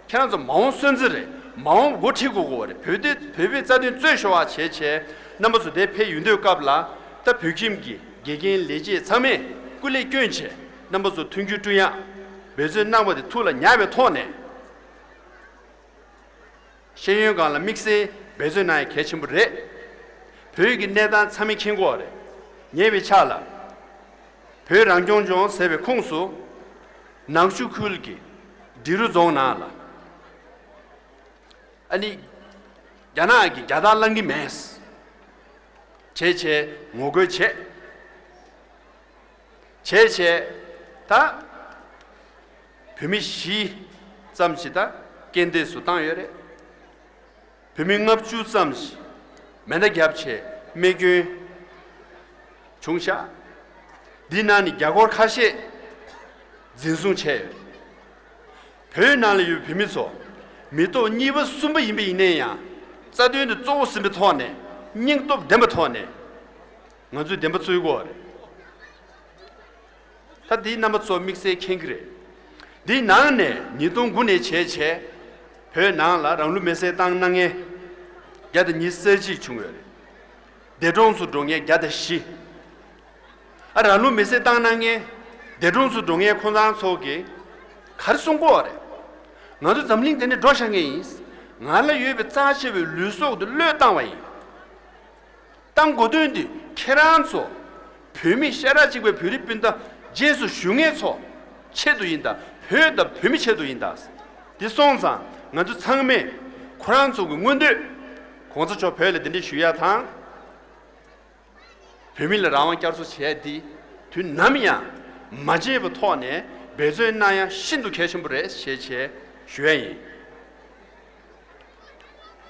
ཁྱེད་རང་ཚོ་མ་འོངས་སོན་རྩི་རེད། མ་འོངས་འགོ་ཁྲིད་དགོས་ཀྱི་ཡོད་རེད། བོད་དེ་བོད་པའི་རྩ་དོན་རྩོད་ཤོག་ཨ་བྱས་བྱས་རྣམ་པ་ཚོ་དེ་ཕེབས་ཡོང་དུས་སྐབས་ལ་ད་བོད་ཁྱིམ་གྱི་དགེ་རྒན་ལས་བྱེད་ཚང་མས་སྐུ་ལས་བསྐྱོན་བྱས་རྣམ་པ་ཚོ་མཐུན་འགྱུར་བསྐྲུན་ཡག་འབད་བརྩོན་གནང་བ་དེ་ཐུགས་ལ་ཉར་བའི་ཐོག་ནས། ཤེས་ཡོན་སྒང་ལ་དམིགས་བསལ་འབད་བརྩོན་གནང་ཡ་གལ་ཆེན་པོ་རེད། བོད་ཀྱི་གནས་སྟངས་ཚང་མས་མཁྱེན་གྱི་ཡོད་རེད། ཉེ་བའི་ཆར་ལ། བོད་རང་སྐྱོང་ལྗོངས་ཟེར་བའི་ཁོངས་སུ། ནག་ཆུ་ཁུལ་གྱི་འབྲི་རུ་རྫོང་ནང་ལ། ཨ་ནི། རྒྱ་ནག་གིས་རྒྱ་དར་བསླང་གི་མེད། བྱས་བྱས་ངོ་རྒོལ་བྱས། བྱས་བྱས་ད་བོད་མི་བཞི་ཙམ་ཞིག་ད་རྐྱེན་འདས་སུ་བཏང་ཡོད་རེད། བོད་མི་ལྔ་བཅུ་ཙམ་ཞིག་མེ་མདའ་བརྒྱབ་བྱས་རྨས་སྐྱོན་བྱུང་ཤག་འདི་ནང་ནས་རྒྱ་སྒོར་ཁ་ཤས་འཛིན་བཟུང་བྱས་ཡོད་རེད། བོད་ནང་ལ་ཡོད་བོད་མི་ཚོ་མི་ཐོག་གཉིས་པ་གསུམ་པ་ཡིན་པ་ཡིན་ན་ཡང་རྩ་དོན་དེ་གཙོ་བོ་ཟིན་པའི་ཐོག་ནས་སྙིང་སྟོབས་ལྡན་པའི་ཐོག་ནས་ང་ཚོས་བདེན་པ་རྩོད་དགོས་རེད། ད་འདིའི་རྣམ་པ་ཚོ་དམིགས་བསལ་མཁྱེན་གྱི་རེད། འདིའི་ནང་ནས་ཉིས་སྟོང་དགུ་ནས་བྱས་བྱས་བོད་ནང་ལ་རང་ལུས་མེར་སྲེག་བཏང་གནང་མཁན་བརྒྱ་དང་ཉི་ཤུ་རྩ་གཅིག་བྱུང་ཡོད་རེད། འདས་གྲོངས་སུ་འགྲོ་མཁན་བརྒྱ་དང་བཞི། ཨ་རང་ལུས་མེར་སྲེག་བཏང་གནང་མཁན་འདས་གྲོངས་སུ་འགྲོ་མཁན་ཁོང་ཚང་ཚོ་གིས་ག་རེ་གསུང་གི་ཡོད་རེད། ང་ཚོ་འཛམ་གླིང་འདི་ནས་འགྲོ་བཞག་མཁན་ཡིན། ང་ལ་ཡོད་པའི་རྩ་ཆེ་བའི་ལུས་སྲོག་དེ་བློས་བཏང་བ་ཡིན། བཏང་དགོས་དོན་དེ་ཁྱེད་རང་ཚོ་བོད་མི་ཤ་ཁྲག་གཅིག་པའི་བོད་རིགས་སྤུན་ཟླ་རྗེས་སུ་ཞུ་མཁན་ཚོ་ཆེད་དུ་ཡིན་ད། བོད་དང་བོད་མི་ཆེད་དུ་ཡིན་ད། དེ་སོང་ཙང་ང་ཚོ་ཚང་མས་ཁོ་རང་ཚོ་གི་མངོན་འདོད་གོང་ས་མཆོག་བོད་ལ་གདན་འདྲེན་ཞུ་ཡ་དང་། བོད་མི་ལ་རང་དབང་བསྐྱར་གསོ་བྱས་ཏེ་དུས་ནམ་ཡང་མ་བརྗེད་པའི་ཐོག་ནས་འབད་བརྩོན་གནང་ཡ་ཤིན་ཏུ་གལ་ཆེན་པོ་རེད་ཞེས་བྱས་ཞུ་ཡ་ཡིན།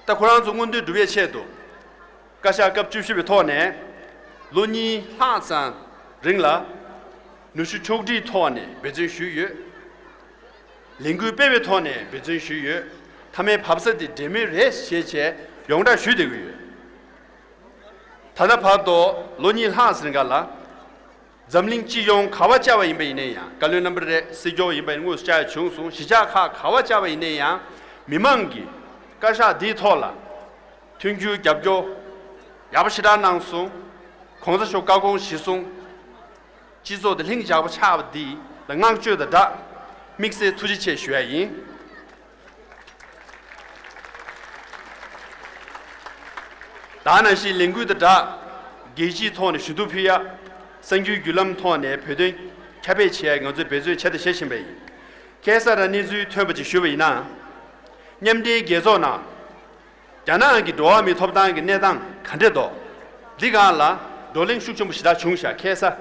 ད་ཁོ་རང་ཚོ་མངོན་འདོད་སྒྲུབ་ཡའི་ཆེད་དུ་བཀའ་ཤག་སྐབས་བཅུ་བཞི་པའི་ཐོག་ནས་ལོ་གཉིས་ལྷག་ཙམ་རིང་ལ་ནུས་ཤུགས་ཕྱོགས་སྒྲིག་ཐོག་ནས་འབད་བརྩོན་ཞུས་ཡོད། ལས་འགུལ་སྤེལ་བའི་ཐོག་ནས་འབད་བརྩོན་ཞུས་ཡོད། མཐའ་མའི་བབས་ས་དེ་འབྲེལ་མོལ་རེད་ཞེས་བྱས་ཡོངས་གྲགས་ཞུས་བསྡད་ཀྱི་ཡོད། ད་ལྟ་བར་དུ་ལོ་གཉིས་ལྷག་ཟིན་ག་ལ། འཛམ་གླིང་སྤྱི་ཡོངས་ག་བ་བཅར་བ་ཡིན་པ་ཡིན་ན་ཡང་། བཀའ་བློན་རྣམ་པ་རེད། སྲིད་སྐྱོང་ཡིན་པ་ཡིན་དངོས་སུ་བཅར་ཡ་བྱུང་སོང་། གཞིས་ཆགས་ཁག་ག་བ་བཅར་བ་ཡིན་ན་ཡང་། མི་མང་གིས་བཀའ་ཤག་འདིའི་ཐོག་ལ་མཐུན་འགྱུར་རྒྱབ་སྐྱོར་ཡག་པོ་ཞེ་དྲག་གནང་སོང་། གོང་ས་མཆོག་བཀའ་དགོངས་གཞིར་བཟུང་། སྤྱི་ཚོགས་དེ་ལྷིང་འཇགས་པོ་ཆགས་པ་འདི་ལ་བསྔགས་བརྗོད་དང་སྦྲགས་དམིགས་བསལ་ཐུགས་རྗེ་ཆེ་ཞུ་ཡ་ཡིན། ད་ནང་བཞིན་ལས་འགུལ་དང་སྦྲགས་རྒྱལ་སྤྱིའི་ཐོག་ནས་ཞུ་གཏུག་ཕུལ་ཡ། གསར་འགྱུར་བརྒྱུད་ལམ་ཐོག་ནས་བོད་དོན་ཁྱབ་སྤེལ་བྱེད་ཡ་ང་ཚོས་འབད་བརྩོན་བྱས་དང་བྱེད་བཞིན་པ་ཡིན། ཁ་སང་རང་གནས་ཚུལ་ཐོན་པ་ཅིག་ཞུས་པ་ཡིན་ན། མཉམ་འབྲེལ་རྒྱལ་ཚོགས་ནང་རྒྱ་ནག་གི་འགྲོ་བ་མིའི་ཐོབ་ཐང་གི་གནས་སྟངས་ག་འདྲས་འདུག་འདི་སྒང་ལ་བགྲོ་གླེང་ཤུགས་ཆེན་པོ་ཞེ་དྲག་བྱུང་ཤག་ཁ་སང་།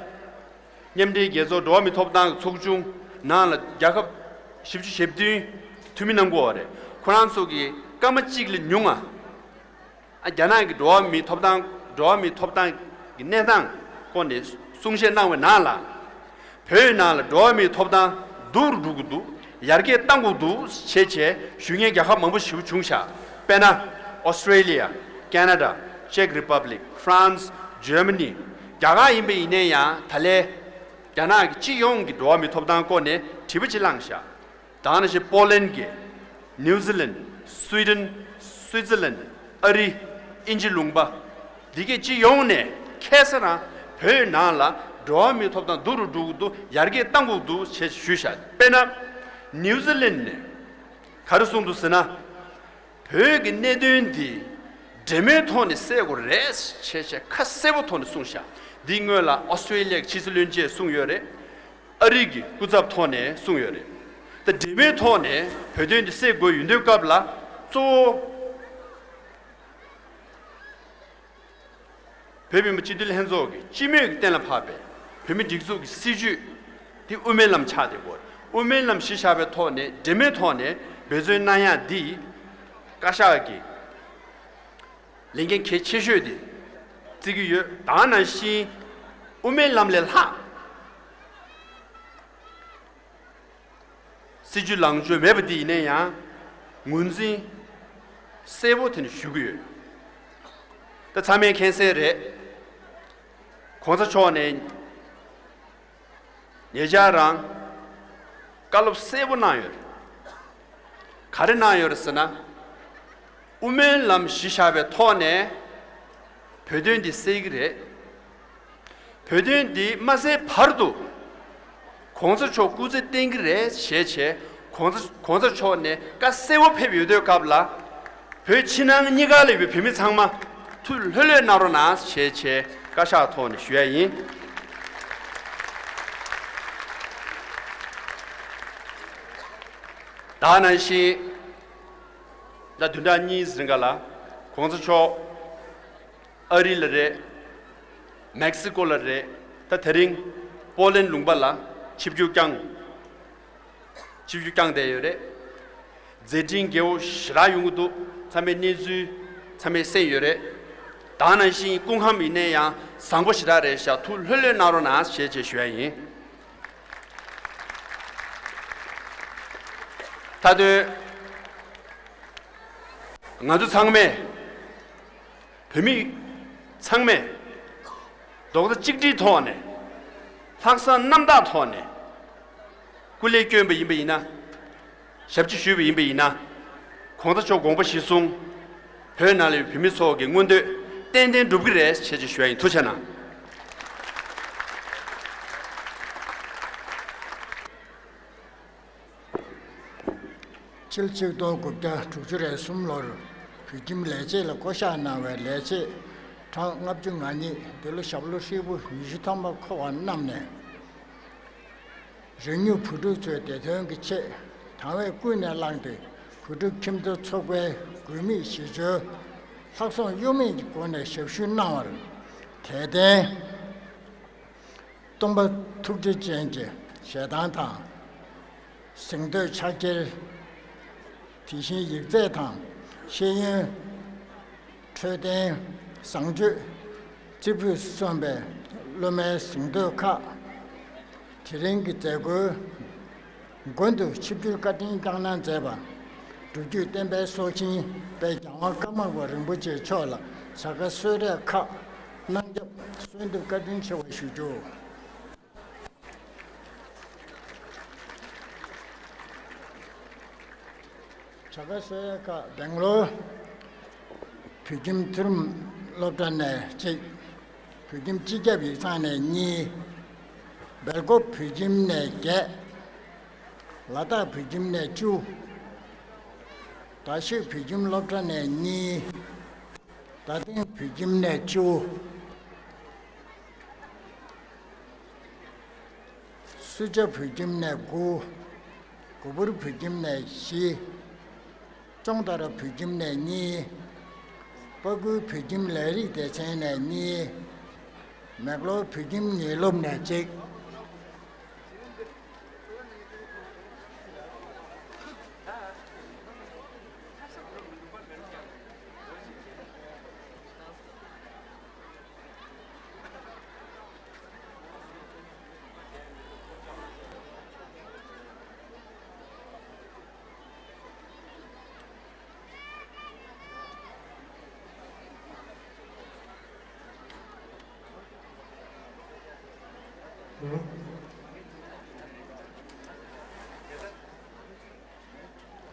མཉམ་འབྲེལ་རྒྱལ་ཚོགས་འགྲོ་བ་མིའི་ཐོབ་ཐང་གི་ཚོགས་ཆུང་ནང་ལ་རྒྱལ་ཁབ་བཞི་བཅུ་ཞེ་བདུན་འཐུས་མི་གནང་གི་ཡོད་རེད། ཁོ་རང་ཚོ་གིས་སྐར་མ་གཅིག་ལས་ཉུང་ང་། ཨ་རྒྱ་ནག་གི་འགྲོ་བ་མིའི་ཐོབ་ཐང་འགྲོ་བ་མིའི་ཐོབ་ཐང་གི་གནས་སྟངས་སྐོར་ནས་གསུང་བཤད་གནང་བའི་ནང་ལ། བོད་ནང་ལ་འགྲོ་བ་མིའི་ཐོབ་ཐང་སྡུག་རུ་འགྲོ་གི་འདུག་ཡར་རྒྱས་གཏང་དགོས་འདུག་ཞེས་བྱས་ཞུ་མཁན་རྒྱལ་ཁབ་མང་པོ་ཞིག་བྱུང་ཤག་དཔེར་ན། Australia, Canada, Czech Republic, France, Germany། རྒྱ་གར་ཡིན་པ་ཡིན་ན་ཡང་ད་ལན་རྒྱ་ནག་གི་སྤྱི་ཡོངས་ཀྱི་འགྲོ་བ་མིའི་ཐོབ་ཐང་སྐོར་ནས་དྲི་བ་ཅིག་བསླངས་ཤག་ད་ནང་བཞིན་པོ་ལན་གྱི། ནིའུ་ཛི་ལན། སུའི་ཌེན། སུའི་ཙི་ལན། ཨ་རི། དབྱིན་ཇི་ལུང་པ། འདི་གའི་སྤྱི་ཡོངས་ནས་ཁ་སང་རང་བོད་ནང་ལ་འགྲོ་བ་མིའི་ཐོབ་ཐང་སྡུག་རུ་འགྲོ་གི་འདུག་ཡར་རྒྱས་གཏང་དགོས་འདུག་ཅེས་ཞུས་ཤག་དཔེར་ན། ནིའུ་ཛི་ལན་ནས་ག་རེ་གསུངས་འདུག་ཟེར་ན། བོད་ཀྱི་གནད་དོན་འདི་འབྲེལ་མོལ་ཐོག་ནས་སེལ་དགོས་རེད་ཅེས་བྱས་ཁ་གསལ་པོ་ཐོག་ནས་གསུངས་ཤག་འདིའི་སྔོན་ལ་ཨོ་སི་ཀྲེ་ལི་ཡ་གི་ཕྱི་སྲིད་བློན་ཆེན་གསུངས་ཡོད་རེད། ཨ་རི་གི་སྐུ་ཚབ་ཐོག་ནས་གསུངས་ཡོད་རེད། ད་འབྲེལ་མོལ་ཐོག་ནས་བོད་དོན་འདི་སེལ་དགོས་ཡོད་དུས་སྐབས་ལ་གཙོ་བོ་བོད་མི་མང་སྤྱི་འཐུས་ལྷན་ཚོགས་ཀྱི་སྤྱི་མོས་ཀྱིས་གཏན་ལ་ཕབ་པའི་བོད་མི་སྒྲིག་འཛུགས་ཀྱི་སྲིད་བྱུས་འདི་དབུ་མའི་ལམ་ཆགས་བསྡད་ཡོད། དབུ་མའི་ལམ་གཞི་བཞག་པའི་ཐོག་ནས་འབྲེལ་མོལ་ཐོག་ནས་འབད་བརྩོན་གནང་ཡག་འདི་བཀའ་ཤག་གི་ལས་འགན་གལ་ཆེ་ཤོས་དེ་བརྩི་གི་ཡོད། ད་ནང་བཞིན་དབུ་མའི་ལམ་ལས་ལྷག་སྲིད་བྱུས་ལངས་ཕྱོགས་མེད་པ་དེ་ཡིན་ན་ཡང་ངོས་འཛིན་གསལ་པོ་དེ་ནི་ཞུ་གི་ཡོད། ད་ཚང་མས་མཁྱེན་གསལ་རེད། གོང་ས་མཆོག་ནས་ཉེ་ཆར་རང་བཀའ་སློབ་གསལ་པོ་གནང་ཡོད་རེད། ག་རེ་གནང་ཡོད་རེད་ཟེར་ན། དབུ་མའི་ལམ་གཞི་བཞག་པའི་ཐོག་ནས་བོད་དོན་འདི་སེལ་གྱི་རེད། བོད་དོན་འདི་མ་སེལ་བར་དུ་གོང་ས་མཆོག་སྐུ་ཚེ་བརྟན་གྱི་རེད་ཞེས་བྱས་གོང་ས་གོང་ས་མཆོག་ནས་བཀའ་གསལ་པོ་ཕེབས་ཡོད་དུས་སྐབས་ལ། བོད་ཕྱི་ནང་གཉིས་ཀ་ལ་ཡོད་པའི་བོད་མི་ཚང་མ་ཐུགས་ལྷོད་ལྷོད་གནང་རོགས་གནང་ཞེས་བྱས་བཀའ་ཤག་ཐོག་ནས་ཞུ་ཡ་ཡིན། ད་ནང་བཞིན་ཟླ་བདུན་ཕྲག་གཉིས་རིང་ག་ལ་གོང་ས་མཆོག་ཨ་རི་ལ་རེད། མེག་སི་ཀོ་ལ་རེད། ད་དེ་རིང་པོ་ལན་ལུང་པ་ལ་ཆིབས་བསྒྱུར་བསྐྱངས། ཆིབས་བསྒྱུར་བསྐྱངས་བསྡད་ཡོད་རེད། མཛད་འཕྲིན་རྒྱས་པོ་ཞེ་དྲག་ཡོང་གི་འདུག་ཚང་མས་གནས་ཚུལ་ཚང་མས་གསན་ཡོད་རེད། ད་ནང་བཞིན་སྐུ་ཁམས་ཡིན་ནའི་ཡང་བཟང་པོ་ཞེ་དྲག་རེད་ཤག་ཐུགས་ལྷོད་ལྷོད་གནང་རོགས་གནང་ཞེས་བཅས་ཞུ་ཡ་ཡིན། མཐའ་དོན། ང་ཚོ་ཚང་མས། བོད་མི་ཚང་མས་རྡོག་རྩ་གཅིག་སྒྲིལ་ཐོག་ནས། ལྷག་བསམ་རྣམ་དག་ཐོག་ནས་སྐུ་ལས་བསྐྱོན་པ་ཡིན་པ་ཡིན་ན། ཞབས་ཕྱི་ཞུས་པ་ཡིན་པ་ཡིན་ན། གོང་ས་མཆོག་དགོངས་པ་གཞིར་བཟུང་། བོད་ནང་ལ་ཡོད་བོད་མི་ཚོ་གི་མངོན་འདོད་ཏན་ཏན་འགྲུབ་ཀྱི་རེད་ཞེས་ཞུ་ཡ་ཡིན། ཐུགས་རྗེ་གནང་། ཕྱི་ལོ་ཆིག་སྟོང་དགུ་བརྒྱ་དྲུག་ཅུ་རེ་གསུམ་ལོར་བོད་ཁྱིམ་ལས་བྱེད་ལ་བསྐོ་གཞག་གནང་བའི་ལས་བྱེད་གྲངས་ལྔ་བཅུ་ང་གཉིས་འདི་ལོ་ཞབས་ལོ་ཧྲིལ་པོ་ཉི་ཤུ་ཐམ་པ་འཁོར་བ་རྣམས་ནས། རང་ཉིད་བུ་ཕྲུག་ཚོའི་བདེ་དོན་གྱི་ཆེད་དང་བས་ཀུན་ནས་བསླངས་ཏེ་བུ་ཕྲུག་ཁྱིམ་སྡེ་ཚོགས་པའི་དགོས་དམིགས་གཞི་བཅོལ་ལྷག་བསམ་གཡོ་མེད་ཀྱི་སྒོ་ནས་ཞབས་ཞུ་གནང་བར་དད་ལྡན། སྟོན་པ་ཐུགས་རྗེ་ཅན་གྱི་ཞལ་ཐང་དང་། གཟེངས་བསྟོད་ཕྱག་འཁྱེར། དེ་བཞིན་ཡིག་ཚད་དང་ཤེས་ཡོན། འཕྲོད་བསྟེན། བཟང་སྤྱོད། རྩེ་ཕུད་སོན་པའི་སློབ་མའི་གཟེངས་བསྟོད་ཁག་དེ་རིང་གི་མཛད་སྒོའི་མགོན་དུ་ཆིབས་བསྒྱུར་བཀའ་དྲིན་བསྐྱངས་གནང་མཛད་པ། སྒྲུབ་བརྒྱུད་བསྟན་པའི་སྲོག་ཤིང་དཔལ་རྒྱལ་དབང་ཀརྨ་པ་རིན་པོ་ཆེ་མཆོག་ལ་བྱ་དགའ་གསོལ་རས་ཁག་གནང་སྐྱབས་གསོལ་འདེབས་བཀའ་དྲིན་ཆེ་བ་ཞུ་རྒྱུ། བྱ་དགའ་གསོལ་རས་ཁག་སྦེང་ལོར་བོད་ཁྱིམ་མཐོ་རིམ་སློབ་གྲྭ་ནས་གཅིག་བོད་ཁྱིམ་སྤྱི་ཁྱབ་ཡིག་ཚང་ནས་གཉིས། སྦེལ་ཀོབ་བོད་ཁྱིམ་ནས་བརྒྱད། ལ་དྭགས་བོད་ཁྱིམ་ནས་བཅུ། མདའ་བཞི་བོད་ཁྱིམ་སློབ་གྲྭ་ནས་གཉིས། རྡ་སྟེང་བོད་ཁྱིམ་ནས་བཅུ། སུ་ཇཱ་བོད་ཁྱིམ་ནས་དགུ། གོ་པུར་བོད་ཁྱིམ་ནས་བཞི། ཅོང་ཏ་ར་བོད་ཁྱིམ་ནས་གཉིས། སྤ་ཁུལ་བོད་ཁྱིམ་ལས་རིགས་སྡེ་ཚན་ནས་གཉིས། མེག་ལོར་བོད་ཁྱིམ་ཉིན་སློབ་ནས་གཅིག།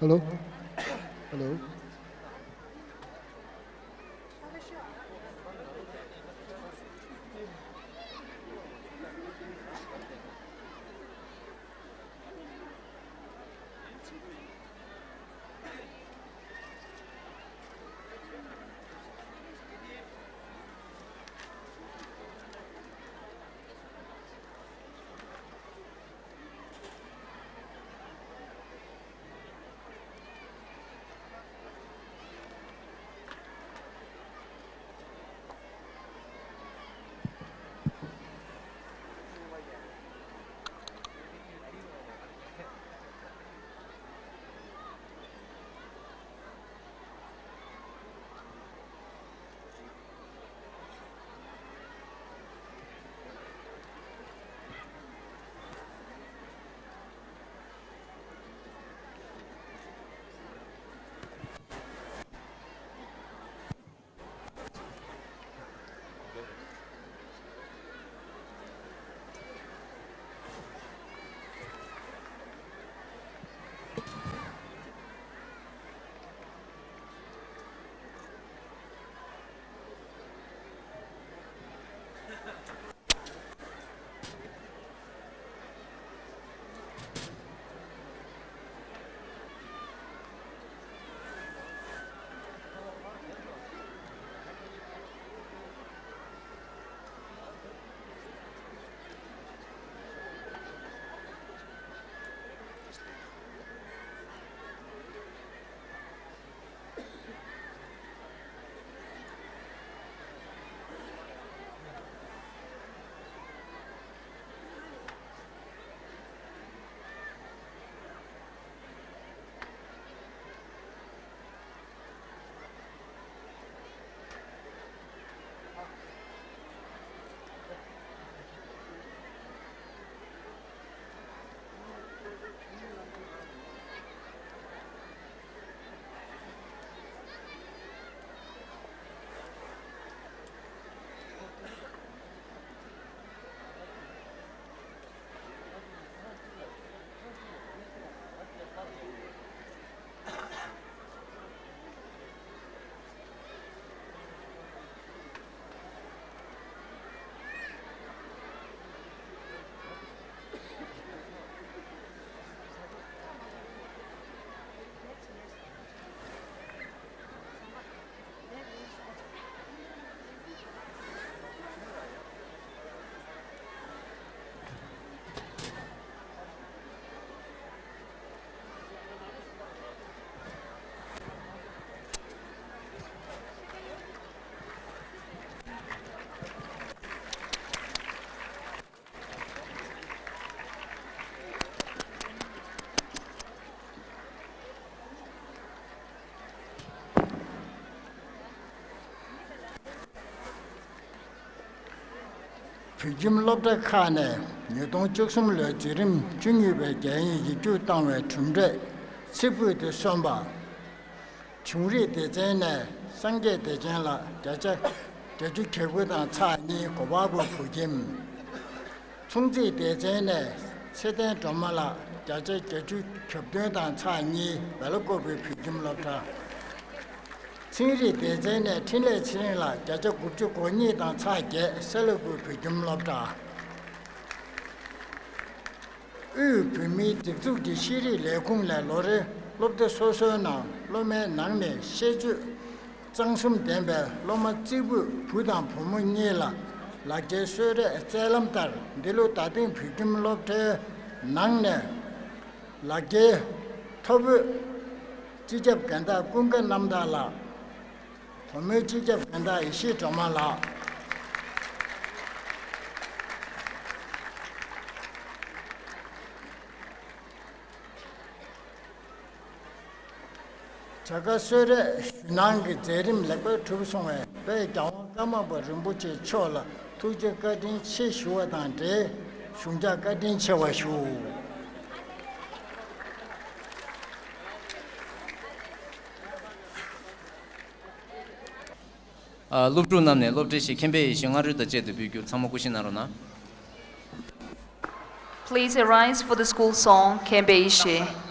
Hello? Hello? བོད་ཁྱིམ་སློབ་གྲྭ་ཁག་ནས་ཉིས་སྟོང་བཅུ་གསུམ་ལོའི་འཛིན་རིམ་བཅུ་གཉིས་པའི་རྒྱལ་ཡོངས་ཡིག་རྒྱུགས་བཏང་བའི་གྲུབ་འབྲས་ཚེ་ཕུད་དེ་སོན་པ། བྱུང་རིག་སྡེ་ཚན་ནས་སངས་རྒྱས་བདེ་ཆེན་ལགས་བརྒྱ་ཆ་བརྒྱད་ཅུ་གྱ་དགུ་དང་ཚེག་གཉིས། གོ་པལ་པུར་བོད་ཁྱིམ། མཚུངས་རྩིས་སྡེ་ཚན་ནས་ཚེ་བརྟན་སྒྲོལ་མ་ལགས་བརྒྱ་ཆ་བརྒྱད་ཅུ་གྱ་བདུན་དང་ཚེག་གཉིས། སྦེལ་ཀོབ་བོད་ཁྱིམ་སློབ་གྲྭ། ཚན་རིག་སྡེ་ཚན་ནས་འཕྲིན་ལས་ཚེ་རིང་ལགས་བརྒྱ་ཆ་དགུ་བཅུ་གོ་གཉིས་དང་ཚེག་བརྒྱད། སེ་ལ་ཀུ་བོད་ཁྱིམ་སློབ་གྲྭ། དབུས་བོད་མིའི་སྒྲིག་འཛུགས་ཀྱི་ཤེས་རིག་ལས་ཁུངས་ནས་ལོ་རེའི་སློབ་ཟླ་སོ་སོའི་ནང་སློབ་མའི་ནང་ནས་ཤེས་སྤྱོད་གཙང་གསུམ་ལྡན་པའི་སློབ་མ་གཅིག་པུས་བུ་དང་བུ་མོ་གཉིས་ལ་ལག་འཁྱེར་གསོལ་རས་སྩལ་ལམ་ལྟར། འདི་ལོ་རྡ་སྟེང་བོད་ཁྱིམ་སློབ་གྲྭའི་ནང་ནས་ལག་འཁྱེར་ཐོབ་བུ་སྤྱི་ཁྱབ་རྒན་བདག་ཀུན་དགའ་རྣམ་དག་ལགས། བུ་མོའི་སྤྱི་ཁྱབ་རྒན་བདག་ཡེ་ཤེས་སྒྲོལ་མ་ལགས། བྱ་དགའ་གསོལ་རས་ཞུ་གནང་གི་མཛད་རིམ་ལེགས་པར་གྲུབ་སོང་བས། དཔལ་རྒྱལ་དབང་ཀརྨ་པ་རིན་པོ་ཆེ་མཆོག་ལ་ཐུགས་རྗེ་བཀའ་དྲིན་ཆེ་ཞུ་བ་དང་འབྲེལ། ཞུ་འཇགས་བཀའ་དྲིན་ཆེ་བ་ཞུ། ཨ། སློབ་ཕྲུག་རྣམས་ནས་སློབ་གྲྭའི་གཞི་མཁྱེན་པའི་ཡེ་ཤེས་སྔ་རོལ་དང་བཅས་ཏེ་འབུལ་རྒྱུ། ཚང་མ་སྐུ་བཞེངས་གནང་རོགས་གནང་། Please arise for the school song, མཁྱེན་པའི་ཡེ་ཤེས།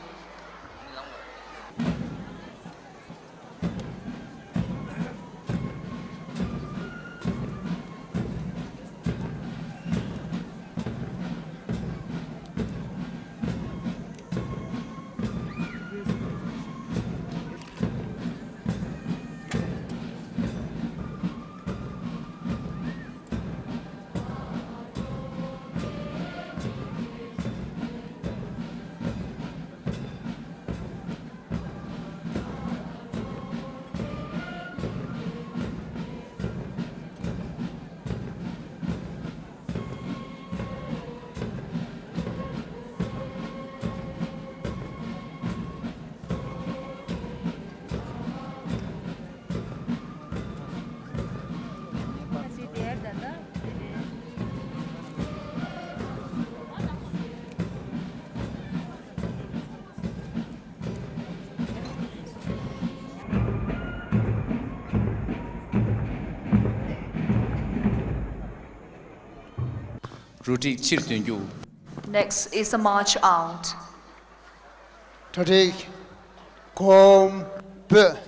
རུ་སྒྲིག་ཕྱིར་འདོན་རྒྱུ། Next is a march out. གྲ་སྒྲིག་གོམ་བགྲོད།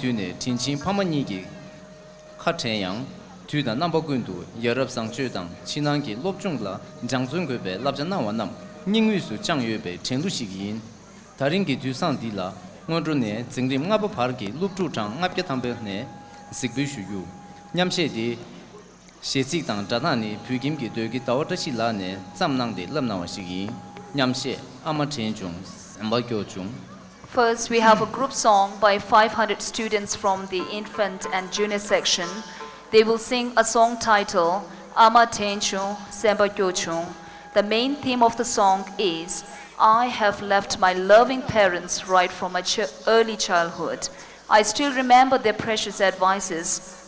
དུས་ནས་དྲིན་ཆེན་ཕ་མ་གཉིས་ཀྱི་ཁ་བྲལ་ཡང་། དུས་དང་རྣམ་པ་ཀུན་ཏུ་ཡ་རབས་བཟང་སྤྱོད་དང་ཕྱི་ནང་གི་སློབ་སྦྱོང་ལ་སྦྱང་བརྩོན་དགོས་པའི་བསླབ་བྱ་གནང་བ་རྣམས་སྙིང་དབུས་སུ་བཅངས་ཡོད་པའི་དྲན་གླུ་ཞིག་ཡིན། ད་རིང་གི་དུས་བཟང་འདི་ལ་སྔོན་འགྲོ་ནས་འཛིན་རིམ་ལྔ་པ་བར་གྱི་སློབ་ཕྲུག་གྲངས་ལྔ་བརྒྱ་ཐམ་པ་ནས་གཟིགས་འབུལ་ཞུ་རྒྱུ། མཉམ་གཞས་འདི་གཞས་ཚིག་དང་སྒྲ་གདངས་ནི་བོད་ཁྱིམ་གྱི་ཟློས་དགེ་ཟླ་བ་བཀྲ་ཤིས་ལགས་ནས་བརྩམས་གནང་སྟེ་བསླབ་གནང་བ་ཞིག་ཡིན། མཉམ་གཞས། ཨ་མ་དྲན་བྱུང་། སེམས་པ་སྐྱོ་བྱུང་། First, we have a group song by five hundred students from the infant and junior section. They will sing a song titled ཨ་མ་དྲན་བྱུང་། སེམས་པ་སྐྱོ་བྱུང་། The main theme of the song is I have left my loving parents right from my ch- early childhood. I still remember their precious advices.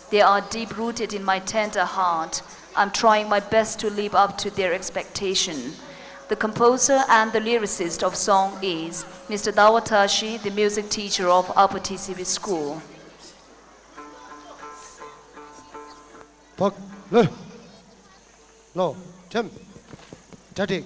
They are deep rooted in my tender heart. I'm trying my best to live up to their expectation. The composer and the lyricist of song is Mister Dawa Tashi, the music teacher of Upper T C B School. ཕག་ལོས། ལོ། ཁྲེམ། གྲ་སྒྲིག་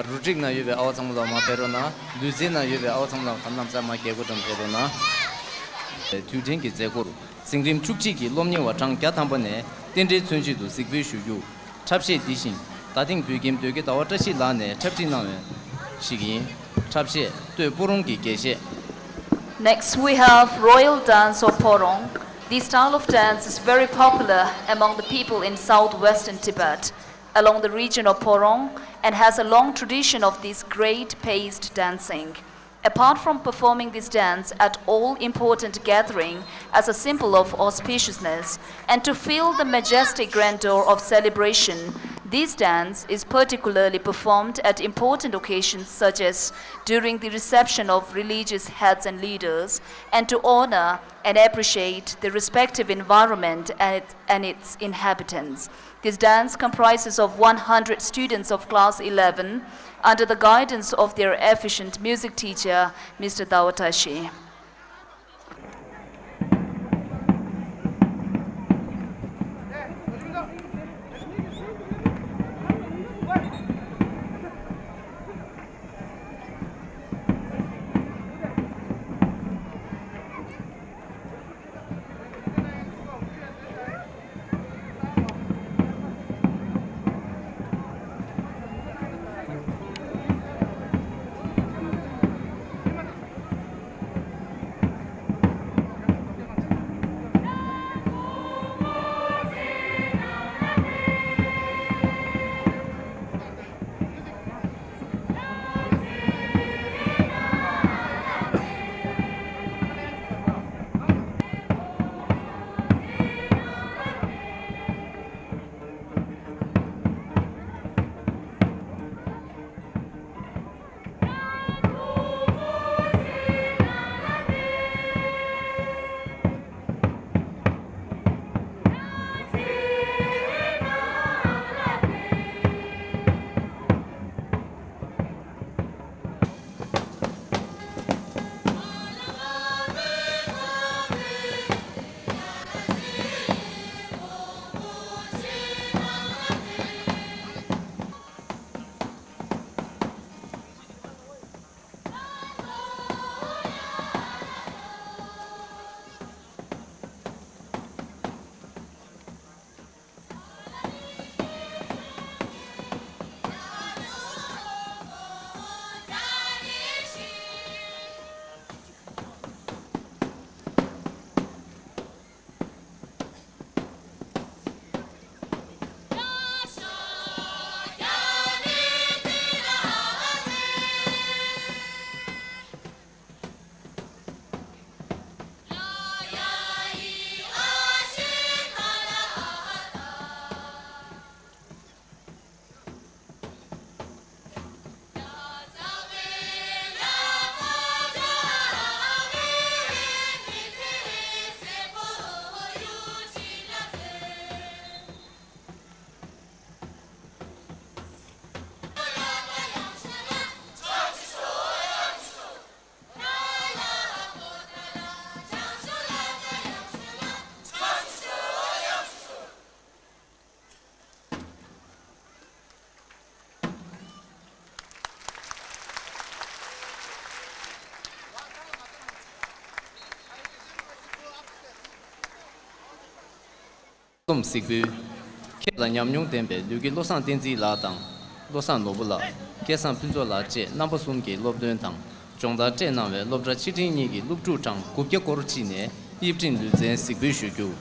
རུ་སྒྲིག་ན་ཡོད་པའི་ཨ་བ་ཚང་མ་ལ་མ་ཕེབས་རོགས་གནང་། ལུས་རྩལ་ན་ཡོད་པའི་ཨ་བ་ཚང་མ་ལ་ག་ནམ་ས་མ་རྒྱལ་སྒོ་འགྲམ་ཕེབས་རོགས་གནང་། དུས་དྲན་གྱི་མཛད་སྒོར་འཛིན་རིམ་བཅུ་གཅིག་གི་སློབ་གཉེར་བ་གྲངས་བརྒྱ་ཐམ་པ་ནས་རྟེན་འབྲེལ་མཚོན་ཆེད་དུ་གཟིགས་འབུལ་ཞུ་རྒྱུ། འཁྲབ་གཞས་འདི་བཞིན་རྡ་སྟེང་བོད་ཁྱིམ་སྟོད་ཀྱི་ཟླ་བ་བཀྲ་ཤིས་ལགས་ནས་འཁྲབ་ཁྲིད་གནང་བ་ཞིག་ཡིན། འཁྲབ་གཞས་སྟོད་སྤོ་རོང་གི་རྒྱལ་གཞས། Next, we have Royal Dance of Porong. This style of dance is very popular among the people in southwestern Tibet, along the region of Porong, and has a long tradition of this great paced dancing. Apart from performing this dance at all important gathering as a symbol of auspiciousness and to feel the majestic grandeur of celebration, this dance is particularly performed at important occasions such as during the reception of religious heads and leaders and to honor and appreciate the respective environment and its, and its inhabitants. This dance comprises of one hundred students of class eleven under the guidance of their efficient music teacher, Mister Dawatashi. རྩོམ་གཟིགས་འབུལ། ཁྱེད་ལ་ཉམས་མྱོང་ལྡན་པའི་ལུས་དགེ་བློ་བཟང་བསྟན་འཛིན་ལགས་དང་། བློ་བཟང་ནོར་བུ་ལགས། སྐལ་བཟང་ཕུན་ཚོགས་ལགས་བཅས་རྣམ་པ་གསུམ་གྱིས་སློབ་སྟོན་དང་སྦྱོང་བརྡར་སྤྲད་གནང་བའི་སློབ་གྲྭ་ཆེ་འབྲིང་གཉིས་ཀྱི་སློབ་ཕྲུག་གྲངས་དགུ་བརྒྱ་སྐོར་ཅིག་ནས་དབྱིབས་འབྲིང་ལུས་རྩལ་གཟིགས་འབུལ་ཞུ་རྒྱུ།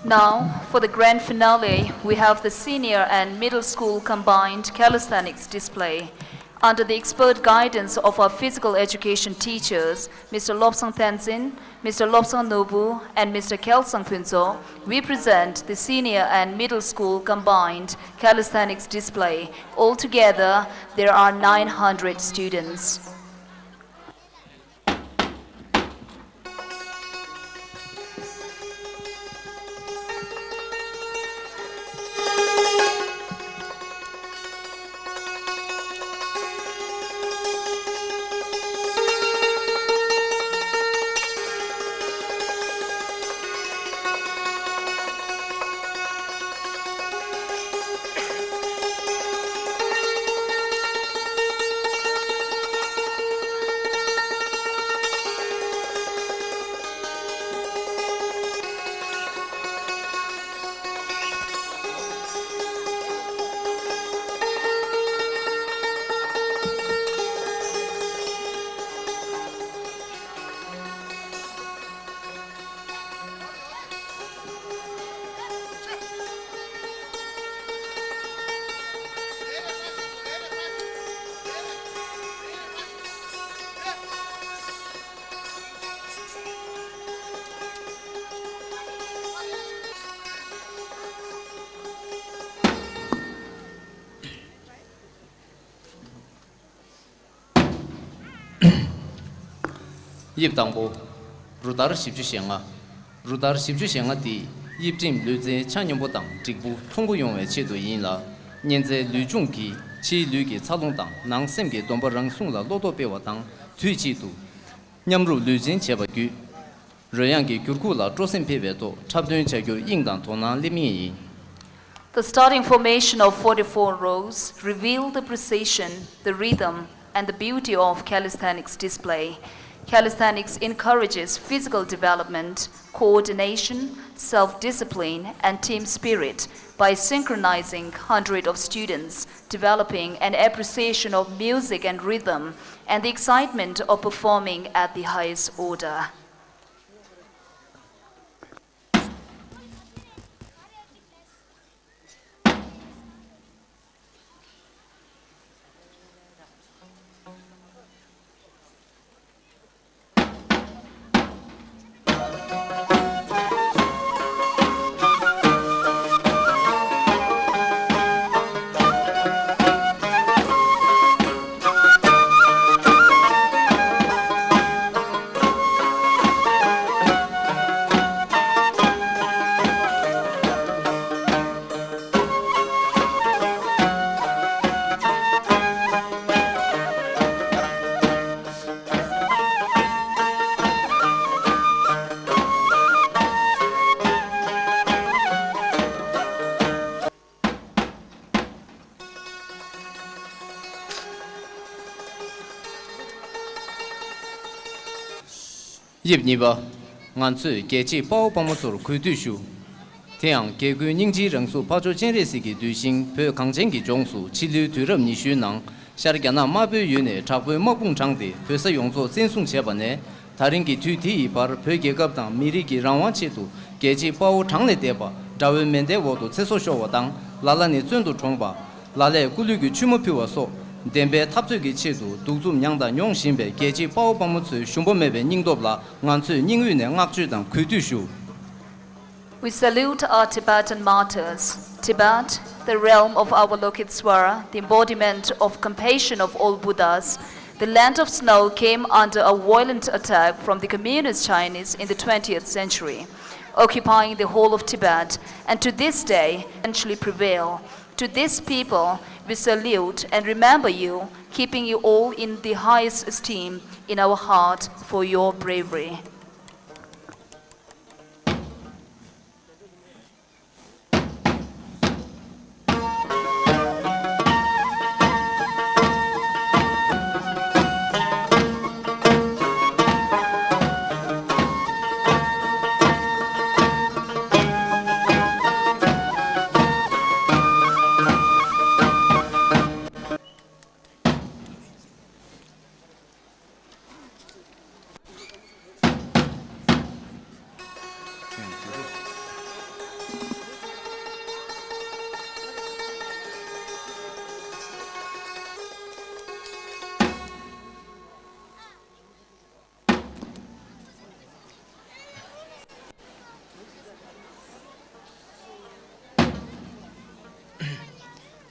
Now, for the grand finale, we have the senior and middle school combined calisthenics display. Under the expert guidance of our physical education teachers, Mister Lobsang Tenzin, Mister Lobsang Nobu, and Mister Kelsang Phunzo, we present the senior and middle school combined calisthenics display. Altogether, there are nine hundred students. དབྱིབས་དང་པོ། རུ་སྟར་བཞི་བཅུ་ཞེ་ལྔ། རུ་སྟར་བཞི་བཅུ་ཞེ་ལྔ་འདི་དབྱིབས་རིམ་ལུས་རྩལ་ཆ་སྙོམས་པོ་དང་འགྲིག་པོ་ཚོང་པོ་ཡོང་བའི་ཆེད་དུ་ཡིན་ལ། གཉན་ཚད་ལུས་སྦྱོང་གིས་ཕྱིའི་ལུས་ཀྱི་འཚར་ལོངས་དང་ནང་སེམས་ཀྱི་སྡོམ་པ་རང་སྲུང་ལ་བློ་སྟོབས་སྤེལ་བ་དང་དུས་གཅིག་ཏུ་མཉམ་རུབ་ལུས་འཛིན་བྱས་པ་བརྒྱུད། རོལ་དབྱངས་ཀྱི་འགྱུར་ཁུག་ལ་སྤྲོ་སེམས་འཕེལ་བའི་ཐོག་འཁྲབ་སྟོན་བྱ་རྒྱུར་དབྱིངས་དང་དོ་སྣང་སླེབས་ངེས་ཡིན། The starting formation of forty-four rows reveal the precision, the rhythm, and the beauty of calisthenics display. Calisthenics encourages physical development, coordination, self-discipline, and team spirit by synchronizing hundreds of students, developing an appreciation of music and rhythm, and the excitement of performing at the highest order. དབྱིབས་གཉིས་པ། ང་ཚོས་རྒྱལ་གཅེས་དཔའ་བོ་དཔའ་མོ་ཚོར་གུས་འདུད་ཞུ། དེ་ཡང་རྒྱལ་ཀུན་སྙིང་རྗེའི་རང་གཟུགས་ཕ་ཇོ་སྤྱན་རས་གཟིགས་ཀྱི་གདུལ་ཞིང་བོད་གངས་ཅན་གྱི་ལྗོངས་སུ་ཕྱི་ལོའི་དུས་རབས་ཉི་ཤུའི་ནང་ཤར་རྒྱ་ནག་དམར་པོའི་ཡུལ་ནས་དྲག་པོའི་དམག་དཔུང་དྲངས་ཏེ་བོད་ས་ཡོངས་རྫོགས་བཙན་བཟུང་བྱས་པ་ནས་ད་རིང་གི་དུས་དེ་ཡི་བར་བོད་རྒྱལ་ཁབ་དང་མི་རིགས་ཀྱི་རང་དབང་ཆེད་དུ་རྒྱལ་གཅེས་དཔའ་བོ་གྲངས་ལས་འདས་པ་དགྲ་བོའི་མེ་མདའི་འོག་ཏུ་ཚེ་སྲོག་ཤོར་བ་དང་ལ་ལ་ནི་བཙོན་དུ་གྲོངས་པ། ལ་ལས་སྐུ་ལུས་ཀྱི་མཆོད་མེ་ཕུལ་བ་སོགས་བདེན་པའི་འཐབ་རྩོད་ཀྱི་ཆེད་དུ་གདུག་རྩུབ་མྱངས་དང་མྱོང་བཞིན་པའི་རྒྱལ་གཅེས་དཔའ་བོ་དཔའ་མོ་ཚོའི་ཞུམ་པ་མེད་པའི་སྙིང་སྟོབས་ལ་ང་ཚོས་སྙིང་དབུས་ནས་བསྔགས་བརྗོད་དང་གུས་འདུད་ཞུ། We salute our Tibetan martyrs. Tibet, the realm of Avalokitesvara, the embodiment of compassion of all Buddhas, the land of snow came under a violent attack from the communist Chinese in the twentieth century, occupying the whole of Tibet, and to this day, essentially prevail. To this people, we salute and remember you, keeping you all in the highest esteem in our heart for your bravery.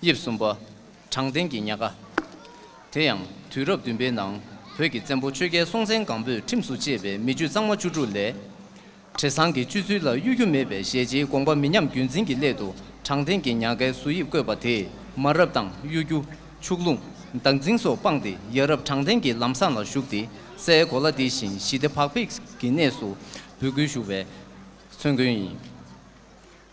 དབྱིབས་གསུམ་པ། དྲང་བདེན་གྱི་ཉག་ག། དེ་ཡང་དུས་རབས་བདུན་པའི་ནང་བོད་ཀྱི་བཙན་པོ་ཆོས་རྒྱལ་སྲོང་བཙན་སྒམ་པོས་ཁྲིམས་སུ་བཅད་པའི་མི་རྒྱུད་གཙང་མ་བཅུ་དྲུག་ལས། བྲེ་སྲང་གི་སྤྱོད་ཚུལ་ལ་གཡོ་སྒྱུ་མེད་པའི་ཞལ་ལྕེའི་དགོངས་པ་མི་ཉམས་རྒྱུན་འཛིན་གྱི་སླད་དུ་དྲང་བདེན་གྱི་ཉག་གའི་བཟོ་དབྱིབས་བཀོད་པ་དེས་མ་རབས་དང་གཡོ་སྒྱུ། ཕྱུགས་ལུང་། བདག་འཛིན་སོགས་སྤངས་ཏེ་ཡ་རབས་དྲང་བདེན་གྱི་ལམ་བཟང་ལ་ཞུགས་ཏེ་སའི་གོ་ལ་འདི་བཞིན་ཞི་བདེ་བག་ཕེབས་ཀྱི་གནས་སུ་འབོད་སྐུལ་ཞུ་བའི་མཚོན་དོན་ཡིན།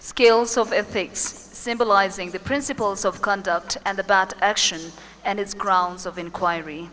Scales of ethics, symbolizing the principles of conduct and the bad action and its grounds of inquiry.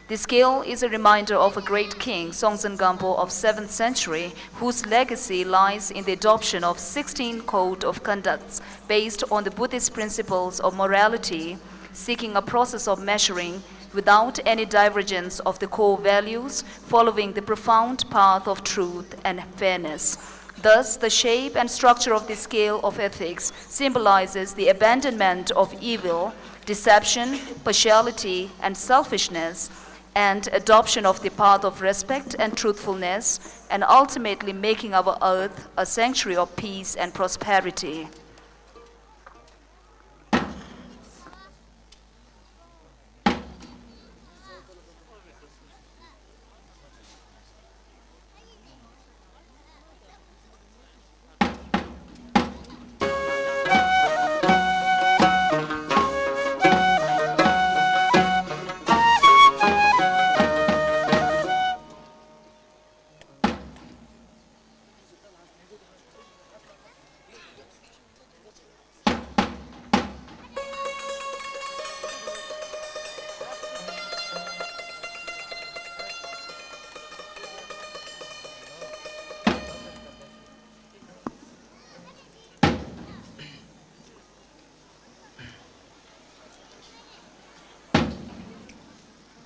The scale is a reminder of a great king, Songtsen Gampo of seventh century, whose legacy lies in the adoption of sixteen code of conducts based on the Buddhist principles of morality, seeking a process of measuring without any divergence of the core values, following the profound path of truth and fairness. Thus, the shape and structure of the scale of ethics symbolizes the abandonment of evil, deception, partiality, and selfishness, and adoption of the path of respect and truthfulness, and ultimately making our earth a sanctuary of peace and prosperity.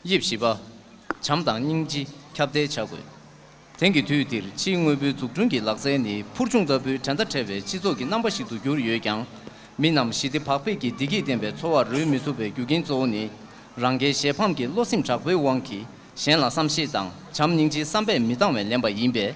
དབྱིབས་བཞི་པ། བྱམས་དང་སྙིང་རྗེ་ཁྱབ་གདལ་བྱ་དགོས། དེང་གི་དུས་འདིར་ཕྱིའི་དངོས་པོའི་འཛུགས་སྐྲུན་གྱི་ལག་རྩལ་ནི་འཕུར་མཆོང་ལྟ་བུའི་འགྲན་ཟླ་བྲལ་བའི་སྤྱི་ཚོགས་ཀྱི་རྣམ་པ་ཞིག་ཏུ་གྱུར་ཡོད་ཀྱང་། མི་རྣམས་ཞི་བདེ་བག་ཕེབས་ཀྱི་བདེ་སྐྱིད་ལྡན་པའི་འཚོ་བར་རོལ་མི་ཐུབ་པའི་རྒྱུ་རྐྱེན་གཙོ་བོ་ནི། རང་རྒྱལ་གཞན་ཕམ་གྱི་བློ་སེམས་དྲག་པོའི་དབང་གིས་གཞན་ལ་བསམ་ཤེས་དང་བྱམས་སྙིང་རྗེའི་བསམ་པས་མི་འདང་བས་ལན་པ་ཡིན་པས།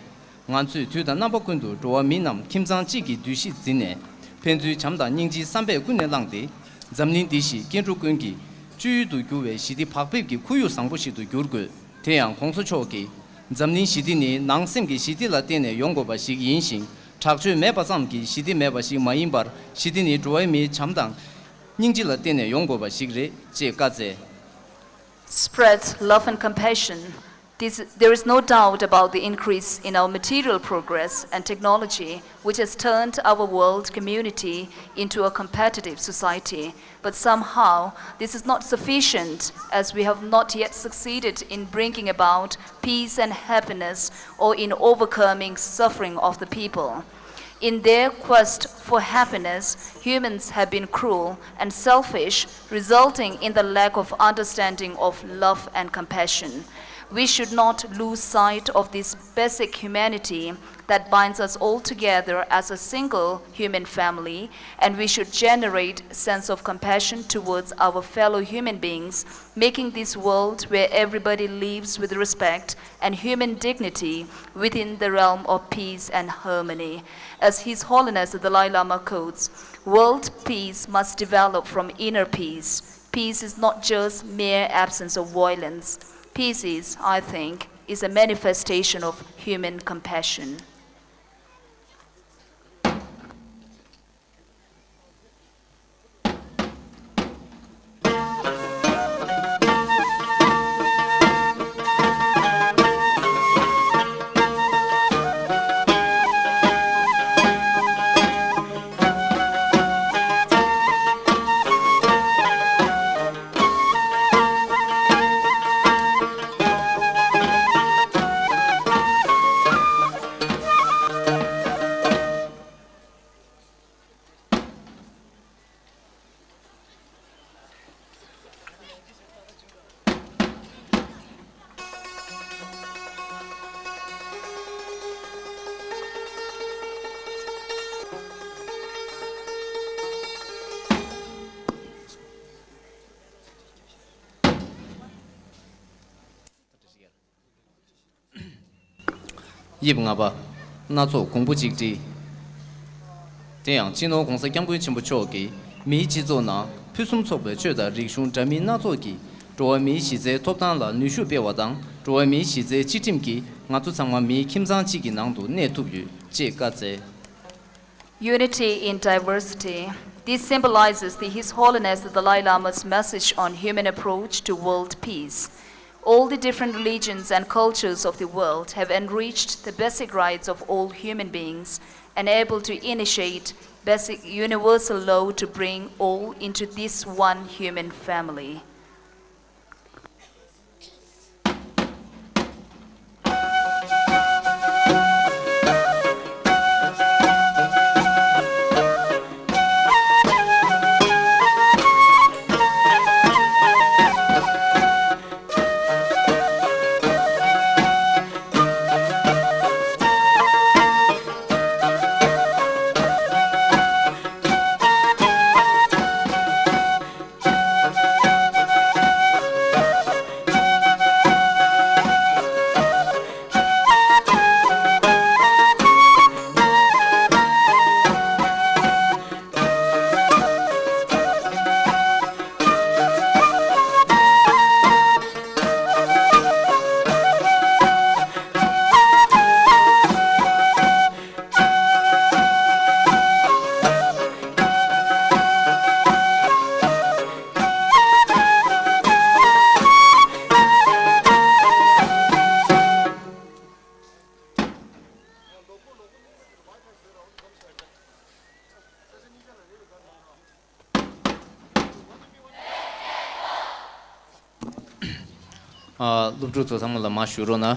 ང་ཚོས་དུས་དང་རྣམ་པ་ཀུན་ཏུ་འགྲོ་བ་མི་རྣམས་ཁྱིམ་ཚང་གཅིག་གི་འདུ་ཤེས་འཛིན་ནས། ཕན་ཚུན་བྱམས་དང་སྙིང་རྗེའི་བསམ་པས་ཀུན་ནས་བསླངས་ཏེ། འཛམ་གླིང་འདི་ཞིག་སྐྱེ་འགྲོ་ཀུན་གྱི་སྤྱོད་ཡུལ་དུ་གྱུར་བའི་ཞི་བདེ་བག་ཕེབས་ཀྱི་ཁོར་ཡུག་བཟང་པོ་ཞིག་ཏུ་འགྱུར་དགོས། དེ་ཡང་གོང་ས་མཆོག་གིས། འཛམ་གླིང་ཞི་བདེ་ནི་ནང་སེམས་ཀྱི་ཞི་བདེ་ལ་བརྟེན་ནས་ཡོང་དགོས་པ་ཞིག་ཡིན་ཞིང་། དྲག་སྤྱོད་མེད་པ་ཙམ་གྱིས་ཞི་བདེ་མེད་པ་ཞིག་མ་ཡིན་པར། ཞི་བདེ་ནི་འགྲོ་བའི་མིའི་བྱམས་དང་སྙིང་རྗེ་ལ་བརྟེན་ནས་ཡོང་དགོས་པ་ཞིག་རེད་ཅེས་བཀའ་སྩལ། Spread love and compassion. This, there is no doubt about the increase in our material progress and technology, which has turned our world community into a competitive society. But somehow, this is not sufficient, as we have not yet succeeded in bringing about peace and happiness or in overcoming suffering of the people. In their quest for happiness, humans have been cruel and selfish, resulting in the lack of understanding of love and compassion. We should not lose sight of this basic humanity that binds us all together as a single human family, and we should generate sense of compassion towards our fellow human beings, making this world where everybody lives with respect and human dignity within the realm of peace and harmony. As His Holiness the Dalai Lama quotes, "World peace must develop from inner peace. Peace is not just mere absence of violence. Peace is, I think, is a manifestation of human compassion." དབྱིབས་ལྔ་པ། སྣ་ཚོགས་གོང་བུ་གཅིག་སྒྲིལ། དེ་ཡང་སྤྱི་ནོར་༧གོང་ས་༧སྐྱབས་མགོན་ཆེན་པོ་མཆོག་གིས་མིའི་སྤྱི་ཚོགས་ནང་ཕུན་སུམ་ཚོགས་པའི་ཆོས་དང་རིག་གཞུང་འདྲ་མིན་སྣ་ཚོགས་ཀྱིས་འགྲོ་བ་མིའི་གཞི་རྩའི་ཐོབ་ཐང་ལ་ནུས་ཤུགས་སྤེལ་བ་དང་འགྲོ་བ་མིའི་གཞི་རྩའི་སྤྱི་ཁྲིམས་ཀྱིས་ང་ཚོ་ཚང་མ་མིའི་ཁྱིམ་ཚང་གཅིག་གི་ནང་དུ་གནས་ཐུབ་ཡོད་ཅེས་བཀའ་སྩལ། Unity in diversity. This symbolizes the His Holiness the Dalai Lama's message on human approach to world peace. All the different religions and cultures of the world have enriched the basic rights of all human beings and able to initiate basic universal law to bring all into this one human family. ཨ། སློབ་ཕྲུག་ཚོ་ཚང་མ་ལ་མར་བཞུགས་རོགས་གནང་།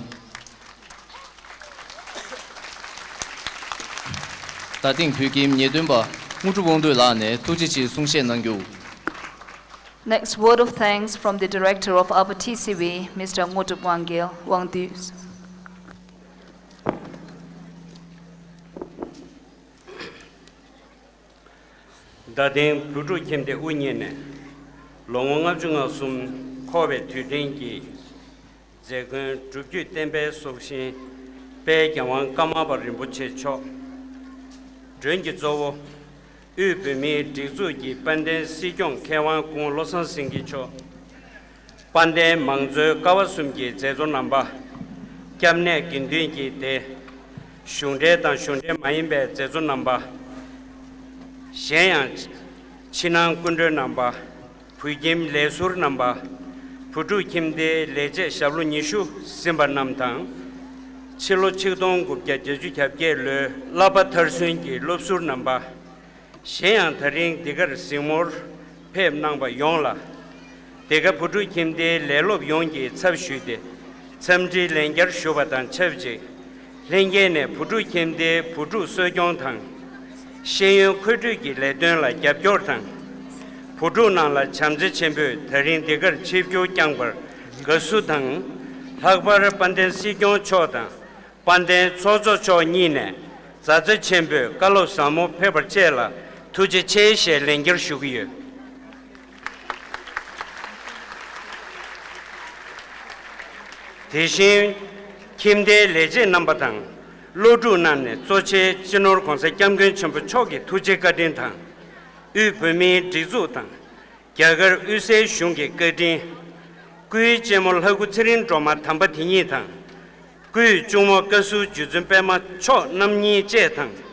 ད་ཐེངས་བོད་ཁྱིམ་ཉེས་དོན་པ་དངོས་གྲུབ་དབང་འདུས་ལགས་ནས་ཐུགས་རྗེ་ཆེའི་གསུང་བཤད་གནང་རྒྱུ། Next word of thanks from the director of our T C V, Mister Ngutrup Wangel, Wangdu. རྡ་སྟེང་བོད་ཕྲུག་ཁྱིམ་སྡེ་དབུ་བརྙེས་ནས་ལོ་ངོ་ལྔ་བཅུ་ང་གསུམ་འཁོར་བའི་དུས་དྲན་གྱི་མཛད་སྒོའི་སྒྲུབ་བརྒྱུད་བསྟན་པའི་སྲོག་ཤིང་དཔལ་རྒྱལ་དབང་ཀརྨ་པ་རིན་པོ་ཆེ་མཆོག་མགྲོན་གྱི་གཙོ་བོ། དབུས་བོད་མིའི་སྒྲིག་འཛུགས་ཀྱི་དཔལ་ལྡན་སྲིད་སྐྱོང་མཁས་དབང་སྐུ་ངོ་བློ་བཟང་སེང་གེ་མཆོག་དཔལ་ལྡན་མང་གཙོའི་ཀ་བ་གསུམ་གྱི་མཛད་གཙོ་རྣམ་པ། སྐྱབས་གནས་དགེ་འདུན་གྱི་སྡེ། གཞུང་འབྲེལ་དང་གཞུང་འབྲེལ་མ་ཡིན་པའི་མཛད་གཙོ་རྣམ་པ། གཞན་ཡང་། ཕྱི་ནང་སྐུ་མགྲོན་རྣམ་པ། བོད་ཁྱིམ་ལས་ཟུར་རྣམ་པ། བོད་ཕྲུག་ཁྱིམ་སྡེའི་ལས་བྱེད་ཞབས་ལོ་ཉི་ཤུ་ཟིན་པ་རྣམས་དང་། ཕྱི་ལོ་ཆིག་སྟོང་དགུ་བརྒྱ་བརྒྱད་ཅུ་གྱ་བརྒྱད་ལོའི་བསླབ་པ་མཐར་སོན་གྱི་སློབ་ཟུར་རྣམ་པ། གཞན་ཡང་ད་རིང་འདི་གར་གཟིགས་མོར་ཕེབས་གནང་བ་ཡོངས་ལ། འདི་ག་བོད་ཕྲུག་ཁྱིམ་སྡེའི་ལས་སློབ་ཡོངས་ཀྱི་ཚབ་ཞུས་ཏེ། འཚམས་འདྲིའི་ལན་བསྐྱར་ཞུ་བ་དང་ཆབས་ཅིག་ལྷན་རྒྱས་ནས་བོད་ཕྲུག་ཁྱིམ་སྡེའི་བུ་ཕྲུག་གསོ་སྐྱོང་དང་། ཤེས་ཡོན་མཁོ་སྤྲོད་ཀྱི་ལས་དོན་ལ་རྒྱབ་སྐྱོར་དང་། བོད་ཕྲུག་རྣམས་ལ་བྱམས་བརྩེ་ཆེན་པོས་ད་རིང་འདི་གར་ཆིབས་བསྒྱུར་བསྐྱངས་པར་དགའ་བསུ་དང་། ལྷག་པར་དཔལ་ལྡན་སྲིད་སྐྱོང་མཆོག་དང་། དཔལ་ལྡན་ཚོགས་གཙོ་མཆོག་གཉིས་ནས་མཛའ་བརྩེ་ཆེན་པོས་བཀའ་སློབ་ཟབ་མོ་ཕེབས་པར་བཅས་ལ་ཐུགས་རྗེ་ཆེ་ཞེས་ལན་བསྐྱར་ཞུ་གི་ཡོད། དེ་བཞིན། ཁྱིམ་སྡེའི་ལས་བྱེད་རྣམ་པ་དང་། སློབ་ཕྲུག་རྣམས་ནས་གཙོ་ཆེ་སྤྱི་ནོར་༸གོང་ས་༸སྐྱབས་མགོན་ཆེན་པོ་མཆོག་གི་ཐུགས་རྗེ་བཀའ་དྲིན་དང་། དབུས་བོད་མིའི་སྒྲིག་འཛུགས་དང་། རྒྱ་གར་དབུས་སའི་གཞུང་གི་བཀའ་དྲིན། སྐུའི་གཅེན་མོ་ལྷ་སྐུ་ཚེ་རིང་སྒྲོལ་མ་དམ་པ་དེ་ཉིད་དང་། སྐུའི་གཅུང་མོ་བཀའ་ཟུར་རྗེ་བཙུན་པད་མ་མཆོག་རྣམ་གཉིས་བཅས་དང་།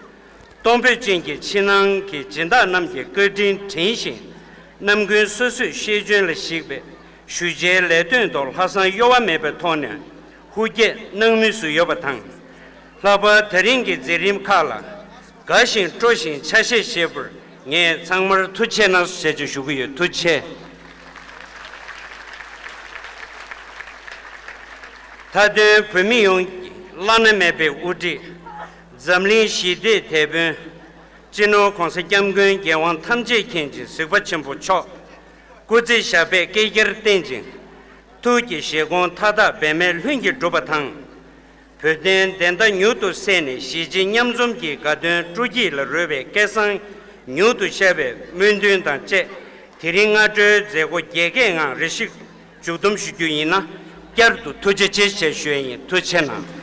གཏོང་ཕོད་ཅན་གྱི་ཕྱི་ནང་གི་སྦྱིན་བདག་རྣམས་ཀྱི་བཀའ་དྲིན་དྲན་བཞིན། རྣམ་ཀུན་སོ་སོའི་ཤེས་འཇོན་ལ་གཞིགས་པའི་ཞུ་བྱའི་ལས་དོན་ཐོག་ལྷག་བསམ་གཡོ་བ་མེད་པའི་ཐོག་ནས་ཧུར་བསྐྱེད་གནང་མུས་སུ་ཡོད་པ་དང་། ལྷག་པར་ད་རིང་གི་མཛད་རིམ་ཁག་ལ་དགའ་ཞིང་སྤྲོ་ཞིང་ཆ་ཤས་བཞེས་པར་ངས་ཚང་མར་ཐུགས་རྗེ་གནང་ཞེས་ཞུ་གི་ཡོད། ཐུགས་རྗེ་ཆེ། མཐའ་དོན་བོད་མི་ཡོངས་ཀྱི་བླ་ན་མེད་པའི་དབུ་ཁྲིད། འཛམ་གླིང་ཞི་བདེའི་དེད་དཔོན། སྤྱི་ནོར་༸གོང་ས་༸སྐྱབས་མགོན་རྒྱལ་དབང་ཐམས་ཅད་མཁྱེན་ཅིང་གཟིགས་པ་ཆེན་པོ་མཆོག་སྐུ་ཚེ་ཞབས་པད་བསྐལ་བརྒྱར་བརྟན་ཅིང་། ཐུགས་ཀྱི་བཞེད་དགོངས་མཐའ་དག་འབད་མེད་ལྷུན་གྱིས་གྲུབ་པ་དང་། བོད་དོན་བདེན་མཐའ་མྱུར་དུ་གསལ་ནས་གཞིས་བྱེས་མཉམ་འཛོམས་ཀྱི་དགའ་སྟོན་སྤྲོ་སྐྱིད་ལ་རོལ་བའི་སྐལ་བཟང་མྱུར་དུ་ཤར་བའི་སྨོན་འདུན་དང་བཅས། དེ་རིང་སྔ་དྲོའི་མཛད་སྒོ་རྒྱས་བཀྱེད་ངང་རེ་ཞིག་མཇུག་བསྡོམས་ཞུ་རྒྱུ་ཡིན་ན། བསྐྱར་དུ་ཐུགས་རྗེ་ཆེ་ཞེས་ཞུ་ཡ་ཡིན། ཐུགས་རྗེ་གནང་།